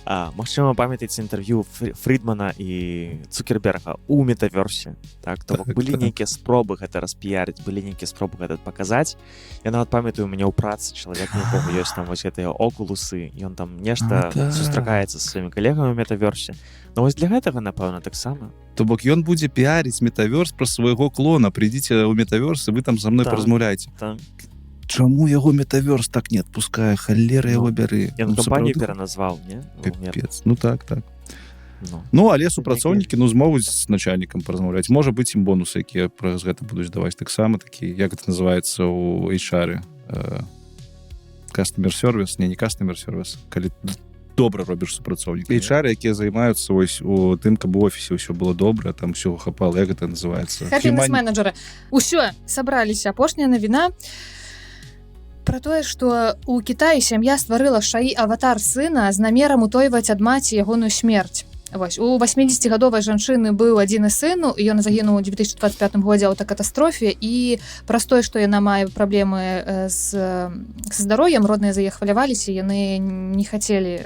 Магчыма, памятаеце інтэрв'ю Фрыдмана і Цукерберга у метаверсе, так? То бок былі нейкія спробы гэта распіярыць, былі нейкія спробы гэта паказаць. Я нават памятаю, у мяне ў працы чалавек, у якога ёсць там вось гэтыя окулусы, ён там нешта сустракаецца са сваімі калегамі ў метаверсе. Ну вось для гэтага, напэўна, таксама. То бок ён будзе піарыць метаверс праз свайго клона: «Прыйдзіце ў метаверс, і вы там са мной паразмаўляеце». Чаму яго метаверс так не адпускае, халера яго Ну, бяры? ён Ну, кампанію сапраўды пераназваў, не? Ну, нет. Капец. Ну так. Ну. Ну, але супрацоўнікі, ну, змогуць з начальнікам паразмаўляць. Можа быць, ім бонусы, якія праз гэта будуць даваць, таксама такі, як это называется у HR, customer service, не, не customer service, калі добра робіш супрацоўнік, HR, якія займаюцца вось у тым, каб у офісе ўсё было добра, там всего хапала, як это называется? Happiness менеджеры. Усё, сабраліся. Апошняя навіна. Пра тое, што у Кітаі сям'я стварыла ШАІ аватар сына з намерам утойваць ад маці ягоную смерць. Вось, у 80-гадовай жанчыны быў адзіны сын, і ён загінуў у 2025 годзе аўтакатастрофе, і праз тое, што яна мае праблемы з здароўем, родныя за яе хваляваліся, яны не хацелі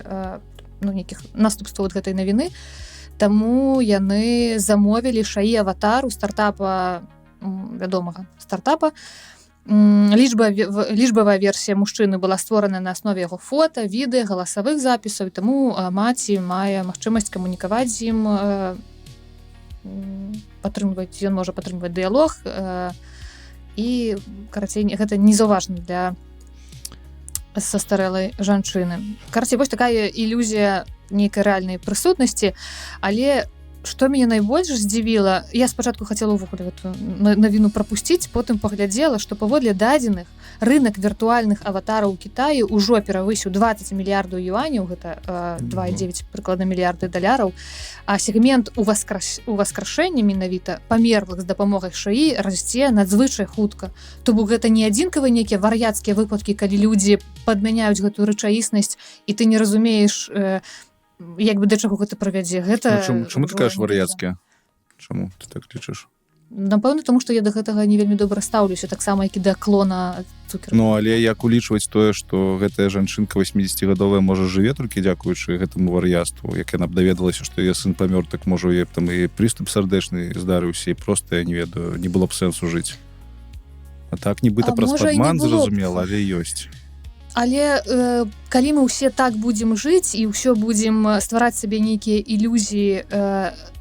ну, нейкіх наступстваў ад гэтай навіны. Таму яны замовілі ШАІ аватар у стартапа, вядомага стартапа. Лічбавая версія мужчыны была створана на аснове яго фота, відэа, галасавых запісаў, таму маці мае магчымасць камунікаваць з ім, падтрымліваць, ён можа падтрымліваць дыялог, і, карацей, гэта незаўважна для састарэлай жанчыны. Карацей, вось такая ілюзія нейкай рэальнай прысутнасці. Але што мяне найбольш здзівіла, я спачатку хацела ўвогуле гэту навіну прапусціць, потым паглядзела, што, паводле дадзеных, рынок віртуальных аватараў у Кітаі ўжо перавысіў 20 мільярдаў юаняў, гэта 2,9 прыкладна мільярды даляраў, а сегмент у васкрашэння менавіта памерлых з дапамогай ШАІ расце надзвычай хутка. То бок гэта не адзінкавыя нейкія вар'яцкія выпадкі, калі людзі падмяняюць гэтую рэчаіснасць і ты не разумееш, як бы, да чаго гэта правядзе. Гэта Ну, чаму ты ўжо кажаш не вар'яцкія? Чаму ты так лічыш? Напэўна, таму што я да гэтага не вельмі добра стаўлюся, таксама як і да клона Цукер. Ну, але як улічваць тое, што гэтая жанчынка 80-гадовая можа жыве толькі дзякуючы гэтаму вар'яцтву? Як яна б даведалася, што яе сын памёр, так можа, яе б там і прыступ сардэчны здарыўся, і просто, я не ведаю, не было б сэнсу жыць. А так нібыта А праз можа, і не падман, было б. зразумела, але ёсць. Але калі мы ўсе так будзем жыць і ўсё будзем ствараць сабе нейкія ілюзіі,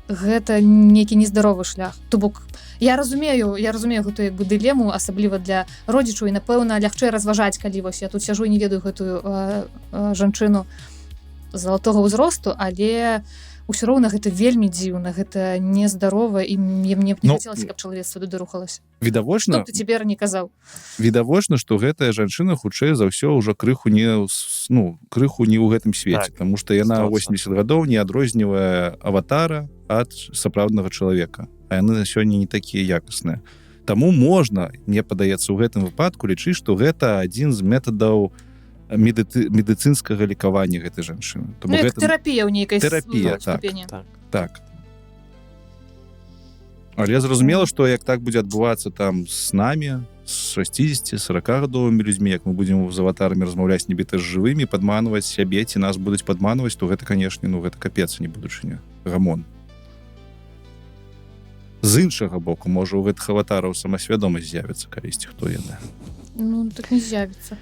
гэта нейкі нездаровы шлях. То бок я разумею гэтую як бы дылему, асабліва для родзічаў, і, напэўна, лягчэй разважаць, калі вось я тут сяжу і не ведаю гэтую жанчыну залатога ўзросту, але ўсё роўна гэта вельмі дзіўна, гэта нездарова, і мне б не Ну, хацелася, каб чалавецтва туды рухалася. Відавочна. Што б ты цяпер не казаў. Відавочна, што гэтая жанчына хутчэй за ўсё ўжо крыху не ну, крыху не ў гэтым свеце, Так, потому что яна 100%. 80 гадоў не адрознівае аватара ад сапраўднага чалавека, а яны на сёння не такія якасныя. Таму можна, мне падаецца, у гэтым выпадку лічыць, што гэта адзін з метадаў медыцынскага лекавання гэтай жанчыны. То Ну, бок як гэта тэрапія ў нейкай тэрапія, ну, так. ступені. Так. Так. Але зразумела, што як так будзе адбывацца там з намі, з 60-40 гадовымі людзьмі, як мы будзем з аватарамі размаўляць нібыта з жывымі, падманваць сябе ці нас будуць падманваць, то гэта, канешне, ну, гэта капец, не будучыня, гамон. З іншага боку, можа, у гэтых аватараў самасвядомасць з'явіцца калісьці, хто ведае. Ну так не з'явіцца.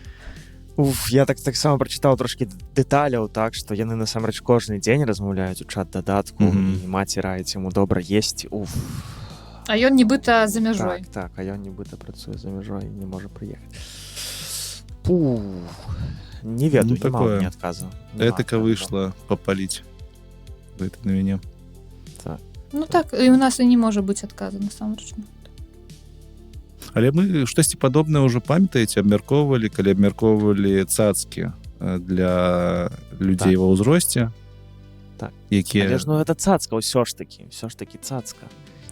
Уф, я таксама прачытаў трошкі дэталяў, так што яны насамрэч кожны дзень размаўляюць у чат дадатку, і маці раіць яму добра есці. Уф. А ён нібыта за мяжой. Так, а ён нібыта працуе за мяжой і не можа прыехаць. Пу, не ведаю, Ну, ну, такое. не адказу. Нема Этыка адказу. выйшла папаліць гэта на мяне. Так. Ну так, і у нас і не можа быць адказу насамрэч. Але мы штосьці падобнае ўжо, памятаеце, абмяркоўвалі, калі абмяркоўвалі цацкі для людзей ва ўзросце, якія Але ж, ну, гэта цацка ўсё ж такі цацка.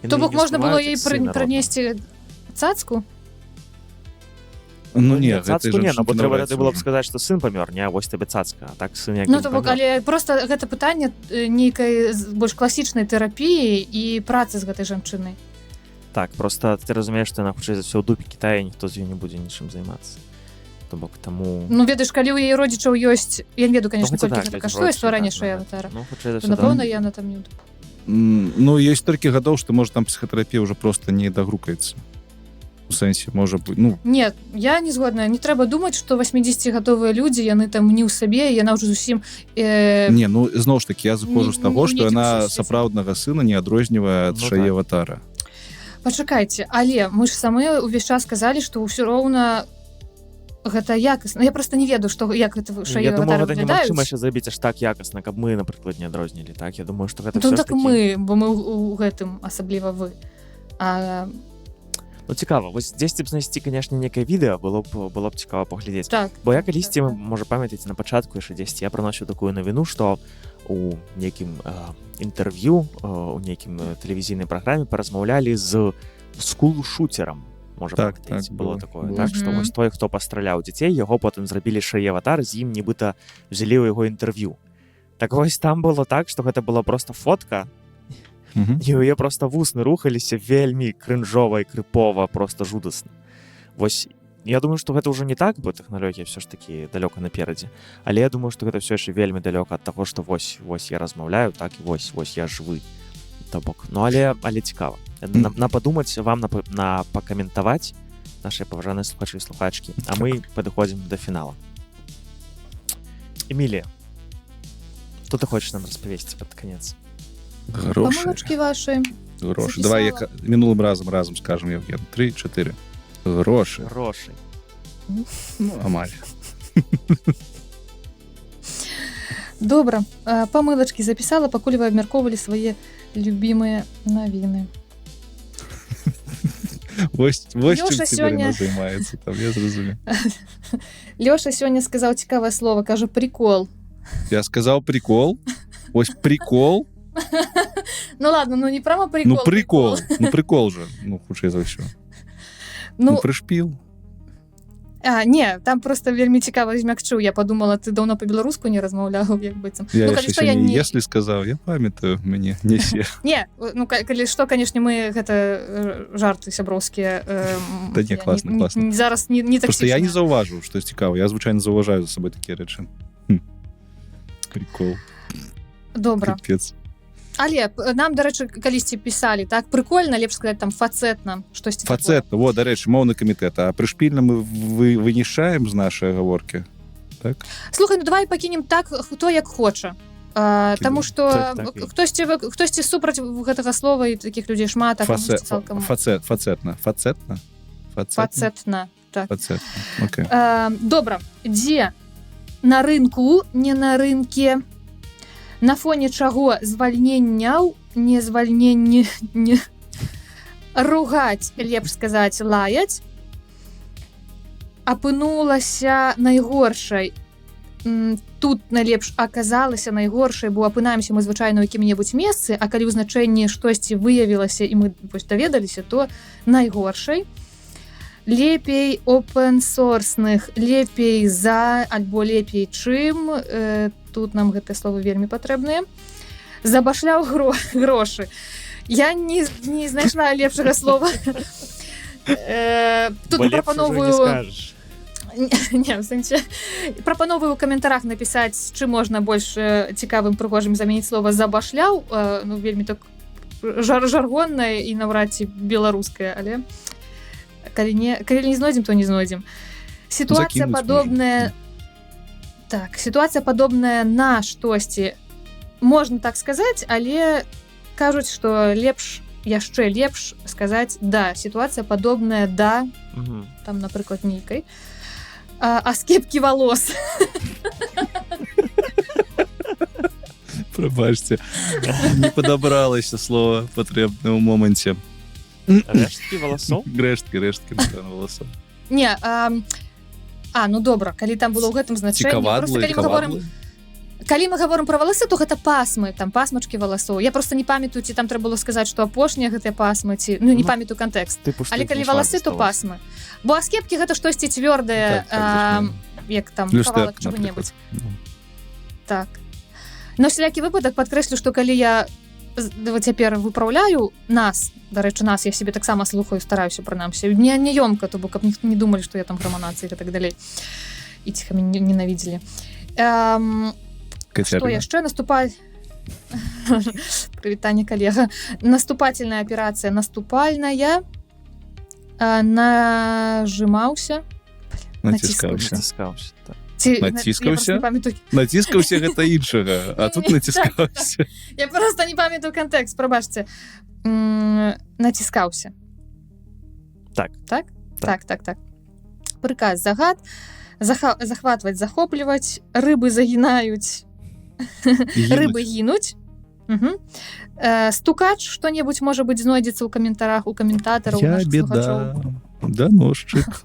Яны То бок не можна было ўспрымаюць ёй як сына роднага. прынесці цацку. Ну не, цацку гэтай не, ну, бо жанчынкі трэба навряд тады ці было б ўжо. сказаць, што сын памёр, не, вось табе цацка, а так сын як Ну бы то не бок, памёр. але просто гэта пытанне нейкай больш класічнай тэрапіі і працы з гэтай жанчынай. Так, просто ты разумееш, што яна хутчэй за ўсё ў дупе Китая, ніхто з ёй не будзе нічым займацца. То бок таму Ну ведаеш, калі ў яе родзічаў ёсць, я не ведаю, конечно, Ну, хаця колькі так, гэта людзі каштуе родзічы, стварэнне так, шэй ну, аватара, ну, хутчэй за то ўсё, да. напэўна, яна там не ў дупе. Ну, ёсць столькі гадоў, што можа, там псіхатэрапія ўжо просто не дагрукаецца, у сэнсе, можа быць, ну. Нет, я не згодная. Не трэба думаць, што 80-гадовыя людзі, яны там не ў сабе, яна ўжо зусім Не, ну, зноў ж таки, я зыходжу з таго, не што нейкім яна сусвеце. сапраўднага сына не адрознівае ад Ну, шаі так. аватара. Пачакайце, але мы ж самі увесь час казалі, што ўсё роўна гэта якасна. Я просто не ведаю, што, як гэта Ну, я думаю, шаі гэта немагчыма яшчэ зрабіць аж так якасна, каб мы, напрыклад, не адрознілі. Так, я думаю, што гэта Ну, ўсё ж так такі мы, бо мы у гэтым, асабліва вы. А, Ну, цікава, вось дзесьці б знайсці, конечно, некае відэа было б цікава паглядзець. Так. Бо я калісьці, мы, можа, памятаеце, на пачатку яшчэ дзесьці я прыносіў такую навіну, што у нейкім інтэрв'ю, у нейкім тэлевізійнай праграме паразмаўлялі з скулшуцерам. Можа, Так, памятаеце, так, было было, такое, было. так што вось той, хто пастраляў дзяцей, яго потым зрабілі ШІ аватар, з ім нібыта взялі ў яго інтэрв'ю. Так вось, там было так, што гэта была просто фотка, і ў яе просто вусны рухаліся вельмі крынжова і крыпова, просто жудасна. Вось я думаю, што гэта ўжо не так, бо тэхналогія все ж таки далёка наперадзе, але я думаю, што гэта все яшчэ вельмі далёка ад таго, што вось вось я размаўляю так і вось вось я жывы. То бок, ну, але цікава на падумаць вам, на пакаментаваць, наши паважаныя слухачы і слухачкі. А мы падыходзім до фінала. Эмілія, что ты хочешь нам распавесці под конец? Грошы. Памылачкі ваши. Грошы. Давай, як мінулым разам, разам скажем, Евген. Три, чатыры. Грошы. Грошы. Ну, амаль. Добра, памылачкі запісала, пакуль вы абмяркоўвалі свае любімыя навіны. Вось Лёша чым цяпер сёння- яна займаецца там, я зразумеў. Лёша сёння сказаў цікавае слово, кажа: «Прикол». Я сказаў «прикол»? Ось прикол. Ну ладно, ну не прямо прикол. Ну прикол, ну прикол же, ну, хутчэй за ўсё. Ну, Ну, прышпіл. А, не, там просто вельмі цікава змякчыў. Я подумала, ты даўно по-беларуску не размаўляў, як быццам. Я Ну, калі яшчэ што, я сёння не если сказаў, я памятаю, мяне несе. Не, ну калі што, конечно, мы гэта жарты сяброўскія. Да не, я класна, класна. Зараз не Просто я не таксічна. заўважыў, што цікава. Я звычайна заўважаю за сабой такія рэчы. Прикол. Добра. Капец. Але нам, дарэчы, калісьці пісалі так: прыкольна, лепш сказаць там фацэтна, штосьці такое. Фацет, во, дарэчы, моўны камітэт. А прышпільна мы вынішчаем з нашай гаворкі. Так? Слухай, ну давай пакінем так, хто як хоча. Таму что Так, так і- хтосьці супраць гэтага слова, і такіх людзей шмат, а камусьці цалкам Фацетна. Фацетна? Фацетна? Фацэтна, так. Фацетна. Окей. Добра, дзе на рынку, не на рынке, на фоне чаго звальненняў, не звальненне, не ругаць, лепш сказаць лаяць, апынулася найгоршай. Тут найлепш аказалася найгоршай, бо апынаемся мы звычайна ў якім-небудзь месцы, а калі ў значэнні штосьці выявілася і мы вось даведаліся, то найгоршай. Лепей опенсорсных, лепей за альбо лепей чым, тут нам гэтае слово вельмі патрэбныя. Забашляў грошы. Я не знайшла лепшага слова. Тут Бо лепш ужо не прапановую скажаш. Не, в сэнсе, прапановую ў каментарах напісаць, чым можна больш цікавым, прыгожым замяніць слова «забашляў». Ну, вельмі так жаргоннае і наўрад ці беларускае, але калі не знойдзем, то не знойдзем. Сітуацыя Закінуць падобная можна. Так, сітуацыя падобная на штосьці, можна так сказаць, але кажуць, што лепш, яшчэ лепш сказаць: да, сітуацыя падобная да там, напрыклад, нейкай аскепкі валос. Прабачце. Не падабралася слова патрэбнае ў моманце. Рэшткі валасоў. Рэшткі, напэўна, валасоў. Не, ну добра, калі там было ў гэтым значэнні. Цікавадлы, Просто калі мы говорим кавадлы. Калі мы говорим про валасы, то гэта пасмы, там пасмачкі валасоў. Я просто не памятаю, ці там трэба было сказаць, што апошнія гэтыя пасмы, ці ну, не Ну, памятаю кантэкст. Тыпу, што Але іх калі не шмат валасы, то засталося. пасмы, бо аскепкі гэта штосьці цвёрдае, Так, зразумела. як там Люстэрка, кавалак чаго-небудзь. напрыклад. Ну. Так, на всялякі выпадак падкрэслю, што калі я вот цяпер выпраўляю нас, дарэчы, нас, я себе таксама слухаю, стараюся прынамсі не ёмка, то бок каб ніхто не думалі, што я там граманацыя і так далей, і ціха мяне ненавідзелі. Что Кацярына. яшчэ? Наступаць. Прывітанне, калега. Наступательная аперацыя, наступальная. Нажымаўся. Націскаўся. Націскаўся, так. Ці, Націскаўся? я просто не памятаю. Націскаўся гэта іншага, а тут Так, націскаўся. Я просто не памятаю кантэкст, прабачце. Націскаўся. Так. Так? Так. Так. Прыказ, загад, захватваць, захопліваць, рыбы загінаюць, рыбы гінуць. Угу. Стукач, што-небудзь можа быць знойдзецца ў каментарах у каментатараў, Я нашых слухачоў. беда. Даносчык.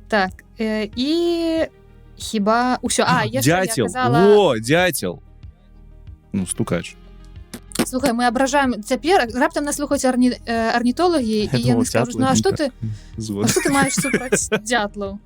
Так, і хіба ўсё. А, яшчэ я Дятел. казала Во, дятел. Ну, стукач. Слухай, мы абражаем цяпер, раптам нас слухаюць арнітолагі, і Я яны думаў, скажуць: дзятлы. Ну а что ты, Згодна. а что ты маеш супраць дзятлаў?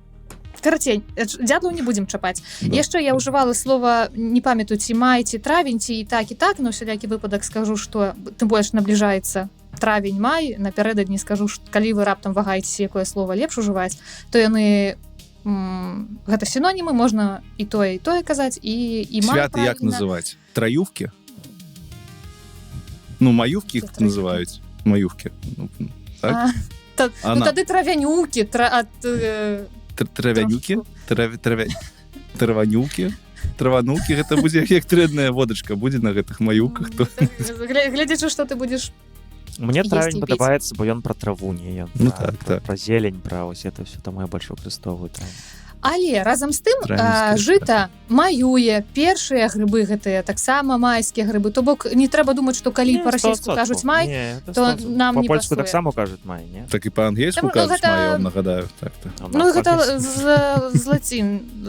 Карацей, дзятлаў не будзем чапаць. Да. Яшчэ я ўжывала слова, не памятаю, ці май, ці травень, ці і так, і так, но всялякі выпадак скажу, что тым больш набліжаецца травень, май, напярэдадні скажу, калі вы раптам вагаеце, якое слово лепш ужываць, то яны гэта сінонімы, можна і тое, і тое казаць, і май Святы як правільна. называць? Траювкі? Ну, маювкі іх Што траювкі? называюць. Маювкі. Ну, так? А, А ну, на- тады травянюкі, Травянюкі? Траванюкі? Траванукі, гэта будзе як трэнная водачка будзе на гэтых маюках, то Гледзячы, што ты будзеш Мне есці травень і піць. падабаецца, бо ён пра траву, не ён Ну пра, так, пра, так. пра зелень, пра вось это все, таму я больш выкарыстоўваю травень. Але разам з тым Травеньская жыта маюе, першыя грыбы гэтыя таксама майскія грыбы, то бок не трэба думаць, што калі Не, па-расейску 100%. кажуць май, Не, это то 100%. нам не Па-польску пасуе. таксама кажуць май, не? Так і па-ангельску Там, ну, кажуць гэта- май, я вам нагадаю. Так, так. А Ну на гэта па-ангельску.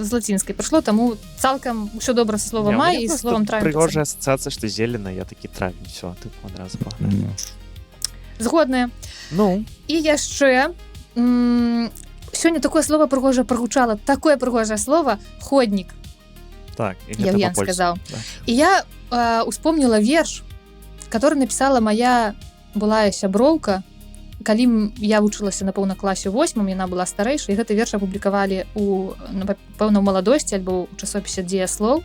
з лацінскай прыйшло, таму цалкам усё добра са словом Не, у май мяне і просто словом травень. Прыгожая асацыяцыя, што зелена, я такі: травень, все, тыпу, адразу пагналі. Ну. Згодная. Ну, І яшчэ сёння такое слово прыгожае прагучала, такое прыгожае слово ходнік. Так, і гэта Яўген па-польску. сказаў. Так. І я успомніла верш, который написала моя былая сяброўка, калі я вучылася, напэўна, класе восьмым, яна была старэйшая, і гэты верш апублікавалі у, напэўна, ў «Маладосці» альбо ў часопісе «Дзеяслоў»,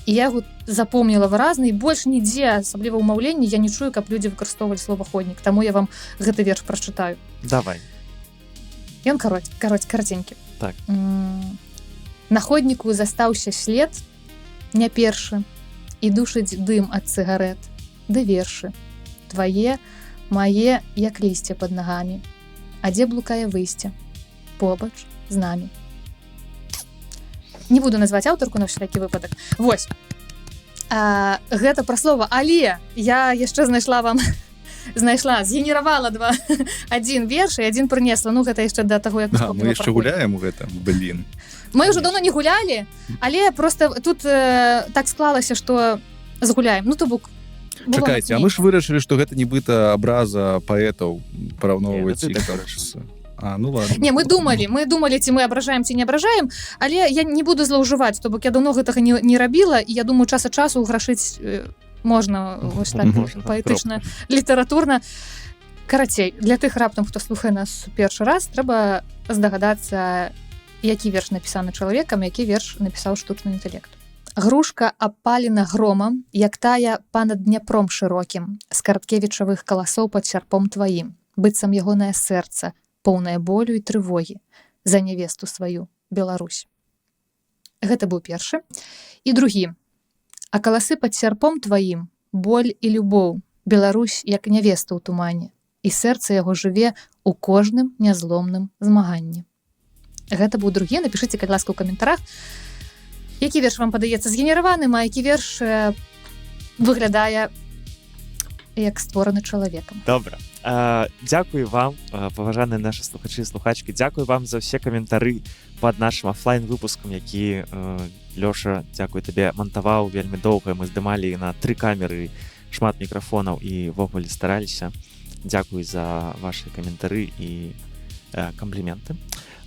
і я яго запомніла выразна, і больш нідзе, асабліва ў маўленні, я не чую, каб людзі выкарыстоўвалі слова ходнік, таму я вам гэты верш прачытаю. Давай. Ён караценькі. Так. На ходніку застаўся след не першы, і душыць дым ад цыгарэт, ды вершы твае, мае, як лісце под нагамі. А дзе блукае выйсце побач з намі. Не буду назваць аўтарку на всялякі выпадак. Вось. Гэта пра слова, але я яшчэ знайшла вам, знайшла, згенеравала два, адзін верш і адзін прынесла. Ну, гэта яшчэ да таго, як А, мы успомніла яшчэ пра ходнік. гуляем у гэта, блин. Мы ўжо давно не гулялі, але просто тут так склалася, что згуляем. Ну, то бок было Чакайце, а мы ж вырашылі, што гэта нібыта абраза паэтаў, параўноўваць Не, ну ты іх так там вырашыў. А, ну ладно. Не, мы думалі, ці мы абражаем, ці не абражаем, але я не буду злоўжываць, то бок я давно гэтага не рабіла, і я думаю, час ад часу грашыць можна вось так Можна, паэтычна, літаратурна. Карацей, для тых раптам, хто слухае нас першы раз, трэба здагадацца, які верш напісаны чалавекам, які верш напісаў штучны інтэлект. Грушка апалена громам, як тая па-над Дняпром шырокім, з караткевічавых каласоў пад сярпом тваім, быццам ягонае сэрца, поўнае болю і трывогі за нявесту сваю, Беларусь. Гэта быў першы. І другі. А каласы пад сярпом тваім, боль і любоў, Беларусь, як нявеста ў тумане, і сэрца яго жыве у кожным нязломным змаганні. Гэта быў другі. Напішыце, калі ласка, ў каментарах, які верш вам падаецца згенераваным, а які верш выглядае як створаны чалавекам. Добра. Дзякую вам, паважаныя нашы слухачы і слухачкі. Дзякую вам за ўсе каментары под нашим офлайн выпускам, які Лёша, дзякую табе, мантаваў вельмі доўга. Мы здымалі на тры камеры, шмат мікрафонаў і ввогуле стараліся. Дзякуй за ваши каментары і кампліменты.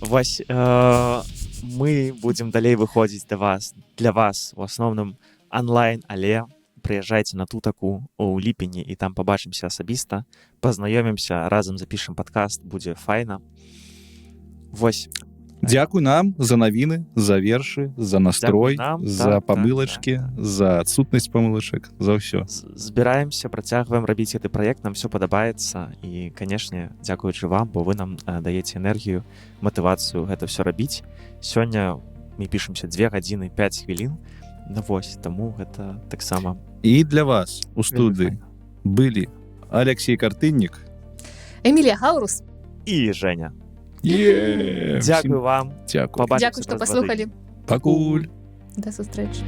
Вось, мы будзем далей выходзіць да вас, для вас у асноўным онлайн, але прыязджайце на Тутаку у ліпені, і там пабачымся асабіста, пазнаёмімся, разам запішам падкаст, будзе файна. Вось. Дзякуй нам за навіны, за вершы, за настрой, Дзякуй нам, за так, памылачкі, так. за адсутнасць памылачак, за ўсё. Збіраемся, працягваем рабіць гэты праект, нам все падабаецца, і, канешне, дзякуючы вам, бо вы нам даеце энергію, матывацыю гэта все рабіць. Сёння мы пішемся 2 гадзіны 5 хвілін. Ну вось, таму гэта таксама І для вас у вельмі студыі файна. былі Алексей Картыннік Эмілія Гаўрус. І Женя. Е! Дзякую вам. Дзякуй. Пабачымся Дзякуй, што праз 2 тыдні. паслухалі. Пакуль. Да сустрэчы.